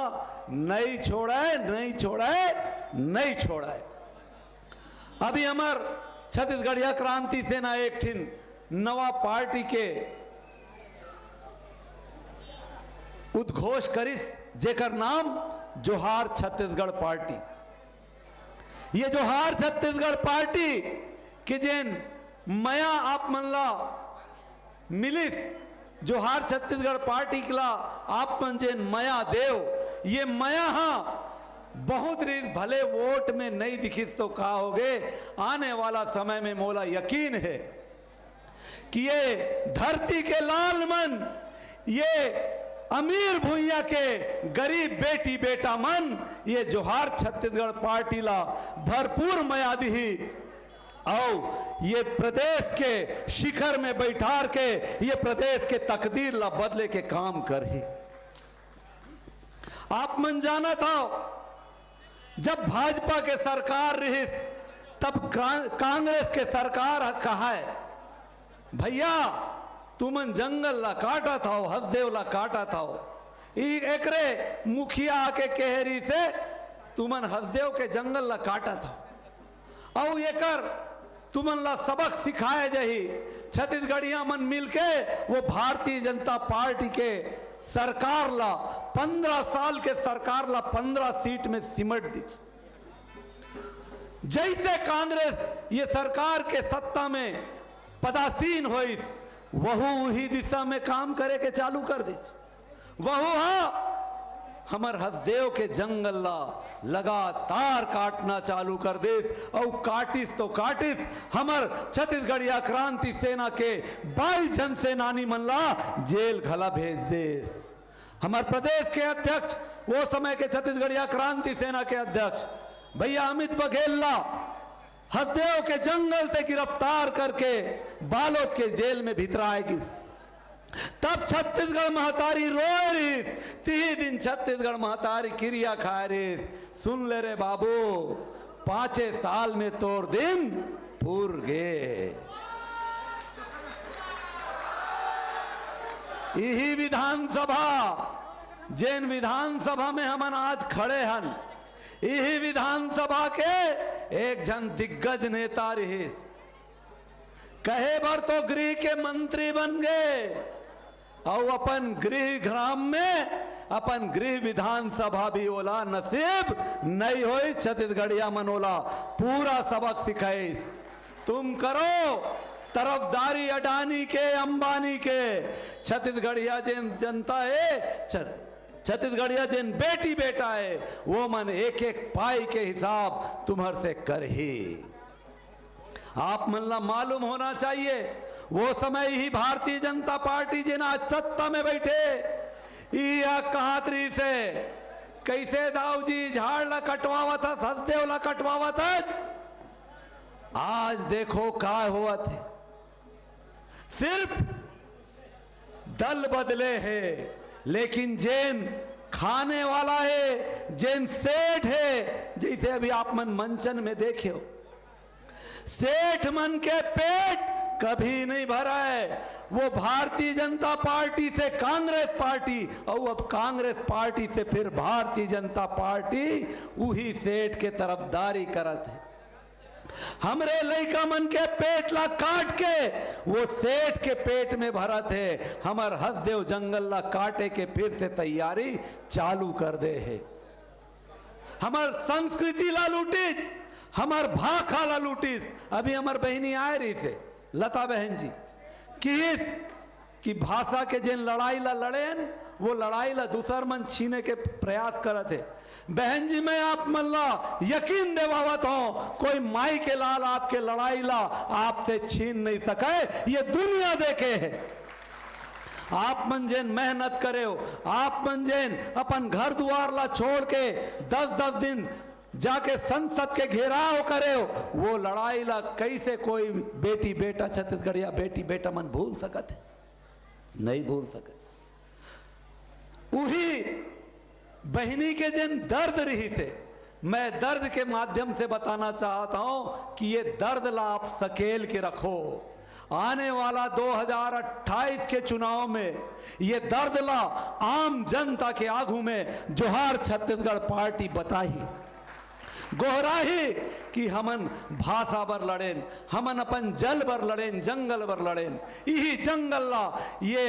नइ छोड़े, नइ छोड़े, नइ छोड़े। अभी हमर छत्तीसगढ़िया क्रांति सेना एक ठिन नवा पार्टी के उद्घोष करिस, जेकर नाम जोहार छत्तीसगढ़ पार्टी। ये जोहार छत्तीसगढ़ पार्टी के जेन मया आप मन ला मिलिस, जोहार छत्तीसगढ़ पार्टी ला आप मन जेन मया देव, ये मया हा बहुत रिस, भले वोट में नइ दिखिस तो का होगे, आने वाला समय में मोला यकीन हे कि ये धरती के लाल मन, ये अमीर भुइयां के गरीब बेटी बेटा मन, ये जोहार छत्तीसगढ़ पार्टी ला भरपूर मया दिही, अउ ये प्रदेश के शिखर में बैठार के ये प्रदेश के तकदीर ला बदले के काम करही। आप मन जानत हव, जब भाजपा के सरकार रिहिस, तब क्रां-, कांग्रेस के सरकार ह कहाय, भैया, तुमन जंगल ला काटत हव, हसदेव ला काटत हव। ई एकरे मुखिया आके कहे रहिसे, तुमन हसदेव के जंगल ला काटत हव। अउ एकर तुमन ला सबक सिखाए जाही। छत्तीसगढ़िया मन मिलके वो भारतीय जनता पार्टी के सरकार ला, पन्द्रह साल के सरकार ला पन्द्रह सीट में सिमट दीस। जैसे कांग्रेस ये सरकार के सत्ता में पदासीन होइस, वहू उही दिशा में काम करे के चालू कर दीस। वहू हा हमर हसदेव के जंगल ला लगातार काटना चालू कर देस, अउ काटिस तो काटिस, हमर छत्तीसगढ़िया क्रांति सेना के बाईस झन सेनानी मन ला जेल घला भेज देस। हमर प्रदेश के अध्यक्ष, वो समय के छत्तीसगढ़िया क्रांति सेना के अध्यक्ष भैया अमित बघेल ला हसदेव के जंगल से गिरफ्तार करके बालोद के जेल में भितराए गिस। तब छत्तीसगढ़ महतारी रोए रहिस, तिही दिन छत्तीसगढ़ महतारी किरिया खाए रहिस, सुन ले रे बाबू, पांचे साल में तोर दिन पूर गे। इही विधानसभा, जेन विधानसभा में हमन आज खड़े हन, इही विधानसभा के एक झन दिग्गज नेता रहिस। कहे बर तो गृह के मंत्री बन गे, अउ अपन गृह ग्राम में अपन गृह विधानसभा भी ओला नसीब नइ होइस। छत्तीसगढ़िया मन ओला पूरा सबक सिखाइस। तुम करो तरफदारी अडानी के, अंबानी के। छत्तीसगढ़िया जेन जनता हे, छ-, छत्तीसगढ़िया जेन बेटी बेटा हे, वो मन एक एक पाई के हिसाब तुम्हर से करही। आप मन ला मालूम होना चाहिए, वो समय ही भारतीय जनता पार्टी जेन आज सत्ता में बैठे, इही ह कहत रहिसे, "कैसे दाऊ जी झाड़ ला कटवावत हस, हसदेव ला कटवावत हस?" आज देखो का होवत हे, सिर्फ दल बदले हे, लेकिन जेन खाने वाला हे, जेन सेठ हे, जैसे अभी आप मन मंचन में देखे हो, सेठ मन के पेट कभी नहीं भराए। वो भारतीय जनता पार्टी से कांग्रेस पार्टी, और अब कांग्रेस पार्टी से फिर भारतीय जनता पार्टी, उही सेठ के तरफदारी करत हे। हमरे लइका मन के पेट ला काट के वो सेठ के पेट में भरत हे। हमर हसदेव जंगल ला काटे के फिर से तैयारी चालू कर दे हे। हमर संस्कृति ला लूटिस, हमर भाखा ला लूटिस। अभी हमर बहिनी आए रहिसे, लता बहन जी, किहिस कि भाषा के जेन लड़ाई ला लड़ेन, वो लड़ाई ला दूसर मन छीने के प्रयास करत हे। बहन जी, मैं आप मन ला यकीन देवावत हूँ, कोई माई के लाल आपके लड़ाई ला आपसे छीन नहीं सके, ये दुनिया देखे हे। आप मन जेन मेहनत करेव, आप मन जेन अपन घर दुआर ला छोड़ के दस दस दिन जाके संसद के घेराव करेव, वो लड़ाई ला कैसे कोई बेटी बेटा, छत्तीसगढ़िया बेटी बेटा मन भूल सकत हे? नहीं भूल सकत। उही बहिनी के जेन दर्द रहिसे, मैं दर्द के माध्यम से बताना चाहत हूं कि ये दर्द ला आप सकेल के रखो। आने वाला दो हज़ार अट्ठाईस के चुनाव में ये दर्द ला आम जनता के आगू में जोहार छत्तीसगढ़ पार्टी बताही, गोहराही कि हमन भाषा बर लड़ेन, हमन अपन जल बर लड़ेन, जंगल बर लड़ेन। इही जंगल ला ये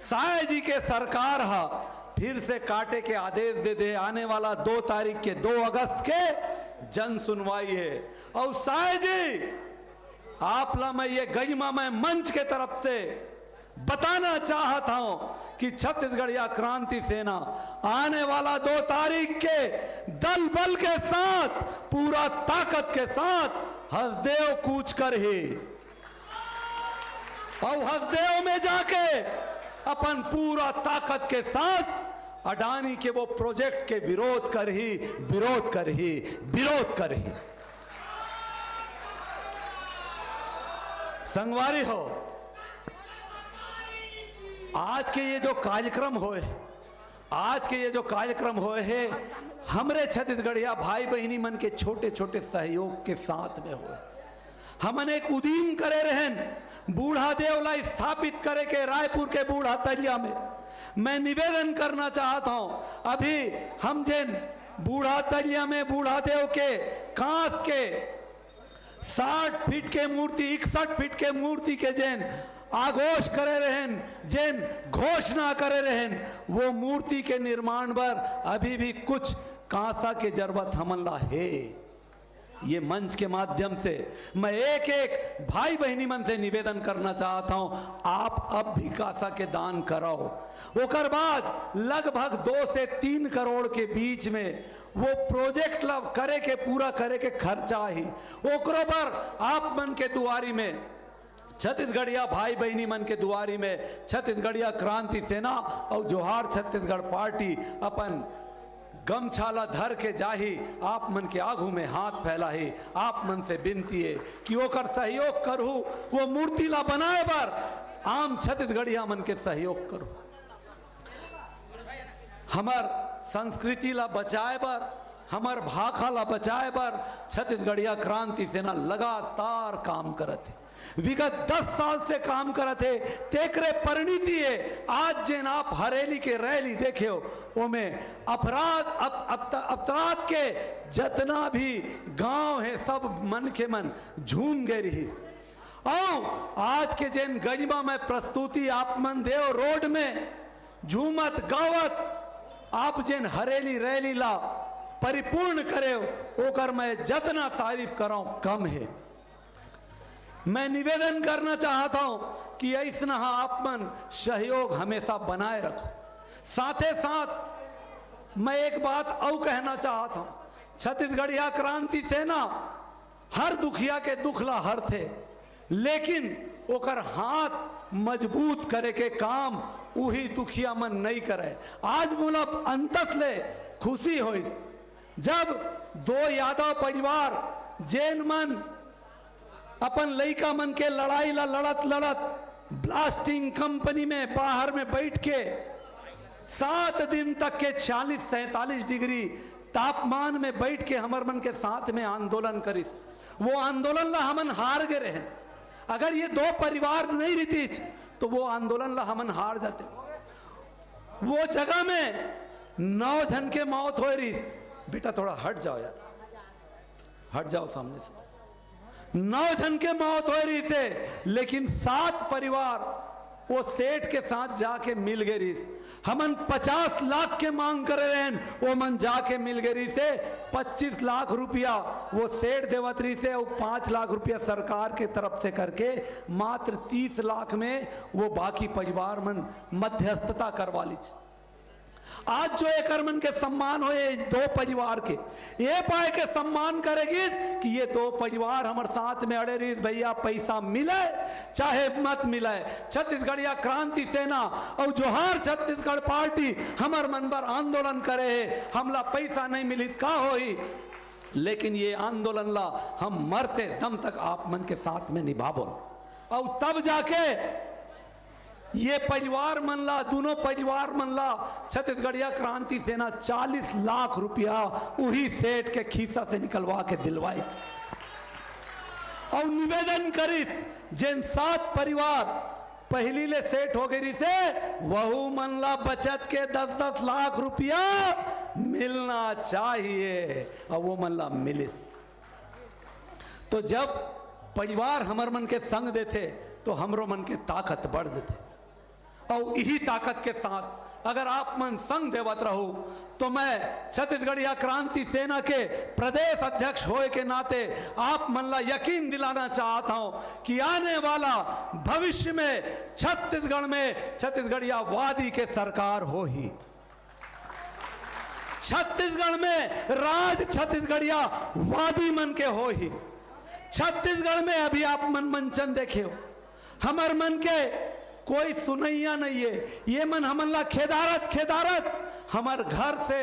साय जी के सरकार ह फिर से काटे के आदेश दे दे। आने वाला दो तारीख के, दो अगस्त के जन सुनवाई हे। अउ साय जी, आप ला मैं ये गरिमामय मंच के तरफ से बताना चाहत हूं कि छत्तीसगढ़िया क्रांति सेना आने वाला दो तारीख के दल बल के साथ, पूरा ताकत के साथ हसदेव कूच करही। अउ हसदेव में जाके अपन पूरा ताकत के साथ अडानी के वो प्रोजेक्ट के विरोध करही, विरोध करही, विरोध करही। संगवारी हो, आज के ये जो कार्यक्रम होए, आज के ये जो कार्यक्रम होए हे, हमरे छत्तीसगढ़िया भाई बहिनी मन के छोटे छोटे सहयोग के साथ में होए। हमन एक उदीम करे रहेन बूढ़ा देव ला स्थापित करे के रायपुर के बूढ़ा तरिया में। मैं निवेदन करना चाहत हौं, अभी हम जेन बूढ़ा तरिया में बूढ़ा देव के कांस के साठ फीट के मूर्ति, इकसठ फीट के मूर्ति के जेन आगोश करे रहेन, जेन घोषणा करे रहेन, वो मूर्ति के निर्माण बर अभी भी कुछ कांसा के जरूरत हमन ला हे। ये मंच के माध्यम से मैं एक एक भाई बहिनी मन से निवेदन करना चाहत हौं, आप अब भी कांसा के दान कराओ। ओकर बाद लगभग दो से तीन करोड़ के बीच में वो प्रोजेक्ट ला करे के, पूरा करे के खर्चा ही, ओकरो बर आप मन के दुआरी में, छत्तीसगढ़िया भाई बहिनी मन के दुआरी में छत्तीसगढ़िया क्रांति सेना अउ जोहार छत्तीसगढ़ पार्टी अपन गमछा ला धर के जाही, आप मन के आगू में हाथ फैलाही। आप मन से विनती हे कि ओकर सहयोग करहू, वो मूर्ति ला बनाए बर आम छत्तीसगढ़िया मन के सहयोग करहू। हमर संस्कृति ला बचाए बर, हमर भाखा ला बचाए बर छत्तीसगढ़िया क्रांति सेना लगातार काम करत हे। विगत दस साल से काम करत हे, तेकरे परिणति हे। आज जेन आप हरेली के रैली देखेव, ओमे अपराध, अप-, अप-, अपराध के जतना भी गांव हे, सब मनखे मन झूम गए रहिस। अउ आज के जेन गरिमा में प्रस्तुति आप मन देव रोड में, झूमत गावत आप जेन हरेली रैली ला परिपूर्ण करेव, ओकर मैं जतना तारीफ करौं, कम हे। मैं निवेदन करना चाहत हौं कि अइसना आप मन सहयोग हमेशा बनाए रखो। साथे साथ मैं एक बात अउ कहना चाहत हौं, छत्तीसगढ़िया क्रांति सेना हर दुखिया के दुख ला हरथे, लेकिन ओकर हाथ मजबूत करे के काम उही दुखिया मन नइ करय। आज मोला अंतस ले खुशी होइस, जब दो यादव परिवार, जेन मन अपन लइका मन के लड़ाई ला लड़त लड़त ब्लास्टिंग कंपनी में बाहर में बैठ के सात दिन तक के छियालीस सैंतालीस डिग्री तापमान में बैठ के हमर मन के साथ में आंदोलन करिस, वो आंदोलन ला हमन हार गे रहेन। अगर ये दो परिवार नहीं रहितिस, तो वो आंदोलन ला हमन हार जाते। वो जगह में नौ झन के मौत होए रहिस। बेटा, थोड़ा हट जाओ यार, हट जाओ सामने से। नौ झन के मौत होए रहिस हे, लेकिन सात परिवार वो सेठ के साथ जाके मिल गे रहिस। हमन पचास लाख के मांग करे रहेन, वो मन जाके मिल गे रहिस हे। पच्चीस लाख रुपया वो सेठ देवत रहिस हे, अउ पाँच लाख रुपया सरकार के तरफ से करके मात्र तीस लाख में वो बाकी परिवार मन मध्यस्थता करवा लीस। आज जो एकर मन के सम्मान होए, दो परिवार के, ये पाए के सम्मान करे गिस कि ये दो परिवार हमर साथ में अड़े रहिस। भैया, पैसा मिले चाहे मत मिले, छत्तीसगढ़िया क्रांति सेना अउ जोहार छत्तीसगढ़ पार्टी हमर मन बर आंदोलन करे हे। हमला पैसा नहीं मिलिस का होही, लेकिन ये आंदोलन ला हम मरते दम तक आप मन के साथ में निभाबोन। अउ तब जाके ये परिवार मन ला, दोनों परिवार मन ला छत्तीसगढ़िया क्रांति सेना चालीस लाख रुपया उही सेठ के खीसा से निकलवा के दिलवाइस। अउ निवेदन करिस, जेन सात परिवार पहिली ले सेठ हो गे रहिस हे, वहू मन ला बचत के दस दस लाख रुपया मिलना चाहिए, अउ वो मन ला मिलिस। तो जब परिवार हमर मन के संग देथे, तो हमरो मन के ताकत बढ़ जथे। अउ इही ताकत के साथ अगर आप मन संग देवत रहू, तो मैं छत्तीसगढ़िया क्रांति सेना के प्रदेश अध्यक्ष होए के नाते आप मन ला यकीन दिलाना चाहत हौं कि आने वाला भविष्य में छत्तीसगढ़ में छत्तीसगढ़िया वादी के सरकार होही। छत्तीसगढ़ में राज छत्तीसगढ़िया वादी मन के होही। छत्तीसगढ़ में अभी आप मन मंचन देखे हो, हमर मन के कोई सुनैया नहीं है। ये मन हमन ला खेदारत खेदारत हमर घर से,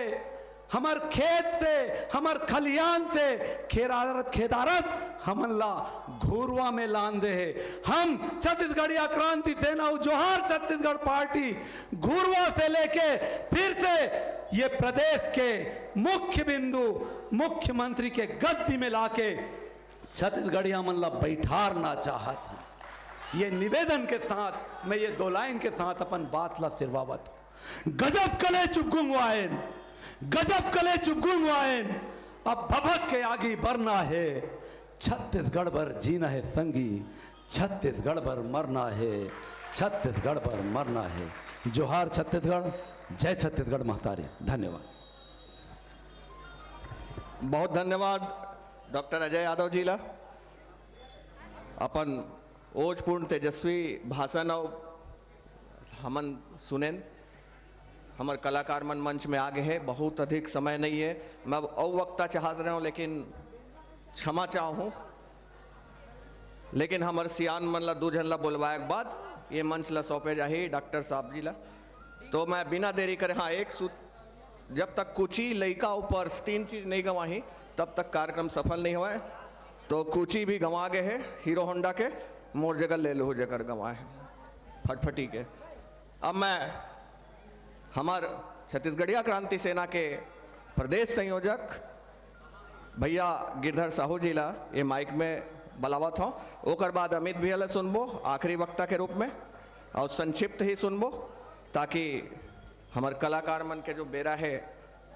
हमर खेत से, हमर खलियान से खेदारत खेदारत हमन ला घुरवा में लान दे हे। हम छत्तीसगढ़िया क्रांति सेना अउ जोहार छत्तीसगढ़ पार्टी घुरवा से लेके फिर से ये प्रदेश के मुख्य बिंदु मुख्यमंत्री के गद्दी में लाके छत्तीसगढ़िया मन ला बैठारना चाहत हूँ। ये निवेदन के साथ मैं ये दो लाइन के साथ अपन बात ला सिरवावत हूँ। गजब कले चुपगुंगवायन, गजब कले चुपगुंगवायन, अब भभक के आगे बढ़ना है। छत्तीसगढ़ बर जीना है संगी, छत्तीसगढ़ बर मरना है, छत्तीसगढ़ बर मरना है। जोहार छत्तीसगढ़, जय छत्तीसगढ़ महतारी। धन्यवाद। बहुत धन्यवाद डॉक्टर अजय यादव जी ला, अपन ओजपूर्ण तेजस्वी भाषण अउ हमन सुनेन। हमर कलाकार मन मंच में आ गए हैं, बहुत अधिक समय नहीं है, मैं अउ वक्ता चाहत रहे हूँ, लेकिन क्षमा चाहूँ, लेकिन हमर सियान मन ला दू झन ला बोलवाए के बाद ये मंच ला सौंपे जाही डॉक्टर साहब जी ला। तो मैं बिना देरी करे, हाँ, एक सूत जब तक कुची, लइका अउ पर्स तीन चीज नहीं गंवाही, तब तक कार्यक्रम सफल नहीं होय। तो कुची भी गंवा गए है हीरो होंडा के, मोर जगह ले लो जेकर गंवाए है फटफटी के। अब मैं हमर छत्तीसगढ़िया क्रांति सेना के प्रदेश संयोजक भैया गिरधर साहू जी ला ये माइक में बलावत हूँ। ओकर बाद अमित भैया ला सुनबो आखिरी वक्ता के रूप में, और संक्षिप्त ही सुनबो, ताकि हमर कलाकार मन के जो बेरा है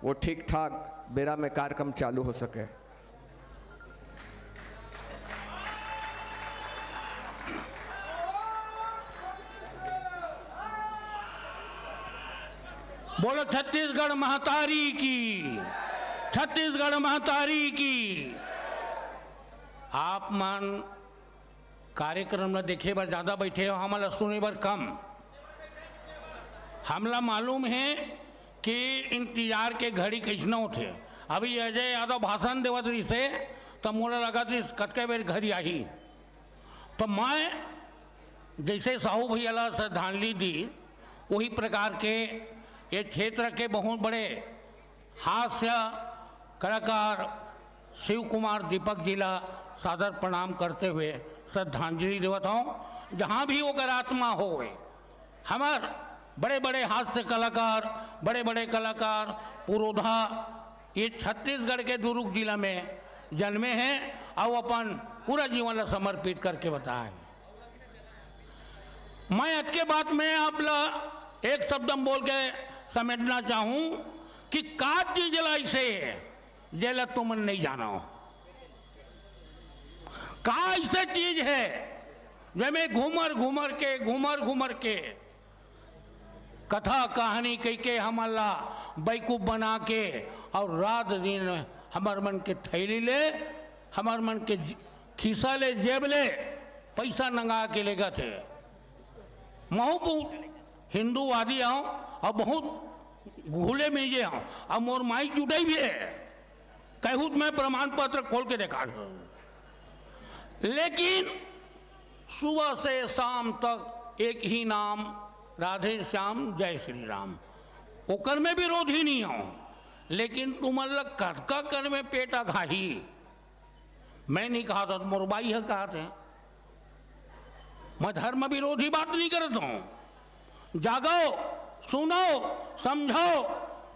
वो ठीक ठाक बेरा में कार्यक्रम चालू हो सके। बोलो छत्तीसगढ़ महतारी की, छत्तीसगढ़ महतारी की। आप मन कार्यक्रम ला देखे बर ज्यादा बैठे हो, हमन ला सुने बर कम। हमला मालूम है कि इंतजार के घड़ी कैसना होथे। अभी अजय यादव भाषण देवत रहिसे, त मोला लगत रहिस कतका बेर घड़ी आही। तो मैं जैसे साहू भैया ला श्रद्धांजलि दी, वही प्रकार के ये क्षेत्र के बहुत बड़े हास्य कलाकार शिव कुमार दीपक जी ला सादर प्रणाम करते हुए श्रद्धांजलि देवत हूँ। जहाँ भी ओकर आत्मा होवे, हमर बड़े-बड़े हास्य कलाकार, बड़े-बड़े कलाकार पुरोधा ये छत्तीसगढ़ के दुर्ग जिला में जन्मे हैं और अपन पूरा जीवन ला समर्पित करके बताए। मैं अतके बात में आप ला एक शब्द में बोल के समेटना चाहूं कि का चीज ला ऐसे है जेला तुमन नहीं जानो। का ऐसे चीज है जेमे घूमर घूमर के, घूमर घूमर के कथा कहानी कह के हमन ला बेवकूफ बना के और रात दिन हमर मन के थैली ले, हमर मन के ज-, खिस्सा ले, जेब ले पैसा नंगा के लेगत हे। महू बहुत हिंदूवादी हूँ और बहुत घुले मिले हूँ। अब मोर माई जुटाई भी है, कहूँ तो मैं प्रमाण पत्र खोल के देखा दूँ। लेकिन सुबह से शाम तक एक ही नाम, राधे श्याम जय श्री राम। ओकर में विरोधी नहीं हूँ, लेकिन तुमन ला कतका कर में पेट अघाही। मैं नहीं कहा था, मोर बाई ह कहा थे। मैं धर्म विरोधी बात नहीं करता हूँ। जागो, सुनो, समझो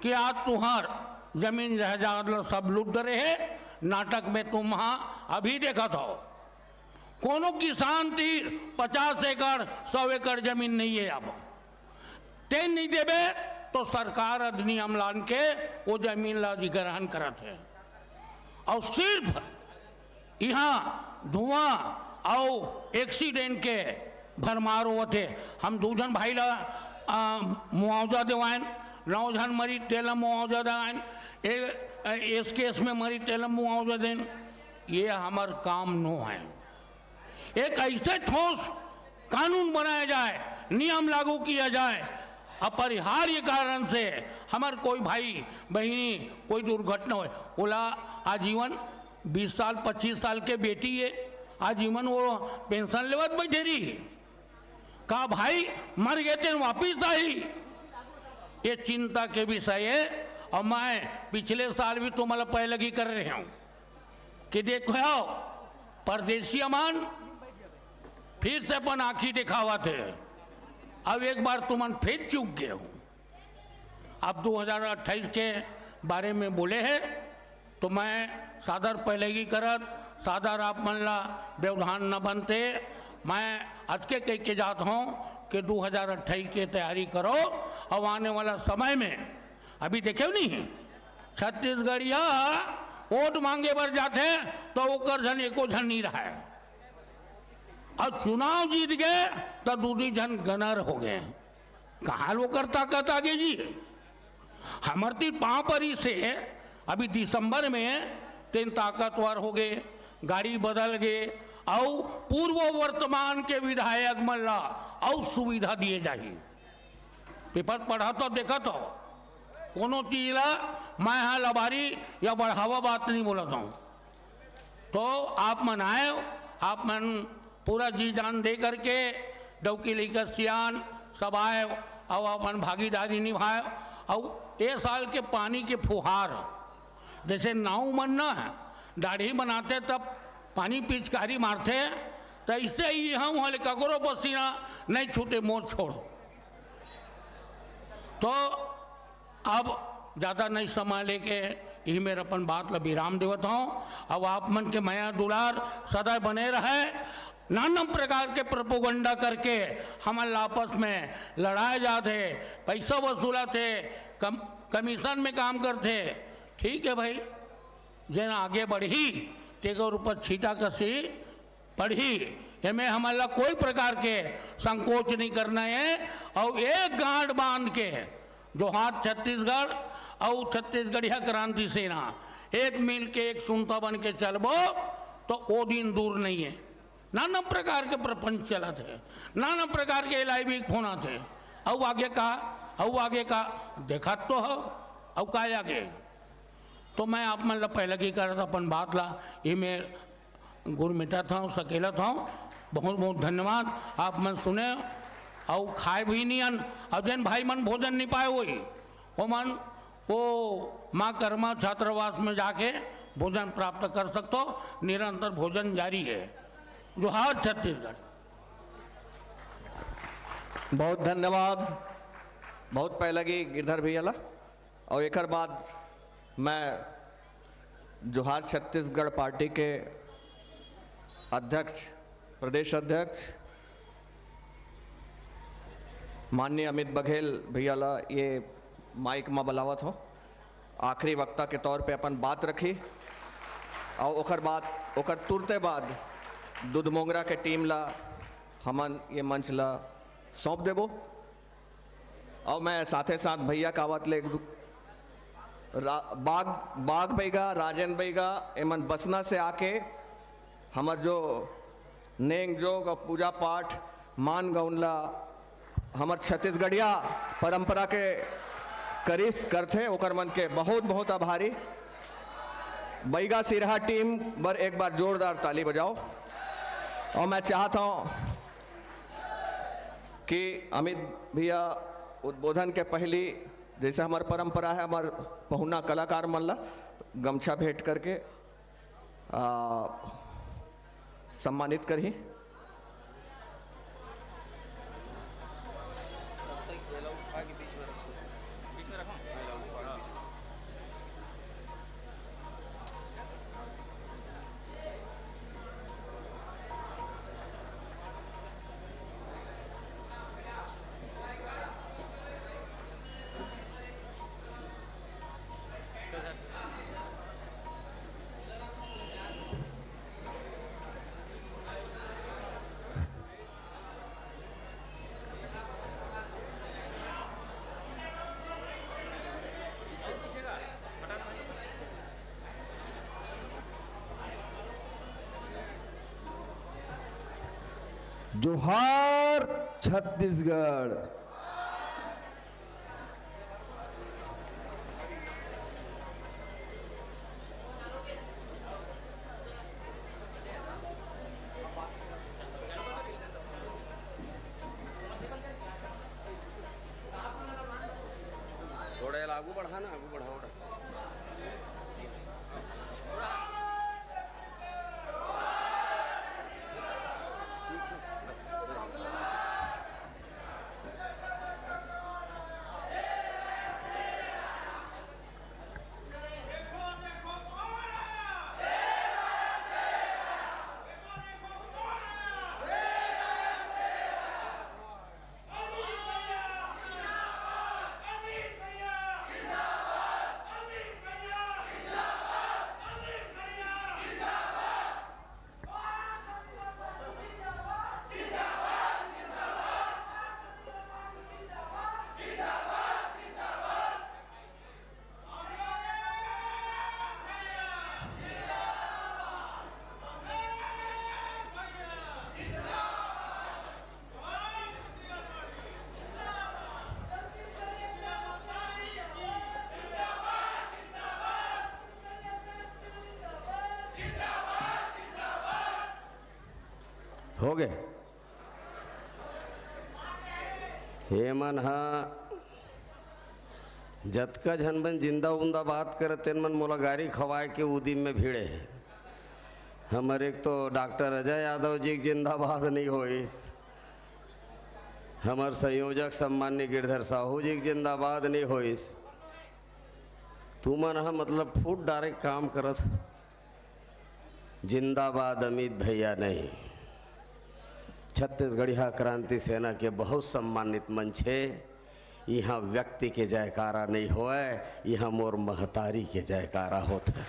कि आज तुहार जमीन जायदाद ला सब लूट डरे है। नाटक में तुम वहाँ अभी देखत हो, कोनो किसान तीर पचास एकड़, सौ एकड़ जमीन नहीं है। अब तें नहीं देबे तो सरकार अधिनियम लान के वो जमीन ला अधिग्रहण करत है। और सिर्फ इहाँ धुआं अउ एक्सीडेंट के भरमार होवत हे। हम दू झन भाई ला, आ, मुआवजा देवायन, नौ झन मरी तेला मुआवजा देवायन, ए, एस केस में मरी तेला मुआवजा देन। ये हमर काम नो है। एक ऐसे ठोस कानून बनाया जाए, नियम लागू किया जाए, अपरिहार्य कारण से हमर कोई भाई बहिनी कोई दुर्घटना होय, ओला आजीवन, बीस साल पच्चीस साल के बेटी है, आजीवन वो पेंशन लेवत बैठे रही। का भाई मर गए तेन वापिस आही? ये चिंता के विषय है। और मैं पिछले साल भी तुम्हारा पैलगी कर रहे हूँ कि देखो, परदेसिया मन फिर से अपन आँखी दिखावत हे। अब एक बार तुमन फिर चूक गए हो। अब दो हज़ार अट्ठाईस के बारे में बोले हैं, तो मैं सादर पैलगी करत सादर आप मन ला व्यवधान न बनते। मैं अतके कह के जात हूँ कि दो हज़ार अट्ठाईस के तैयारी करो, और आने वाला समय में अभी देखे नहीं, छत्तीसगढ़िया वोट मांगे बर जाथे तो ओकर झन एको झन नहीं रहे, और चुनाव जीत गए तो दू दी झन गनर हो गए। कहाँ ले ओकर ताकत आगे जी? हमर ती पाँव परी से अभी दिसंबर में तेन ताकतवर हो गए, गाड़ी बदल गए, अउ पूर्व वर्तमान के विधायक मन ला अउ सुविधा दिए जाही। पेपर पढ़त हो, देखत हो, कोनो चीज ला मैं हा लबारी या बढ़ावा बात नहीं बोलत हूँ। तो आप मन आए, आप मन पूरा जी जान दे करके डौकी लइका सियान सब आए, अउ अपन भागीदारी निभाए। अउ ए साल के पानी के फुहार, जैसे नाव मन न दाढ़ी बनाते तब पानी पिचकारी मारते, तो इससे ही हम वाले ककरो पसीना नहीं छूटे, मोर छोड़। तो अब ज्यादा नहीं समय लेके यही मेर अपन बात ला विराम देवत हूँ। अब आप मन के मया दुलार सदा बने रहे। नाना प्रकार के प्रोपोगंडा करके हमन ला आपस में लड़ाए जात हे, पैसा वसूलत हे, कम, कमीशन में काम करथे। ठीक है भाई, जेन आगे बढ़ही तेकर ऊपर छीटा कसी पड़ही। एमे हमन ला कोई प्रकार के संकोच नहीं करना है। और एक गांठ बांध के जोहार छत्तीसगढ़ और छत्तीसगढ़िया क्रांति सेना एक मिल के एक सुनता बन के चलबो तो वो दिन दूर नहीं है। नाना प्रकार के प्रपंच चलत है, नाना प्रकार के एल आई बी फोन आते, अउ आगे का, अउ आगे का, देखत तो हो, अउ का आगे। तो मैं आप मन ला पहले की करत अपन बात ला, ये मैं गुरमिटा था, सकेला था। बहुत बहुत धन्यवाद। आप मन सुने अउ खाए भी नियन, अउ जेन भाई मन भोजन नहीं पाए होई, वो मन वो माँ कर्मा छात्रावास में जाके भोजन प्राप्त कर सकते हो। निरंतर भोजन जारी है। जोहार छत्तीसगढ़। बहुत धन्यवाद, बहुत पहले की गिरधर भैया ला। और एकर बाद मैं जोहार छत्तीसगढ़ पार्टी के अध्यक्ष, प्रदेश अध्यक्ष माननीय अमित बघेल भैया ला ये माइक में बुलावत हो, आखिरी वक्ता के तौर पे अपन बात रखी। और ओकर बाद, ओकर तुरते बाद दुधमोंगरा के टीम ला हमन ये मंच ला सौंप देबो। और मैं साथे साथ भैया कावत ले एक दु-, रा-, बाग, बाग बैगा, राजेंद्र बैगा, एमन बसना से आके हमर जो नेंग जोग और पूजा पाठ मान गौन ला हमर छत्तीसगढ़िया परंपरा के करिस करथे, ओकर मन के बहुत बहुत आभारी। बैगा सिरहा टीम बर एक बार जोरदार ताली बजाओ। और मैं चाहता हूँ कि अमित भैया उद्बोधन के पहली, जैसे हमार परंपरा है, हमार पहुना कलाकार मन ला गमछा भेंट करके, आ, सम्मानित करही। जोहार छत्तीसगढ़। थोड़ा आगू बढ़ा ना, आगू बढ़ाओ ना। हो गे। ये मन हा जतका झन मन जिंदा उंदा बात करे, तेन मन मोला गारी खवाए के उदिम में भिड़े हे। हमर एक तो डॉक्टर अजय यादव जी के जिंदाबाद नहीं होइस, हमर संयोजक सम्मान्य गिरधर साहू जी के जिंदाबाद नहीं होइस। तुमन ह मतलब फूट डारे काम करत। जिंदाबाद अमित भैया नहीं। छत्तीसगढ़िया क्रांति सेना के बहुत सम्मानित मंच हे। इहाँ व्यक्ति के जयकारा नहीं होय, इहाँ मोर महतारी के जयकारा होत हे।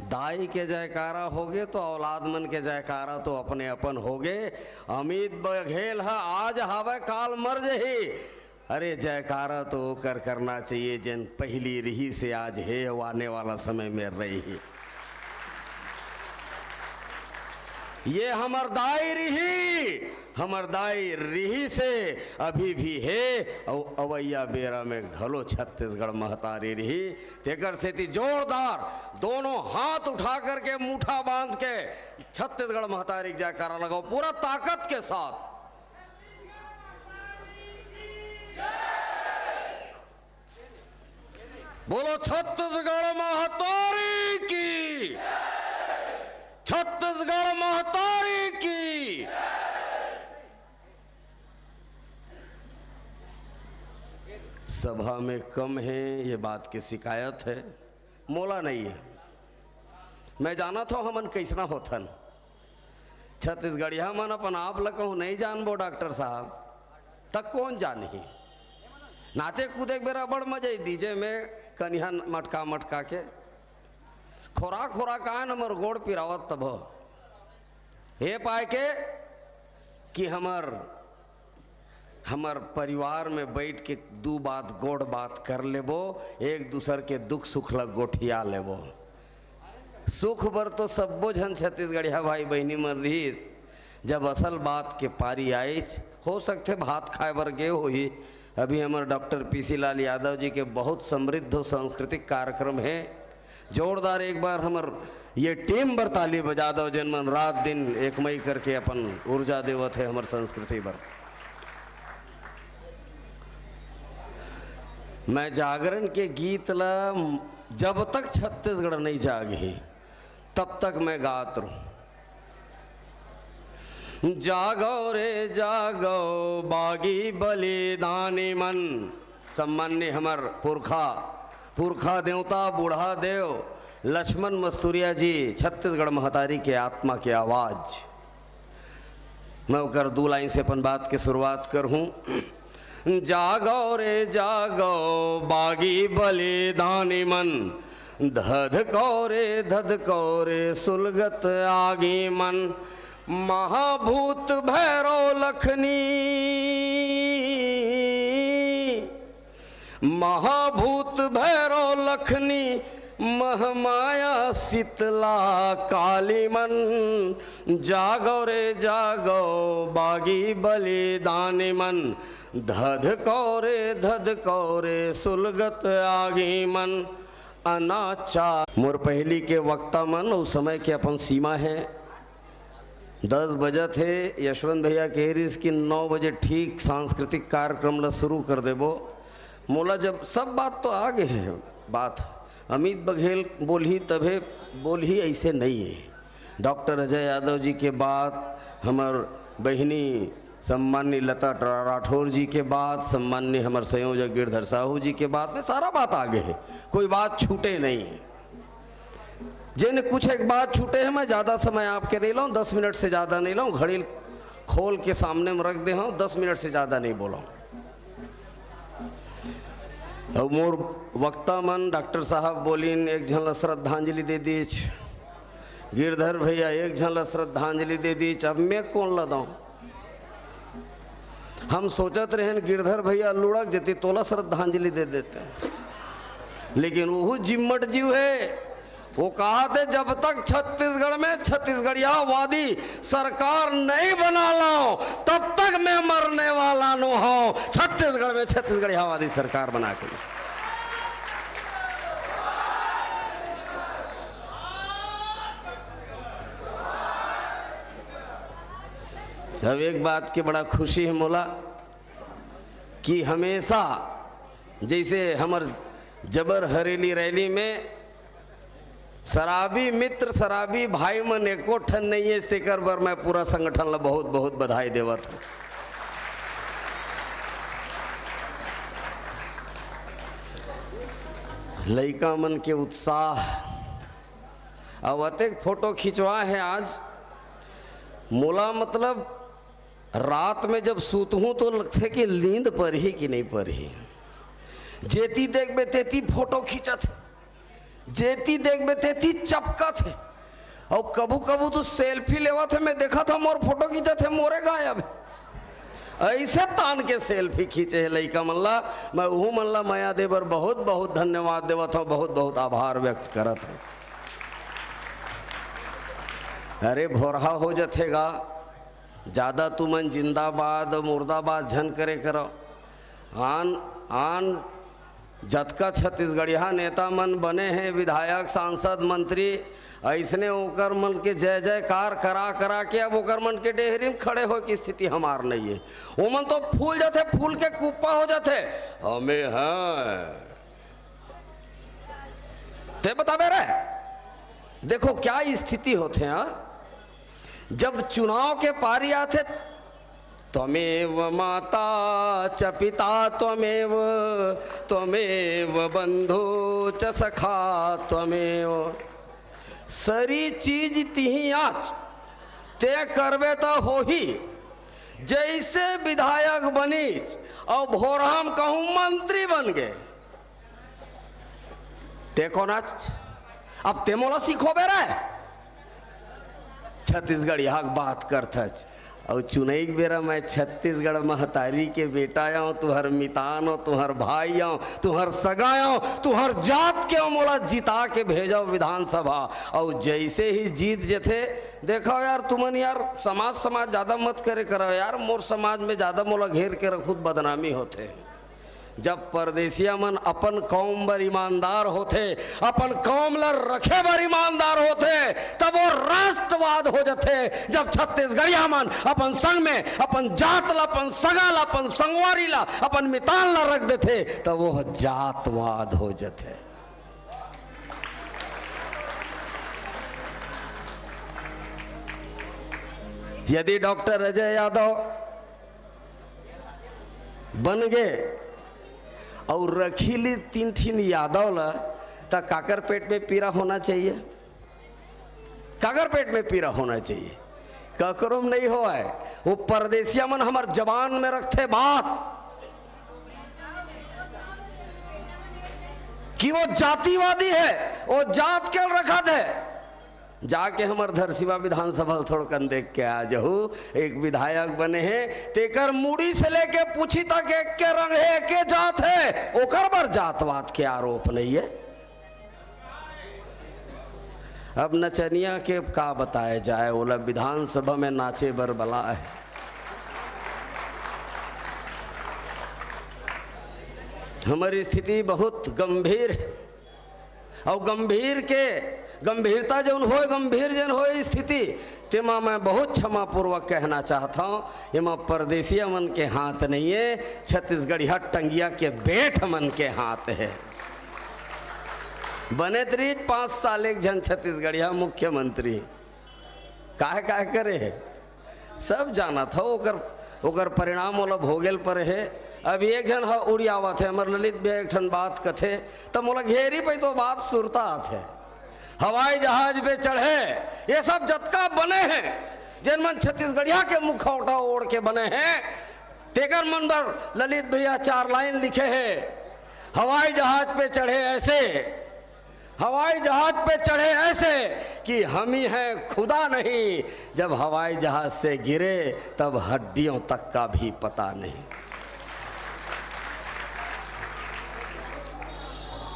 दाई के जयकारा होगे तो औलाद मन के जयकारा तो अपने अपन होगे। अमित बघेल ह आज हावय, काल मर जही। अरे, जयकारा तो ओकर करना चाहिए, जेन पहिली रिहिसे आज हे अउ आने वाला समय में रही। ये हमर दाई रिही, हमर दाई रिहिसे, अभी भी हे, अउ अवइया बेरा में घलो छत्तीसगढ़ महतारी रिही। तेकर सेती जोरदार दोनों हाथ उठा करके, मुठा बांध के छत्तीसगढ़ महतारी के जयकारा लगाओ पूरा ताकत के साथ। बोलो छत्तीसगढ़ महतारी की, छत्तीसगढ़ महतारी की। सभा में कम हे, ये बात के शिकायत हे, मोला नहीं हे। मैं जानत हंव हमन कइसना होथन। छत्तीसगढ़िया मन अपन आप ल कहूँ नहीं जानबो डॉक्टर साहब, त कौन जानही? नाचे कूदे के बेरा बड़ मजा आई, डीजे में कनिहा मटका मटका के। खोरा खोरा कान हमर गोड़ पिरावत तब हे पाए के कि हमर हमर परिवार में बैठ के दू बात गोड़ बात कर लेबो, एक दूसर के दुख सुख ल गोठिया लेबो। सुख बर तो सब्बो झन छत्तीसगढ़िया भाई बहिनी मन रहिस, जब असल बात के पारी आइच, हो सकथे भात खाए बर गे होही। अभी हमर डॉक्टर पीसी लाल यादव जी के बहुत समृद्ध सांस्कृतिक कार्यक्रम हे। जोरदार एक बार हमर ये टीम बर ताली बजा दो, जेन मन रात दिन एक मई करके अपन ऊर्जा देवत हे हमर संस्कृति बर। मैं जागरण के गीत ला जब तक छत्तीसगढ़ नहीं जागही, तब तक मैं गात रहूं। जागो रे जागो, बागी बलिदानी मन। सम्मान्य हमर पुरखा, पुरखा देवता, बूढ़ा देव लक्ष्मण मस्तुरिया जी, छत्तीसगढ़ महतारी के आत्मा के आवाज। मैं ओकर दू लाइन से अपन बात के शुरुआत करहूं। जागो रे जागो, बागी बलिदानी मन, धधको रे धधको रे सुलगत आगी मन। महाभूत भैरव लखनी, महाभूत भैरव लखनी, महमाया शीतला काली मन। जागो रे जागो, बागी बलिदानी मन, धधको रे धधको रे सुलगत आगी मन। अनाचार। मोर पहिली के वक्ता मन, उस समय के अपन सीमा हे। दस बजत हे, यशवंत भैया कहे रिहिस कि नौ बजे ठीक सांस्कृतिक कार्यक्रम ला शुरू कर देबो। मोला जब सब बात तो आ गे हे, बात अमित बघेल बोलही तभे बोलही, ऐसे नहीं हे। डॉक्टर अजय यादव जी के बात, हमर बहिनी सम्मान्य लता रा-, राठौर जी के बात, सम्मान्य हमर संयोजक गिरधर साहू जी के बात में सारा बात आ गे हे, कोई बात छूटे नहीं हे। जेन कुछ एक बात छूटे हे, मैं ज्यादा समय आपके नहीं लाऊं, दस मिनट से ज्यादा नहीं लाऊं, घड़ी खोल के सामने में रख दे हंव, दस मिनट से ज्यादा नहीं बोलंव। अउ मोर वक्ता मन डॉक्टर साहब बोलिन, एक झन ला श्रद्धांजलि दे दीच, गिरधर भैया एक झन ला श्रद्धांजलि दे दीच, अब मैं कोन ला दंव? हम सोचत रहेन गिरधर भैया लुढ़क जती तोला श्रद्धांजलि दे देते, लेकिन वहू जिम्मट जीव हे। वो कहा थे, जब तक छत्तीसगढ़ में छत्तीसगढ़ियावादी सरकार नहीं बना लाओ, तब तक मैं मरने वाला नो हूं। छत्तीसगढ़ में छत्तीसगढ़ियावादी सरकार बना के। तब एक बात के बड़ा खुशी हे मोला कि हमेशा जैसे हमर जबर हरेली रैली में शराबी मित्र, शराबी भाई मन एको ठन नइ हे, तेकर बर मैं पूरा संगठन ला बहुत बहुत बधाई देवत हूँ। लइका मन के उत्साह, अउ अतेक फोटो खिंचवा हे आज मोला, मतलब रात में जब सूतहूं तो लगथे कि नींद परही कि नहीं परही। जेती देखबे तेती फोटो खींचत हे, जेती देखबे तेती चपकत हे। अउ कभू कभू तो सेल्फी लेवत हे, मैं देखत हंव मोर फोटो खींचत हे, मोरे गायब हे। अइसे तान के सेल्फी खींचे हे लइका मन ला। मैं उहू मन ला मया दे बर बहुत बहुत धन्यवाद देवत हंव, बहुत बहुत आभार व्यक्त करत हंव। अरे भोरहा हो जथे गा, जादा तुमन जिंदाबाद मुर्दाबाद झन करे करव। आन आन जतका छत्तीसगढ़िया नेता मन बने हे, विधायक, सांसद, मंत्री, अइसने ओकर मन के जय जयकार करा करा के अब ओकर मन के डेहरी में खड़े होए के स्थिति हमार नइ हे। ओमन तो फूल जाथे, फूल के कुप्पा हो जाथे। हमें हैं ते बताबे रे। देखो क्या स्थिति होथे, हाँ? जब चुनाव के पारी आथे, त्वमेव माता च पिता त्वमेव, त्वमेव बंधु च सखा त्वमेव। सरी चीज तिही आच, ते करबे त होही। जइसे विधायक बनीच अउ भोरहा म कहूं मंत्री बन गे, ते कोन आच? अब ते मोला सिखोबे रे। छत्तीसगढ़िया के बात करथच। अउ चुनई के बेरा मैं छत्तीसगढ़ महतारी के बेटा आंव, तुहर मितान आंव, तुहर भाई आंव, तुहर सगा आंव, तुहर जात के आंव, मोला जिता के भेजव विधानसभा। अउ जइसे ही जीत जथे, देखव यार, तुमन यार समाज, समाज जादा मत करे करव यार, मोर समाज में जादा मोला घेर के रखहू त बदनामी होथे। जब परदेसिया मन अपन कौम बर ईमानदार होथे, अपन कौम ल रखे बर ईमानदार होथे, तब वो राष्ट्रवाद हो जथे। जब छत्तीसगढ़िया मन अपन संग में अपन जात ल, अपन सगा ल, अपन संगवारी ल, अपन मितान ल रख देथे, तब वो जातवाद हो जथे। यदि डॉक्टर अजय यादव बन गे अउ रखी ली तीन ठिन यादव ला, त काकर पेट में पीरा होना चाहिए? काकर पेट में पीरा होना चाहिए? ककरो में नहीं होय। वो परदेसिया मन हमर जबान में रखथे बात कि वो जातिवादी हे, वो जात के रखत हे। जाके हमर धरसीवा विधानसभा ल थोड़कन देख के आ जहू, एक विधायक बने हे, तेकर मुड़ी से लेके पूछी तक एक के रंग हे, एक के जात हे, ओकर बर जातवाद के आरोप नहीं हे। अब नचनिया के का बताए जाए, ओला विधानसभा में नाचे बर बलाए हे। हमर स्थिति बहुत गंभीर हे। अउ गंभीर के, गंभीरता जौन होय, गंभीर जौन होय स्थिति, तेमा मैं बहुत क्षमापूर्वक कहना चाहत हंव, एमा परदेसिया मन के हाथ नहीं हे, छत्तीसगढ़िया टंगिया के बेंट मन के हाथ हे। बने त रहिस पांच साल एक झन छत्तीसगढ़िया मुख्यमंत्री, काहे काहे करे हे? सब जानत हव, ओकर, ओकर परिणाम ओला भोगेल परे हे। अभी एक झन ह उड़ियावत हे, हमर ललित भैया एक ठन बात कथे, त मोला घेरी पे तो बात सुरता आथे। हवाई जहाज पे चढ़े, ये सब जतका बने हे, जेन मन छत्तीसगढ़िया के मुखौटा ओढ़ के बने हे, तेकर मन बर ललित भैया चार लाइन लिखे हे, हवाई जहाज पे चढ़े ऐसे, हवाई जहाज पे चढ़े ऐसे कि हम ही हैं, खुदा नहीं। जब हवाई जहाज से गिरे, तब हड्डियों तक का भी पता नहीं।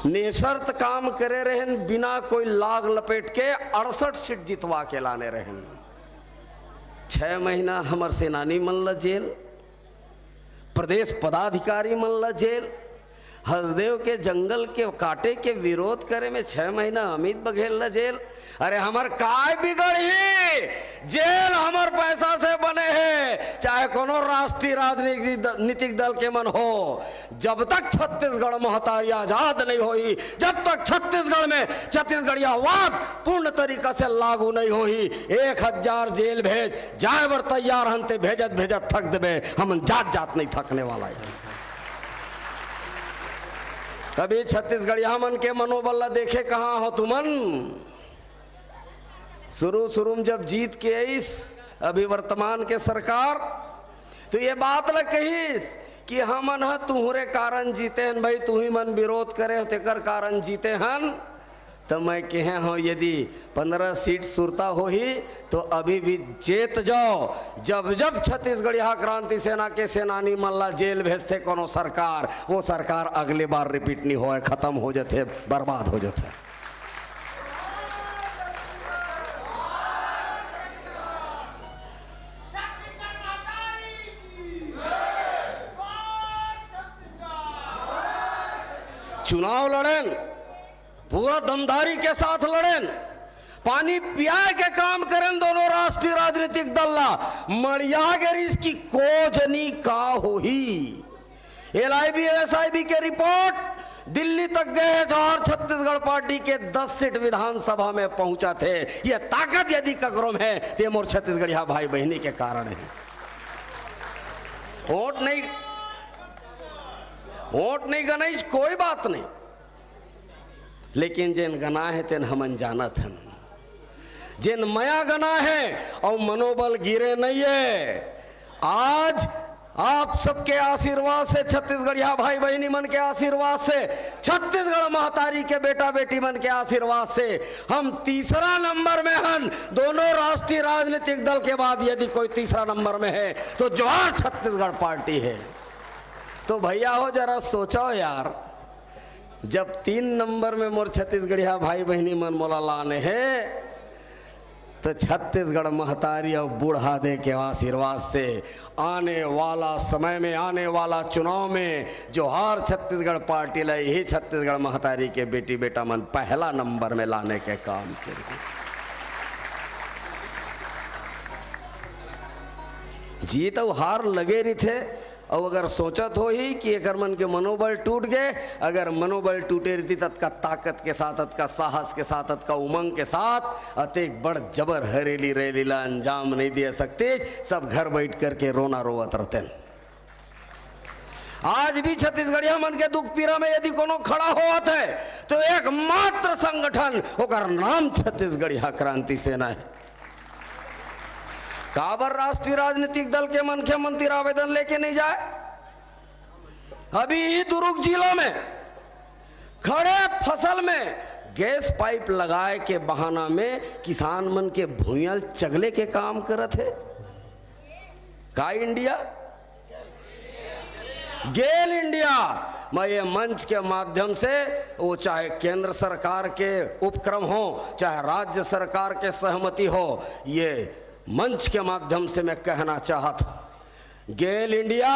निशर्त काम करे रहेन, बिना कोई लाग लपेट के अड़सठ सीट जितवा के लाने रहेन। छह महीना हमर सेनानी मन ल जेल, प्रदेश पदाधिकारी मन ल जेल, हसदेव के जंगल के काटे के विरोध करे में छह महीना अमित बघेल ल जेल। अरे, हमर काय बिगड़ही? जेल हमर पैसा से बने हे, राजनीतिक द-, नीतिक दल के मन हो, जब तक छत्तीसगढ़ महतारी आजाद नहीं होही, जब तक छत्तीसगढ़ में छत्तीसगढ़ियावाद पूर्ण तरीका से लागू नहीं होही, एक हजार जेल भेज, जाए बर तैयार हन, ते भेजत भेजत थक देबे, हमन जात जात नहीं थकने वाला है। अभी छत्तीसगढ़िया मन के मनोबल ला देखे कहाँ हो तुमन? शुरू शुरू में जब जीत के आइस अभी वर्तमान के सरकार, तो ये बात ल कहिस कि हमन ह तुहरे कारण जीते हन भाई, तुही मन विरोध करे हो तेकर कारण जीते हन। तो मैं कहे हूँ, यदि पंद्रह सीट सुरता होही तो अभी भी जेत जाओ। जब जब छत्तीसगढ़िया क्रांति सेना के सेनानी मन ला जेल भेजथे कोनो सरकार, वो सरकार अगली बार रिपीट नहीं होए, खत्म हो जथे, बर्बाद हो जथे। चुनाव लड़ेन, पूरा दमदारी के साथ लड़ेन, पानी पियाए के काम करेन दोनों राष्ट्रीय राजनीतिक दल ला। मड़िया गे रिहिस कि को जनी का होही। एलआईबी, एसआईबी के रिपोर्ट दिल्ली तक गए हे, जौहर छत्तीसगढ़ पार्टी के दस सीट विधानसभा में पहुंचा थे। ये ताकत यदि ककरो में है, तो ये मोर छत्तीसगढ़िया भाई बहिनी के कारण है। वोट नहीं, वोट नहीं गनाइस, कोई बात नहीं, लेकिन जेन गना है, तेन हमन जानत हन। जेन मया गना है और मनोबल गिरे नहीं है। आज आप सबके आशीर्वाद से, छत्तीसगढ़िया भाई बहिनी मन के आशीर्वाद से, छत्तीसगढ़ महतारी के बेटा बेटी मन के आशीर्वाद से हम तीसरा नंबर में हन। दोनों राष्ट्रीय राजनीतिक दल के बाद यदि कोई तीसरा नंबर में है, तो जौहर छत्तीसगढ़ पार्टी है। तो भैया हो, जरा सोचो यार, जब तीन नंबर में मोर छत्तीसगढ़िया भाई बहिनी मन मोला लाने हे, तो छत्तीसगढ़ महतारी और बूढ़ा दे के आशीर्वाद से आने वाला समय में, आने वाला चुनाव में जौहर छत्तीसगढ़ पार्टी ला, यही छत्तीसगढ़ महतारी के बेटी बेटा मन पहला नंबर में लाने के काम करिही। जीत अउ हार लगे रहिथे, अउ अगर सोचत होही कि एकर मन के मनोबल टूट गे, अगर मनोबल टूटे रहिती, ततका ताकत के साथ, अतका साहस के साथ, अतका उमंग के साथ, अतेक बड़ जबर हरेली रैली ला अंजाम नहीं दे सकते, सब घर बैठ करके रोना रोवत रहते। आज भी छत्तीसगढ़िया मन के दुख पीरा में यदि कोनो खड़ा होवत है, तो एकमात्र संगठन, ओकर नाम छत्तीसगढ़िया क्रांति सेना है। काबर राष्ट्रीय राजनीतिक दल के मनखे मन तिर आवेदन लेके नहीं जाए? अभी ही दुर्ग जिला में खड़े फसल में गैस पाइप लगाए के बहाना में किसान मन के भुइयां चगले के काम करत हे। का इंडिया? गेल इंडिया। मैं ये मंच के माध्यम से, वो चाहे केंद्र सरकार के उपक्रम हो, चाहे राज्य सरकार के सहमति हो, ये मंच के माध्यम से मैं कहना चाहत हूं, गेल इंडिया,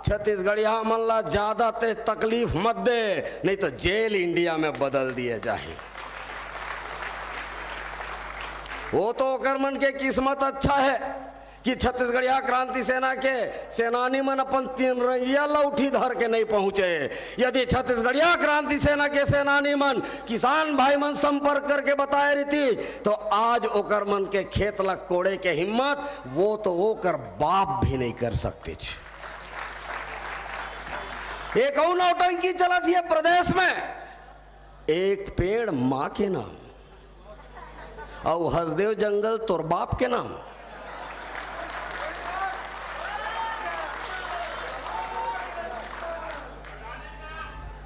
छत्तीसगढ़िया मन ला ज्यादा ते तकलीफ मत दे, नहीं तो जेल इंडिया में बदल दिए जाही। वो तो ओकर मन के किस्मत अच्छा है कि छत्तीसगढ़िया क्रांति सेना के सेनानी मन अपन तिरंगिया लौठी धर के नहीं पहुंचे। यदि छत्तीसगढ़िया क्रांति सेना के सेनानी मन, किसान भाई मन संपर्क करके बताए रहिती, तो आज ओकर मन के खेत ला कोड़े के हिम्मत वो तो ओकर बाप भी नहीं कर सकते। एक अउ नौटंकी चलत हे प्रदेश में, एक पेड़ माँ के नाम, अउ हसदेव जंगल तोर बाप के नाम।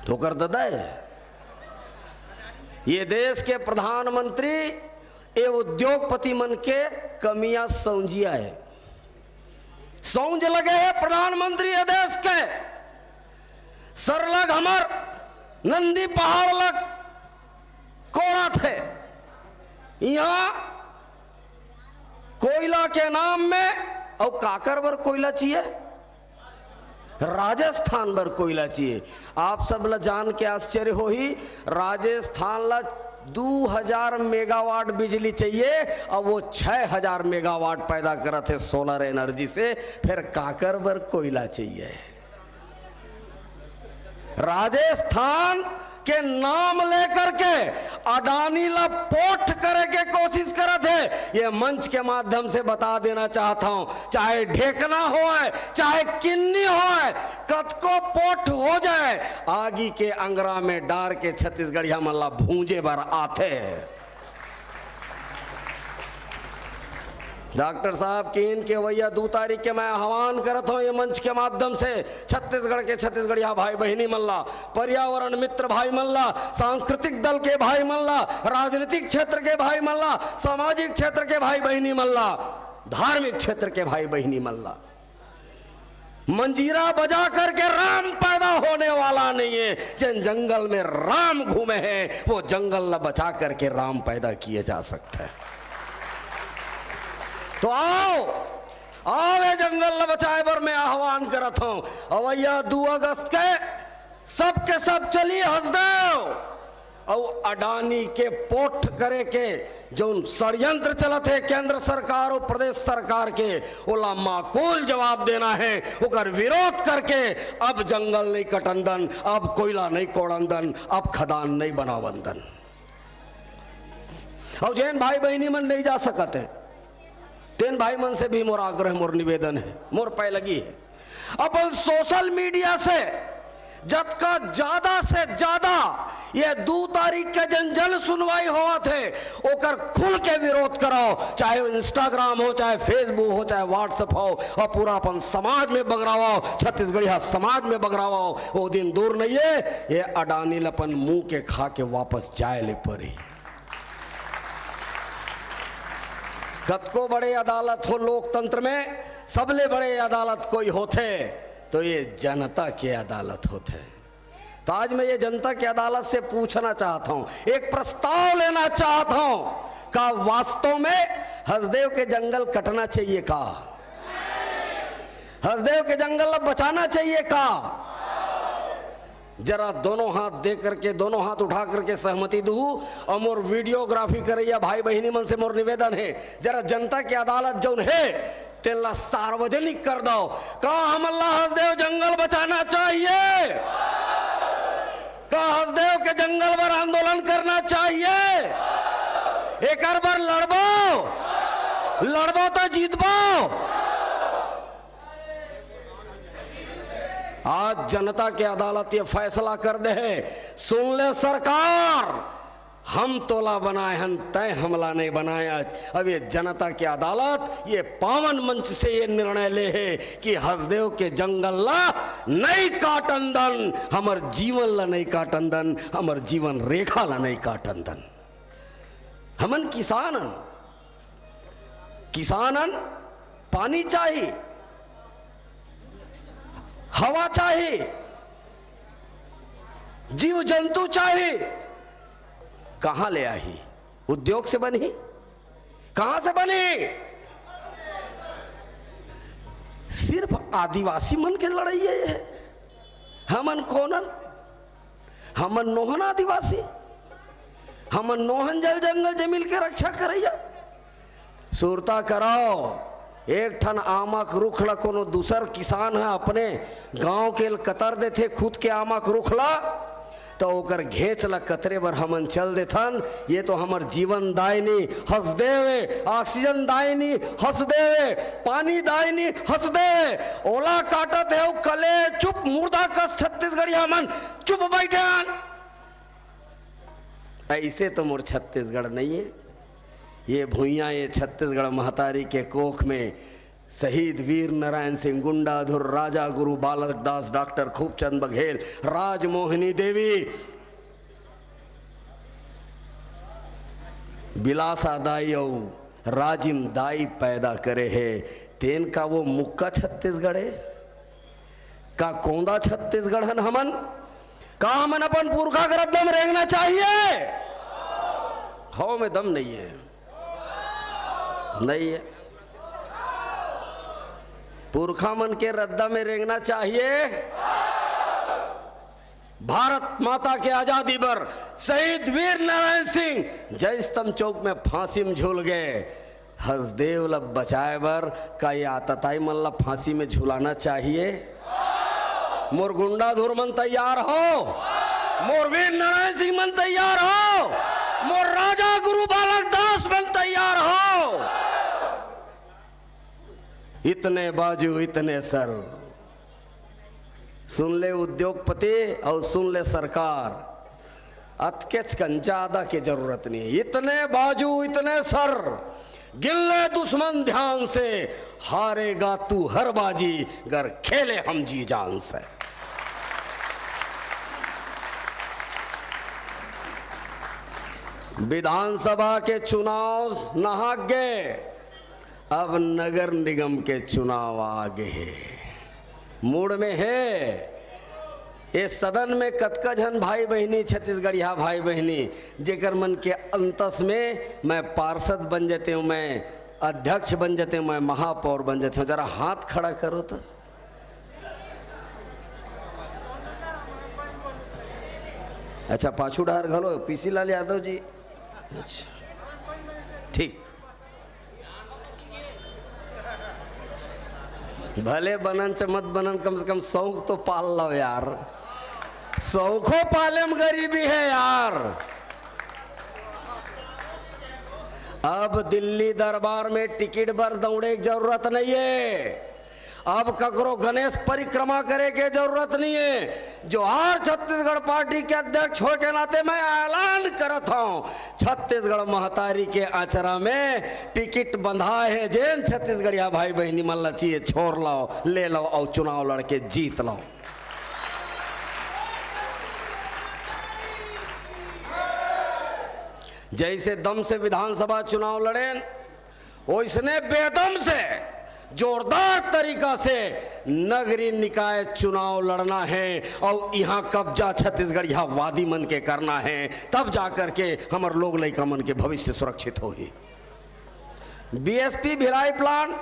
तो कर ददा है, ये देश के प्रधानमंत्री, ये उद्योगपति मन के कमियां सौंजिया है। सौंज लगे है प्रधानमंत्री ये देश के, सरलग हमर नंदी पहाड़ लग कोड़त हे। इहां कोयला के नाम में, अउ काकर बर कोयला चाहिए? राजस्थान बर कोयला चाहिए। आप सब ला जान के आश्चर्य होही, राजस्थान ला दू हजार मेगावाट बिजली चाहिए, अब वो छह हजार मेगावाट पैदा करत हे सोलर एनर्जी से, फिर काकर बर कोयला चाहिए? राजस्थान के नाम लेकर के अडानी ला पोठ करे के कोशिश करत हे। ये मंच के माध्यम से बता देना चाहत हंव, चाहे ढेकना होय, चाहे किन्नी होय, कतको पोठ हो जाय, आगी के अंगरा में डार के छत्तीसगढ़िया मन ला भूंजे बर आथे। डॉक्टर साहब, कीन के अवइया दू तारीख के मैं आह्वान करत हंव ये मंच के माध्यम से, छत्तीसगढ़ के छत्तीसगढ़िया भाई बहिनी मन ला, पर्यावरण मित्र भाई मन ला, सांस्कृतिक दल के भाई मन ला, राजनीतिक क्षेत्र के भाई मन ला, सामाजिक क्षेत्र के भाई बहिनी मन ला, धार्मिक क्षेत्र के भाई बहिनी मन ला, मंजीरा बजा करके राम पैदा होने वाला नहीं है। जिन जंगल में राम घूमे हैं, वो जंगल ला बचा करके राम पैदा किए जा सकते हैं। तो आओ, आओ, ये जंगल ला बचाए बर मैं आह्वान करत हंव। अवइया दू अगस्त के सबके सब चली हसदेव अउ अडानी के पोठ करे के जौन षड्यंत्र चलत हे केंद्र सरकार अउ प्रदेश सरकार के, ओला माकूल जवाब देना हे। ओकर विरोध करके अब जंगल नहीं कटन दन, अब कोयला नहीं कोड़न दन, अब खदान नहीं बनावन दन। अउ जेन भाई बहिनी मन नहीं जा सकत हे, तेन भाई मन से भी मोर आग्रह, मोर निवेदन हे, मोर पैलगी हे, अपन सोशल मीडिया से जतका ज्यादा से ज्यादा ये दू तारीख के जन जन सुनवाई होवत हे, ओकर खुल के विरोध कराओ, चाहे वो Instagram हो, चाहे Facebook हो, चाहे WhatsApp हो, अउ पूरा अपन समाज में बगरावाओ, छत्तीसगढ़िया समाज में बगरावाओ। वो दिन दूर नहीं हे, ये अडानी ल अपन मुंह के खा के वापस जाए ले परी। कतको बड़े अदालत हो लोकतंत्र में, सबले बड़े अदालत कोई होथे तो ये जनता के अदालत होथे। तो आज मैं ये जनता के अदालत से पूछना चाहत हंव, एक प्रस्ताव लेना चाहत हंव, का वास्तव में हसदेव के जंगल कटना चाहिए का? हसदेव के जंगल ला बचाना चाहिए का? जरा दोनों हाथ दे करके, दोनों हाथ उठा करके सहमति दू। अउ मोर वीडियोग्राफी करइया भाई बहिनी मन से मोर निवेदन हे, जरा जनता के अदालत जौन हे, तेला सार्वजनिक कर दो। का हमन ला हसदेव जंगल बचाना चाहिए? का हसदेव के जंगल बर आंदोलन करना चाहिए? एकर बर लड़बो, लड़बो तो जीतबो। आज जनता के अदालत ये फैसला कर दे हे, सुन ले सरकार, हम तोला बनाए हन, तय हमला नहीं बनाए। आज अब ये जनता के अदालत ये पावन मंच से ये निर्णय ले हे कि हसदेव के जंगल ला नहीं काटन दन, हमर जीवन ला नहीं काटन दन, हमर जीवन रेखा ला नहीं काटन दन। हमन किसान हन, किसान हन, पानी चाही, हवा चाही, जीव जंतु चाही, कहां ले आही? उद्योग से बनही? कहां से बनही? सिर्फ आदिवासी मन के लड़ाई हे ये। हमन कोन हन? हमन नोहन आदिवासी, हमन नोहन जल जंगल जमीन के रक्षा करइया। सुरता कराओ, एक ठन आमा के रुख ला कोनो दूसर किसान ह अपने गांव के ल कतर देथे, खुद के आमा के रुख ला, त ओकर घेंच ला कतरे बर हमन चल देथन। ये तो हमर जीवन दायनी हसदेव हे, ऑक्सीजन दायनी हसदेव हे, पानी दायनी हसदेव हे। ओला काटत हे अउ कले चुप मुर्दा कस छत्तीसगढ़िया मन चुप बैठे हन। ऐसे तो मोर छत्तीसगढ़ नहीं हे। ये भुइयां, ये छत्तीसगढ़ महतारी के कोख में शहीद वीर नारायण सिंह गुंडाधुर, राजा गुरु बालक दास, डॉक्टर खूबचंद बघेल, राजमोहिनी देवी, बिलासा दाई अउ राजिम दाई पैदा करे हे। तेन का वो मुक्का छत्तीसगढ़ हे? का कोंदा छत्तीसगढ़ हन हमन? का हमन अपन पुरखा के रद्दा म रेंगना चाहिए? हव में दम नहीं हे, नहीं हे। पुरखा मन के रद्दा में रेंगना चाहिए। भारत माता के आजादी बर शहीद वीर नारायण सिंह जय स्तंभ चौक में फांसी में झूल गए। हसदेव ल बचाए बर का ये आतताई मन ला फांसी में झुलाना चाहिए? मोर गुंडाधुर मन तैयार हो? मोर वीर नारायण सिंह मन तैयार हो? मोर राजा गुरु बालक दास मन तैयार हो? इतने बाजू, इतने सर। सुन ले उद्योगपति अउ सुन ले सरकार, अतकेच कन, ज्यादा के जरूरत नहीं है। इतने बाजू, इतने सर, गिन ले दुश्मन ध्यान से, हारेगा तू हर बाजी, गर खेले हम जी जान से। विधानसभा के चुनाव नहागे, अब नगर निगम के चुनाव आगे हे, मूड में हे। ये सदन में कतका झन भाई बहिनी, छत्तीसगढ़िया भाई बहिनी, जेकर मन के अंतस में मैं पार्षद बन जाते हूँ, मैं अध्यक्ष बन जाते हूँ, मैं महापौर बन जाते हूँ, जरा हाथ खड़ा करो तो। अच्छा, पाछू डहर घलो पीसी लाल यादव जी। अच्छा, ठीक। भले बनन च मत बनन, कम से कम शौक तो पाल लो यार। शौको पाले में गरीबी है यार। अब दिल्ली दरबार में टिकट बर दौड़े के जरूरत नहीं है। अब ककरो गणेश परिक्रमा करे के जरूरत नहीं है। जोहार छत्तीसगढ़ पार्टी के अध्यक्ष होय के नाते मैं ऐलान करत हूँ, छत्तीसगढ़ महतारी के अचरा में टिकट बंधा है। जेन छत्तीसगढ़िया भाई बहिनी मन ला चाहिए, छोर लाओ, ले लाओ अउ चुनाव लड़के जीत लाओ। जैसे दम से विधानसभा चुनाव लड़ेन, ओइसने बेदम से जोरदार तरीका से नगरीय निकाय चुनाव लड़ना है अउ इहाँ कब्जा छत्तीसगढ़िया वादी मन के करना है, तब जा करके हमर लोग लइका मन के भविष्य सुरक्षित होही। BSP Bhilai plant,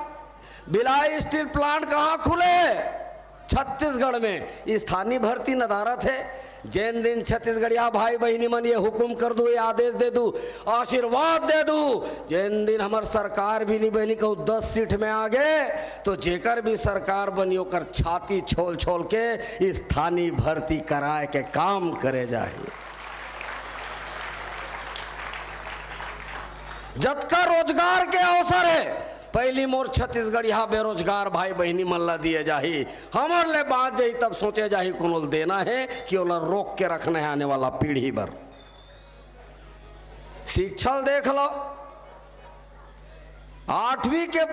Bhilai steel plant कहाँ खुले? छत्तीसगढ़ में स्थानीय भर्ती नदारत हे। जेन दिन छत्तीसगढ़िया भाई बहिनी मन ये हुकुम कर दू, ये आदेश दे दू, आशीर्वाद दे दू, जेन दिन हमर सरकार भी नहीं बनी, कहूँ दस सीट में आगे, तो जेकर भी सरकार बनी, ओकर छाती छोल छोल के स्थानीय भर्ती कराए के काम करे जाही। जतका रोजगार के अवसर हे, पहली मोर छत्तीसगढ़िया बेरोजगार भाई बहिनी मन ला दिए जाही। हमर ले बाँच जाही, तब सोचे जाही कोनो ल देना हे कि ओला रोक के रखना हे आने वाला पीढ़ी बर। शिक्षा ल देख लो, आठवीं के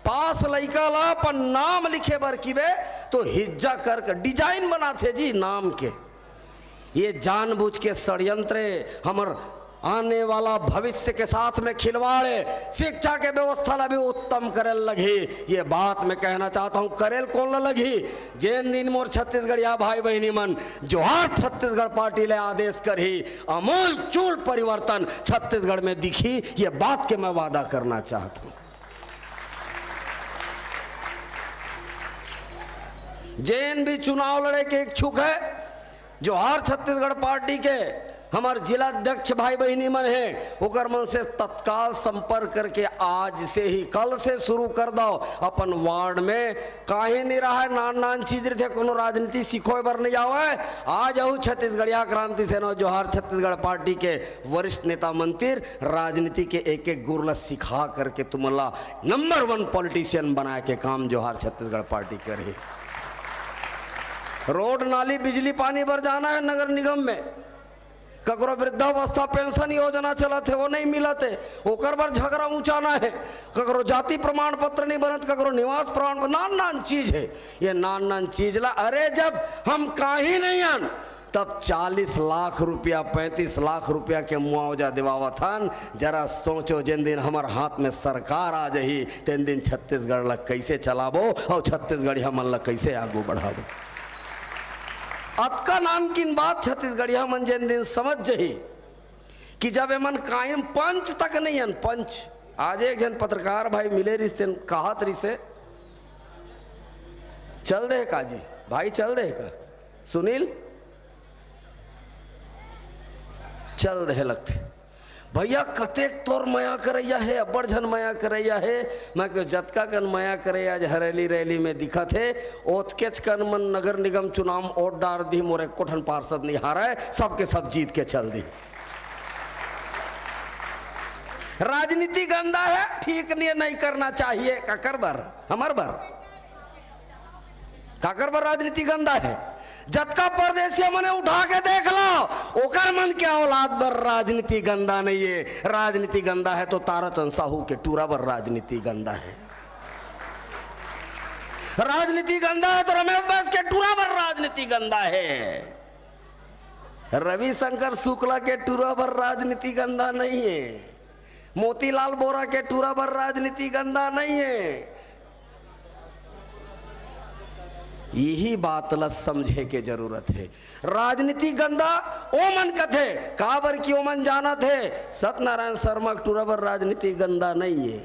पास लइका ला अपन नाम लिखे बर किबे तो हिज्जा करके डिजाइन बनाथे जी नाम के। ये जानबूझ के षड्यंत्र हे, हमर आने वाला भविष्य के साथ में खिलवाड़ हे। शिक्षा के व्यवस्था ला भी उत्तम करे ल लगही। ये बात मैं कहना चाहता हूँ, करे ल कोन ला लगही? जेन दिन मोर छत्तीसगढ़िया भाई बहिनी मन जोहार छत्तीसगढ़ पार्टी ले आदेश करही, आमूल चूल परिवर्तन छत्तीसगढ़ में दिखही, ये बात के मैं वादा करना चाहता हूँ। जेन भी चुनाव लड़े के इच्छुक हे, जोहार छत्तीसगढ़ पार्टी के हमर जिला अध्यक्ष भाई बहिनी मन हे, ओकर मन से तत्काल संपर्क करके आज से ही, कल से शुरू कर दो अपन वार्ड में। काहे नहीं रहा है, नान नान चीज रहिथे, कोनो राजनीति सिखोय बर नहीं आवय। आ जाहू छत्तीसगढ़िया क्रांति सेना, जोहार छत्तीसगढ़ पार्टी के वरिष्ठ नेता मंत्री राजनीति के एक एक गुर ला सिखा करके तुमन ला नंबर वन पॉलिटिशियन बनाए के काम जोहार छत्तीसगढ़ पार्टी करही। रोड, नाली, बिजली, पानी बर जाना हे नगर निगम में, ककरो वृद्धावस्था पेंशन योजना चलत हे, वो नहीं मिलत हे, ओकर बर झगड़ा ऊंचाना हे, ककरो जाति प्रमाण पत्र नहीं बनत, ककरो निवास प्रमाण पत्र, नान नान चीज हे। ये नान नान चीज ला, अरे, जब हम काही नहीं अन, तब चालीस लाख रुपया, पैंतीस लाख रुपया के मुआवजा दिवावत हन। जरा सोचो, जेन दिन हमर हाथ में सरकार आ जाही, तेन दिन छत्तीसगढ़ ला कैसे चलाबो अउ छत्तीसगढ़िया मन ला कैसे आगू बढ़ाबो। अतका नानकिन बात छत्तीसगढ़िया मन जेन दिन समझ जही कि जब एमन कायम पंच तक नहीं हन, पंच। आज एक झन पत्रकार भाई मिले रिहिस, तेन कहत रिहिसे, चल दे का जी, भाई चल दे का, सुनील, चल देहे लगथे। भैया, कतेक तोर मया करैया हे, अब्बड़ झन मया करैया हे। मैं कहेंव, जतका कन मया करैया आज हरेली रैली में दिखत हे, ओतकेच कन मन नगर निगम चुनाव में वोट डार दिही, मोर एको ठन पार्षद नइ हारय, सबके सब जीत के चल दिही। राजनीति गंदा हे, ठीक नइ हे, नइ करना चाहिए। काकर बर? हमर बर। काकर बर राजनीति गंदा हे? जतका परदेसिया मने उठा के देख लो, ओकर मन के औलाद बर राजनीति गंदा नइ हे। राजनीति गंदा हे तो ताराचंद साहू के टूरा बर राजनीति गंदा हे। राजनीति गंदा हे तो रमेश बैस के टूरा बर राजनीति गंदा हे। रविशंकर शुक्ला के टूरा बर राजनीति गंदा नइ हे। मोतीलाल बोरा के टूरा बर राजनीति गंदा नइ हे। इही बात ल समझे के जरूरत हे। राजनीति गंदा ओमन कथे, काबर कि ओमन जानत हे सत्यनारायण शर्मा के टूरा बर राजनीति गंदा नइ हे।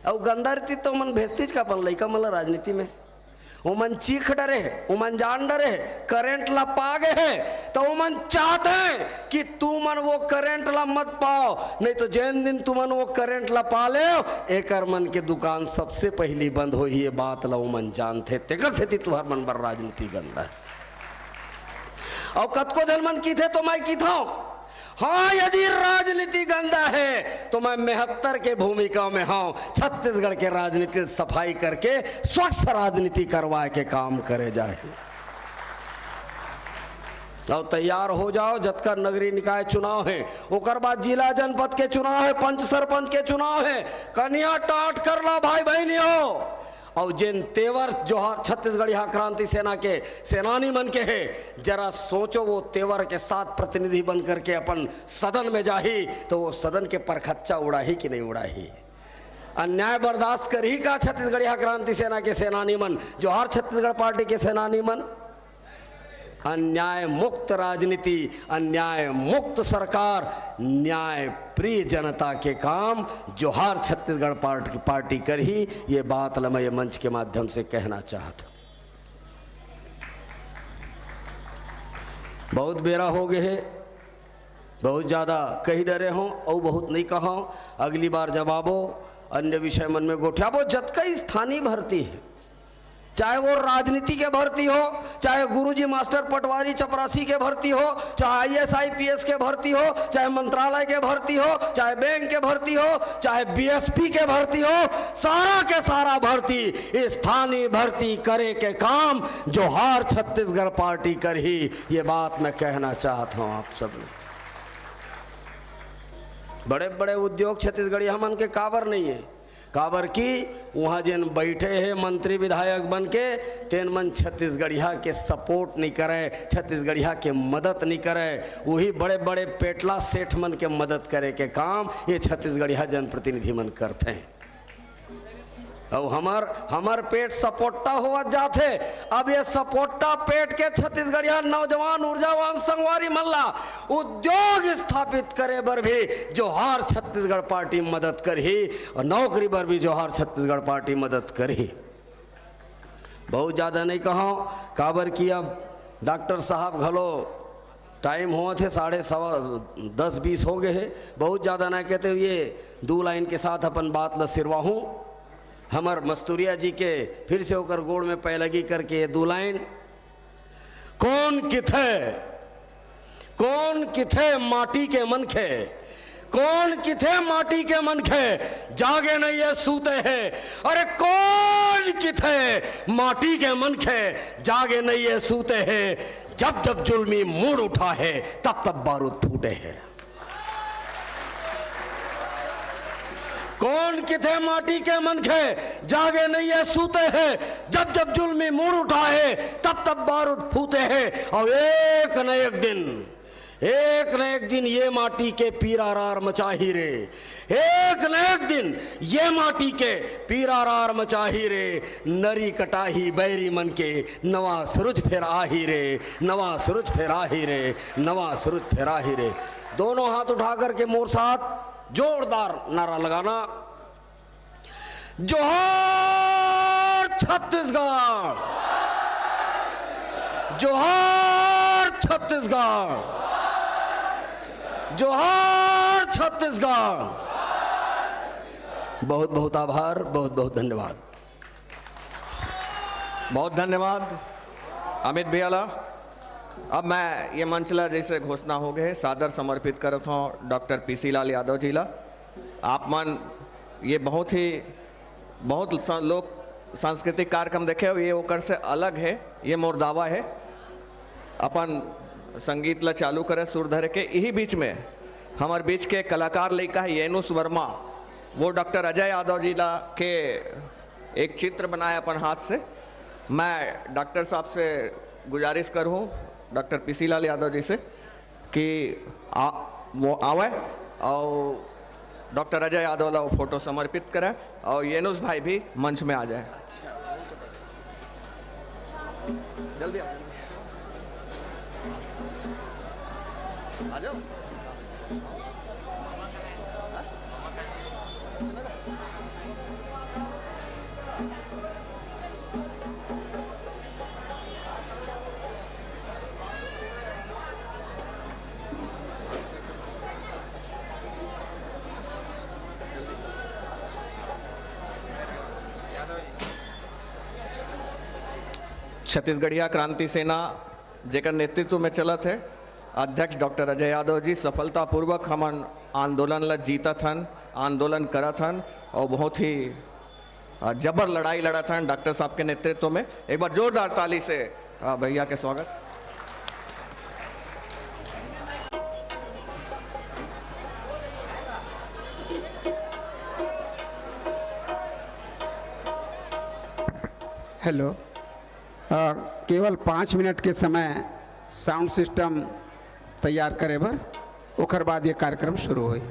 अउ गंदा रहितिस त ओमन भेजतिस का अपन लइका मन ल राजनीति में? ओमन चीख डरे हे, ओमन जान डरे हे, करंट ला पा गे हे, त ओमन चाहत हे कि तुमन वो करंट ला मत पाव, नइ तो जेन दिन तुमन वो करंट ला पा लेव, एकर मन के दुकान सबसे पहिली बंद होही। ये बात ला ओमन जानथे, तेकर सेती तुहर मन बर राजनीति गंदा हे। अउ कतको झन मन किथे तो मैं किथंव, हाँ, यदि राजनीति गंदा हे, तो मैं मेहत्तर के भूमिका में हंव। छत्तीसगढ़ के राजनीति सफाई करके स्वच्छ राजनीति करवाए के काम करे जाए। अउ तैयार हो जाव, जतका नगरीय निकाय चुनाव हे, ओकर बाद जिला जनपद के चुनाव हे, पंच सरपंच के चुनाव हे, कनिहा टांट कर ला भाई बहिनी हो। अउ जेन तेवर जोहार छत्तीसगढ़िया क्रांति सेना के सेनानी मन के हे, जरा सोचो, वो तेवर के साथ प्रतिनिधि बन करके अपन सदन में जाही, तो वो सदन के परखच्चा उड़ाही कि नइ उड़ाही? अन्याय बर्दाश्त करही का छत्तीसगढ़िया क्रांति सेना के सेनानी मन, जोहार छत्तीसगढ़ पार्टी के सेनानी मन? अन्याय मुक्त राजनीति, अन्याय मुक्त सरकार, न्याय प्रिय जनता के काम जोहार छत्तीसगढ़ पार्टी, पार्टी करही। ये बात ल मैं ये मंच के माध्यम से कहना चाहत हंव। बहुत बेरा हो गे हे, बहुत ज्यादा कहि डरे हंव, अउ बहुत नइ कहंव। अगली बार जब आबो, अन्य विषय मन में गोठियाबो। जतका स्थानीय भर्ती हे, चाहे वो राजनीति के भर्ती हो, चाहे गुरुजी मास्टर पटवारी चपरासी के भर्ती हो, चाहे आईएएस आईपीएस के भर्ती हो, चाहे मंत्रालय के भर्ती हो, चाहे बैंक के भर्ती हो, चाहे बीएसपी के भर्ती हो, सारा के सारा भर्ती, स्थानीय भर्ती करे के काम जोहार छत्तीसगढ़ पार्टी करही। ये बात मैं कहना चाहत हंव आप सब ले। बड़े बड़े उद्योग छत्तीसगढ़िया मन के काबर नइ हे? काबर कि उहाँ जेन बइठे हे मंत्री विधायक बन के, तेन मन छत्तीसगढ़िया के support नइ करय, छत्तीसगढ़िया के मदद नइ करय। उही बड़े बड़े पेटला सेठ मन के मदद करे के काम ये छत्तीसगढ़िया जनप्रतिनिधि मन करथे। अउ हमर, हमर पेट सपोट्टा होवत जाथे। अब ये सपोट्टा पेट के छत्तीसगढ़िया नौजवान ऊर्जावान संगवारी मन ला उद्योग स्थापित करे बर भी जोहार छत्तीसगढ़ पार्टी मदद करही अउ नौकरी बर भी जोहार छत्तीसगढ़ पार्टी मदद करही। बहुत ज्यादा नइ कहंव, काबर कि अब डॉक्टर साहब घलो time होवत हे, साढ़े सवा दस बीस हो गे हे। बहुत ज्यादा नइ कहते हुए दू line के साथ अपन बात ल सिरवाहूं। हमर मस्तुरिया जी के फिर से ओकर गोड़ में पैलगी करके ये दू line। कोन किथे, कोन किथे माटी के मनखे, कोन किथे माटी के मनखे, जागे नइ ये सूते हे। अरे कोन किथे माटी के मनखे, जागे नइ ये सूते हे। जब जब जुल्मी मूड़ उठा हे, तब तब बारूद फूटे हे। कोन किथे माटी के मनखे, जागे नइ ये सूते हे। जब जब जुल्मी मूड़ उठा हे, तब तब बारूद फूटे हे। अउ एक न एक दिन, एक न एक दिन ये माटी के पीरा रार मचाही रे। एक न एक दिन ये माटी के पीरा रार मचाही रे। नरी कटाही बैरी मन के, नवा सुरुज फेर आही रे, नवा सुरुज फेर आही रे, नवा सुरुज फेर आही रे। दोनों हाथ उठा करके मोर साथ जोरदार नारा लगाना, जोहार छत्तीसगढ़, जोहार छत्तीसगढ़। जोहार छत्तीसगढ़। बहुत बहुत आभार, बहुत बहुत धन्यवाद। बहुत धन्यवाद अमित भैया ला। अब मैं ये मंच ला, जैसे घोषणा हो गए, सादर समर्पित करत हूँ डॉक्टर पीसी लाल यादव जी ला। आप मन ये बहुत ही, बहुत स-, लोक सांस्कृतिक कार्यक्रम देखे हो, ये ओकर से अलग है, ये मोर दावा है। अपन संगीत ला चालू करे सुर धरे के। यही बीच में हमारे बीच के कलाकार लइका है येनुस वर्मा, वो डॉक्टर अजय यादव जी ला के एक चित्र बनाए अपन हाथ से। मैं डॉक्टर साहब से गुजारिश करूँ, डॉक्टर पीसी लाल यादव जी से, कि आ, वो आवे और डॉक्टर अजय यादव ला वो फोटो समर्पित करे और येनुस भाई भी मंच में आ जाए। जल्दी आओ, जल्दी। आ जाओ। छत्तीसगढ़िया क्रांति सेना, जेकर नेतृत्व में चलत है अध्यक्ष डॉक्टर अजय यादव जी, सफलतापूर्वक हमन आंदोलन ला जीतत हन, आंदोलन करत हन और बहुत ही, अ, जबर लड़ाई लड़त हन डॉक्टर साहब के नेतृत्व में। एक बार जोरदार ताली से, अ, भैया के स्वागत। हेलो। अ, केवल पाँच मिनट के समय साउंड सिस्टम तैयार करे बर, ओकर बाद ये कार्यक्रम शुरू होई।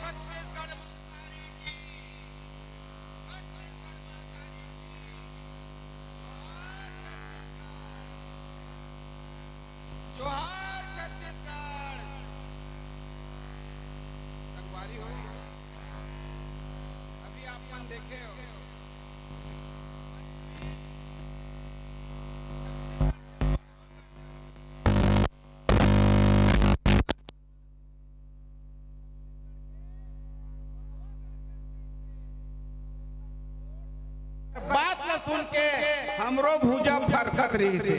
छत्तीसगढ़ महतारी की, छत्तीसगढ़ महतारी की। जोहार छत्तीसगढ़, जोहार छत्तीसगढ़। संगवारी हो, अभी आप मन देखे हो, बात ल सुन के हमरो भुजा फरकत रहिस हे।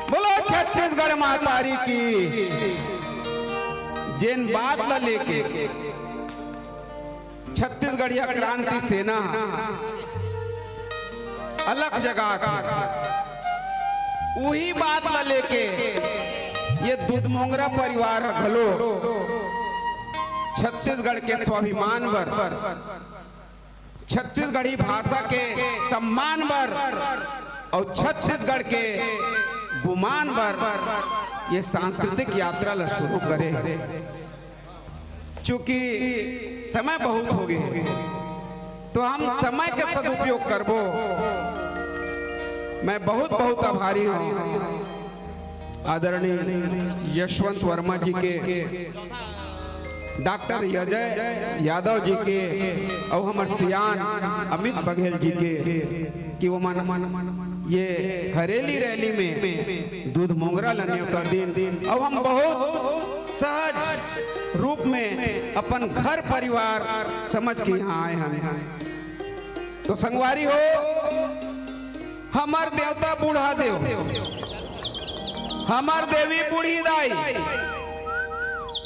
बोलो छत्तीसगढ़ महतारी की। जेन बात ल लेके छत्तीसगढ़िया क्रांति सेना अलख जगात हे, उही बात ल लेके ये दूध मोंगरा परिवार ह घलो छत्तीसगढ़ के स्वाभिमान बर, छत्तीसगढ़ी भाषा के सम्मान बर अउ छत्तीसगढ़ के गुमान बर ये सांस्कृतिक यात्रा ल शुरू करे। चूंकि समय बहुत हो गए, तो हम समय के सदुपयोग करबो। मैं बहुत बहुत आभारी हूँ आदरणीय यशवंत वर्मा जी के, डॉक्टर अजय यादव जी के अउ हमर सियान अमित बघेल जी के, कि वो मन ये हरेली रैली में दूध मोंगरा ल नेवता दिन अउ हम बहुत सहज रूप में अपन घर परिवार समझ के यहाँ आए हन। तो संगवारी हो, हमर देवता बूढ़ा देव, हमर देवी बूढ़ी दाई,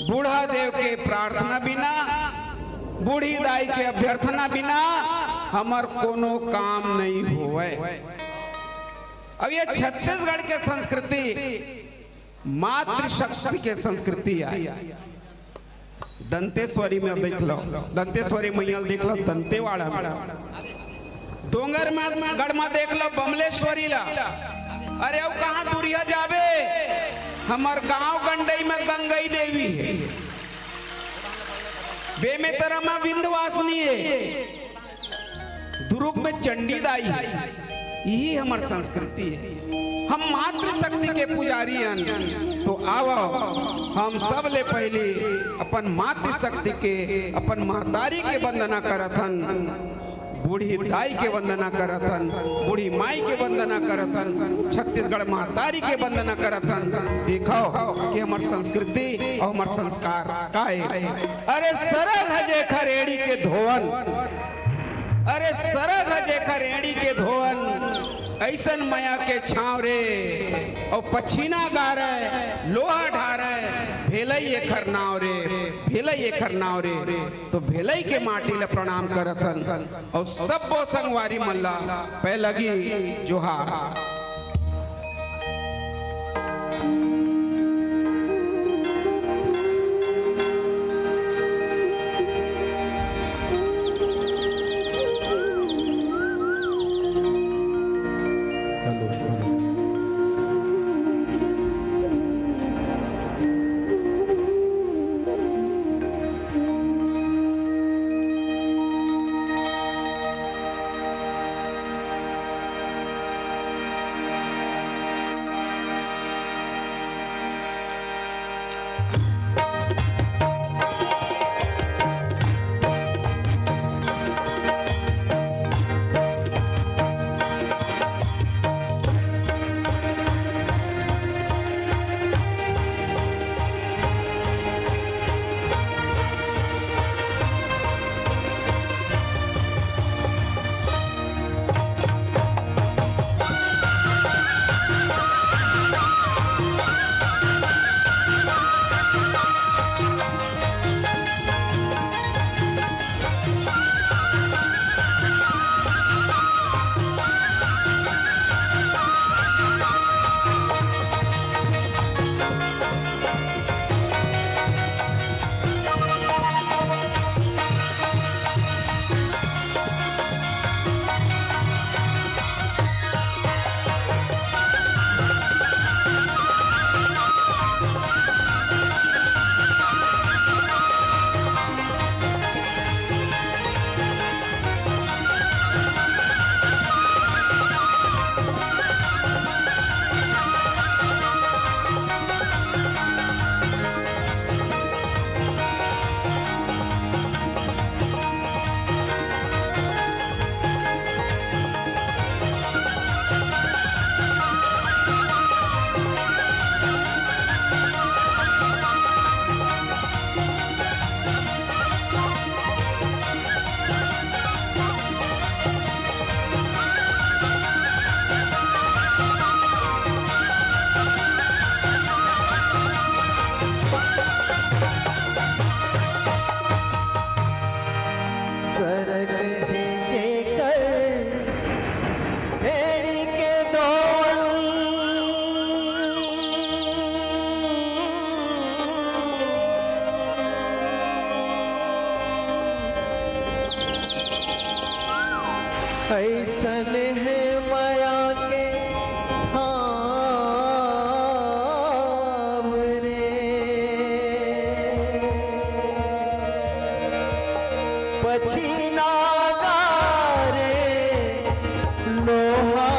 बूढ़ा देव के प्रार्थना बिना, बूढ़ी दाई के अभ्यर्थना बिना हमर कोनो काम नहीं होवय। अब ये छत्तीसगढ़ के संस्कृति मातृशक्ति के संस्कृति आय। दंतेश्वरी में देख लो, दंतेश्वरी मैया ल देख लो, दंतेवाड़ा में। डोंगरगढ़ में देख लो बमलेश्वरी ला। अरे अउ कहाँ दुरिहा जाबे, हमर गांव गंडई में गंगई देवी हे, बेमेतरा में विंध्यवासिनी हे, दुरूग में चंडी दाई हे। यही हमर संस्कृति हे। हम मातृशक्ति के पुजारी हन, तो आवो, हम सब ले पहिली अपन मातृशक्ति के, अपन महतारी के वंदना करत हन, बूढ़ी दाई के वंदना करत हन, बूढ़ी माई के वंदना करत हन, छत्तीसगढ़ महतारी के वंदना करत हन। देखो कि हमर संस्कृति अउ हमर संस्कार का हे। अरे सरग ह जेखर एड़ी के धोवन, अरे सरग ह जेखर एड़ी के धोवन, अइसन मया के छांव रे, अउ पछीना गारय, लोहा ढारय, भेलई एखर नांव रे, भेलई एखर नांव रे। तो भेलई के माटी ल प्रणाम करत हन, अउ सब्बो संगवारी मन ला पैलगी जोहार। मछी ना गारे, लोहा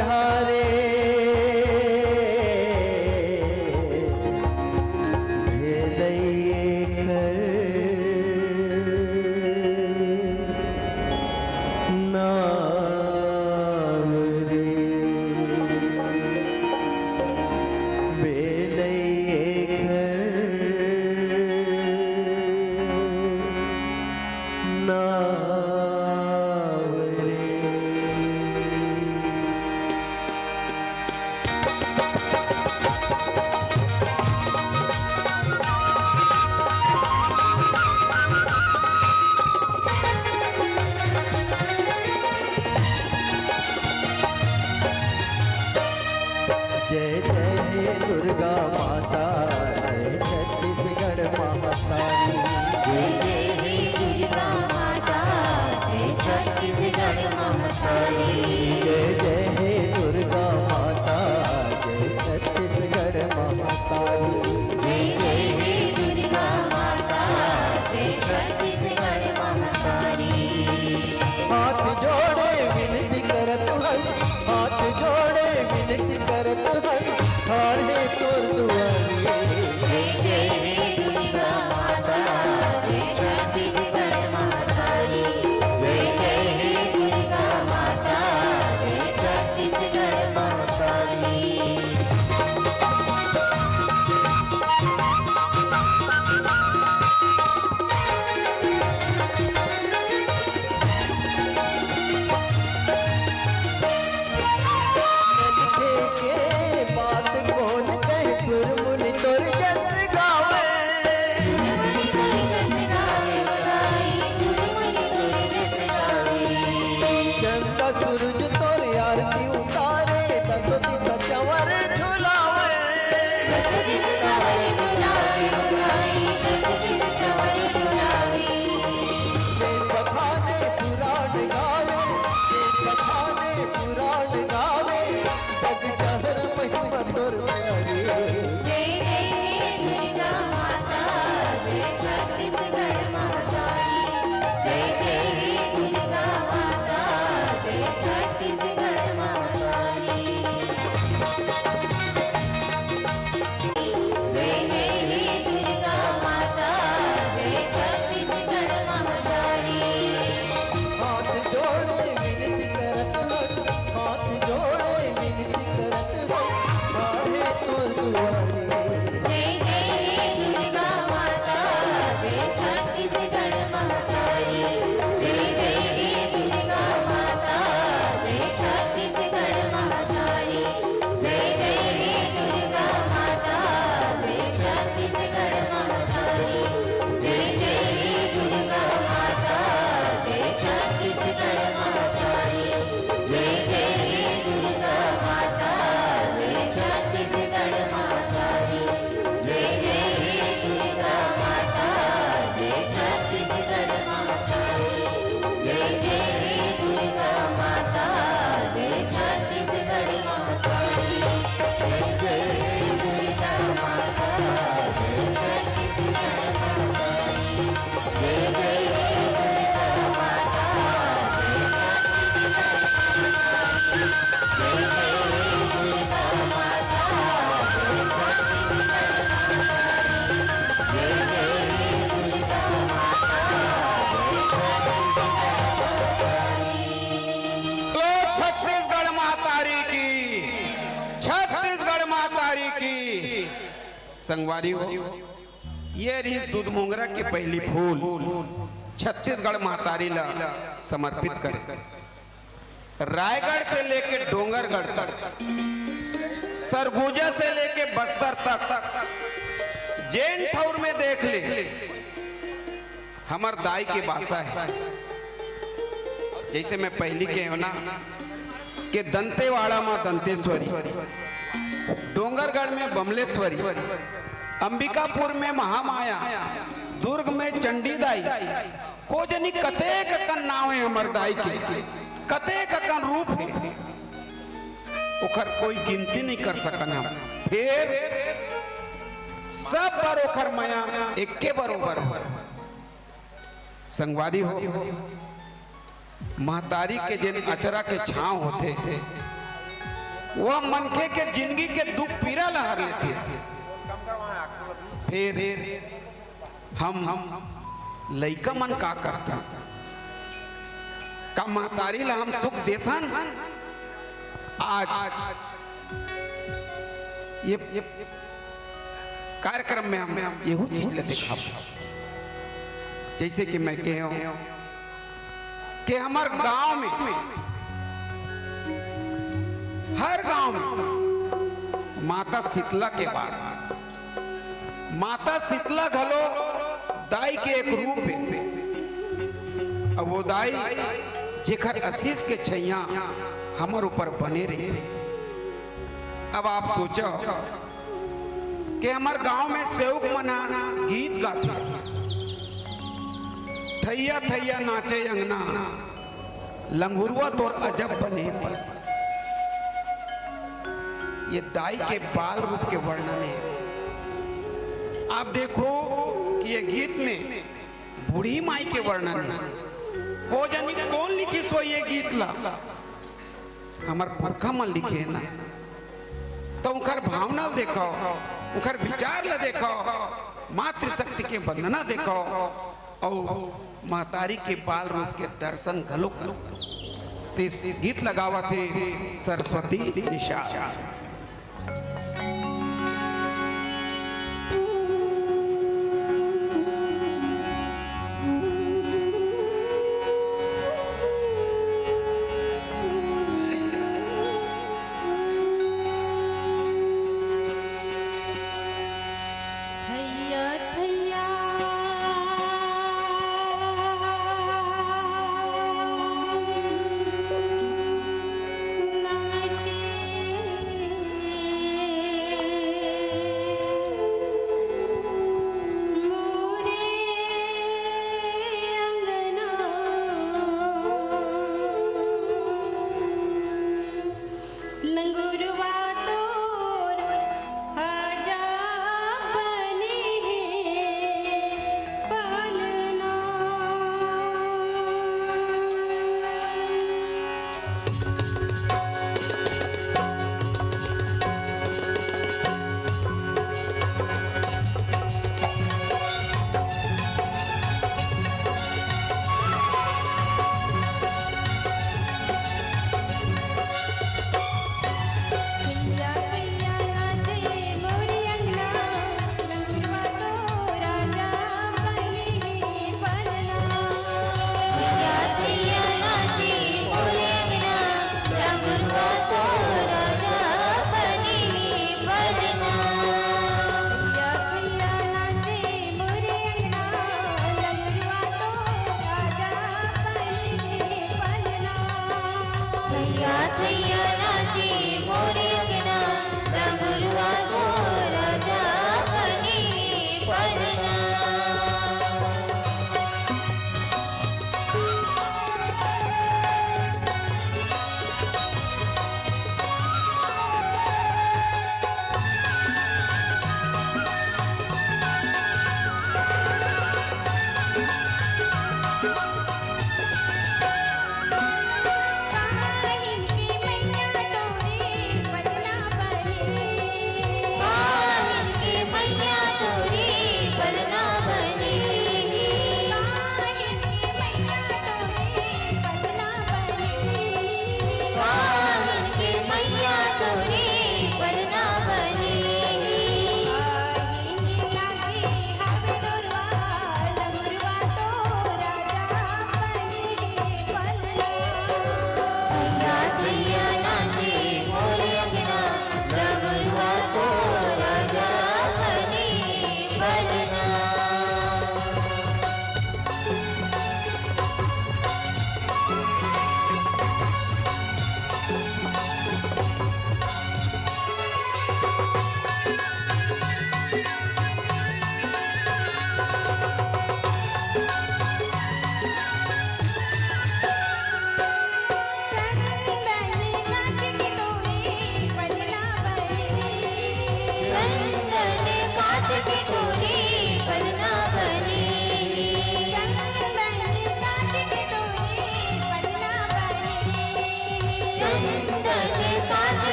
ढारे, भेलई एकर नाव रे, भेलई एकर नाव रे। जय जय हे दुर्गा माता, जय छत्तीसगढ़ महाकाली। जय जय हे दुर्गा माता, जय छत्तीसगढ़ महाकाली। जय जय हे दुर्गा माता, जय छत्तीसगढ़ महाकाली। जय जय हे दुर्गा माता, जय छत्तीसगढ़ महाकाली। हाथ जोड़े विनती करत हन, हाथ जोड़े विनती करत हन, ठाढ़े तोर दुआरी। जय जय हे दुर्गा माता, जय छत्तीसगढ़ महाकाली। जय जय हे दुर्गा माता, जय छत्तीसगढ़ महाकाली। मनखे के बात कोन कहे, सुरमुनि तोर जस गावे। चंदा सूरज तोर आरती उतारे, दसो दिशा चंवर झुलावे। वेद बखाने पुराण गावे, वेद बखाने पुराण गावे, जग जाहर महिमा तोर प्यारी। जय जय हे दुर्गा माता, जय छत्तीसगढ़ महाकाली। जय जय हे दुर्गा माता, जय छत्तीसगढ़ महाकाली। जय जय हे दुर्गा माता, जय छत्तीसगढ़ महाकाली। हाथ जोड़े विनती करत हन, हाथ जोड़े विनती करत हन, ठाढ़े तोर दुआरी। जय जय हे दुर्गा माता, जय छत्तीसगढ़ महाकाली। जय जय हे दुर्गा माता, जय छत्तीसगढ़ महाकाली। जय जय हे दुर्गा माता, जय छत्तीसगढ़ महाकाली। जय जय हे दुर्गा माता, जय छत्तीसगढ़ महाकाली। जय जय हे दुर्गा माता, जय छत्तीसगढ़ महाकाली। जय जय हे दुर्गा माता, जय छत्तीसगढ़ महाकाली। जय जय हे दुर्गा माता, जय छत्तीसगढ़ महाकाली। जय जय हे दुर्गा माता, जय छत्तीसगढ़ महाकाली। जय जय हे दुर्गा माता, जय छत्तीसगढ़ महाकाली। जय जय हे दुर्गा माता, जय छत्तीसगढ़ महाकाली। जय जय हे दुर्गा माता, जय छत्तीसगढ़ महाकाली। बोलो छत्तीसगढ़ महतारी की, छत्तीसगढ़ महतारी की। संगवारी हो, ये रिहिस दूध मोंगरा के पहली फूल, छत्तीसगढ़ महतारी ला समर्पित करे। रायगढ़ से लेके डोंगरगढ़ तक, सरगुजा से लेके बस्तर तक, जेन ठौर में देख ले, हमर दाई के बासा हे। जइसे मैं पहिली कहेंव ना, के दंतेवाड़ा म दंतेश्वरी, डोंगरगढ़ में बमलेश्वरी, अंबिकापुर में महामाया, दुर्ग में चंडी दाई, को जनी कतेक अकन नाव हे हमर दाई के, कतेक अकन रूप हे, ओखर कोई गिनती नहीं कर सकन हम। फेर सब बर ओखर मया एके बरोबर हे। संगवारी हो, महतारी के जेन अचरा के छांव होथे, वो मनखे के जिंदगी के दुख पीरा ला हर लेथे। फिर हम, हम लइका मन का करथन? का महतारी ला हम सुख देथन? आज ये, ये कार्यक्रम में हम यहू चीज ला देखब। जैसे कि मैं कहे हूं कि हमर गांव में, हर गांव में माता शीतला के वास, माता शीतला घलो दाई के एक रूप हे। अब वो दाई जेकर आशीष के छैया हमर ऊपर बने रहे। अब आप सोचो कि हमर गांव में सेवक मन ह गीत गाथे, "थैया थैया नाचे अंगना, लंगुरवा तोर अजब बने।" ये दाई के बाल रूप के वर्णन हे। आप देखो कि ये गीत में बूढ़ी माई के वर्णन हे। हो जानी कोन लिखिस हो ये गीत ला? हमर पुरखा मन लिखे हे ना, तो उनकर भावना ल देखो, उनकर विचार ल देखो, मातृशक्ति के वंदना देखो, अउ महतारी के बाल रूप के दर्शन घलो करो। ते गीत ला गावत हे सरस्वती निषाद।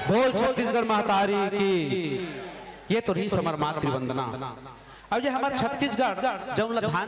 बोल छत्तीसगढ़ महतारी की। ये तो रहिस हमर मातृ वंदना। अब ये हमर छत्तीसगढ़ जउन ल धान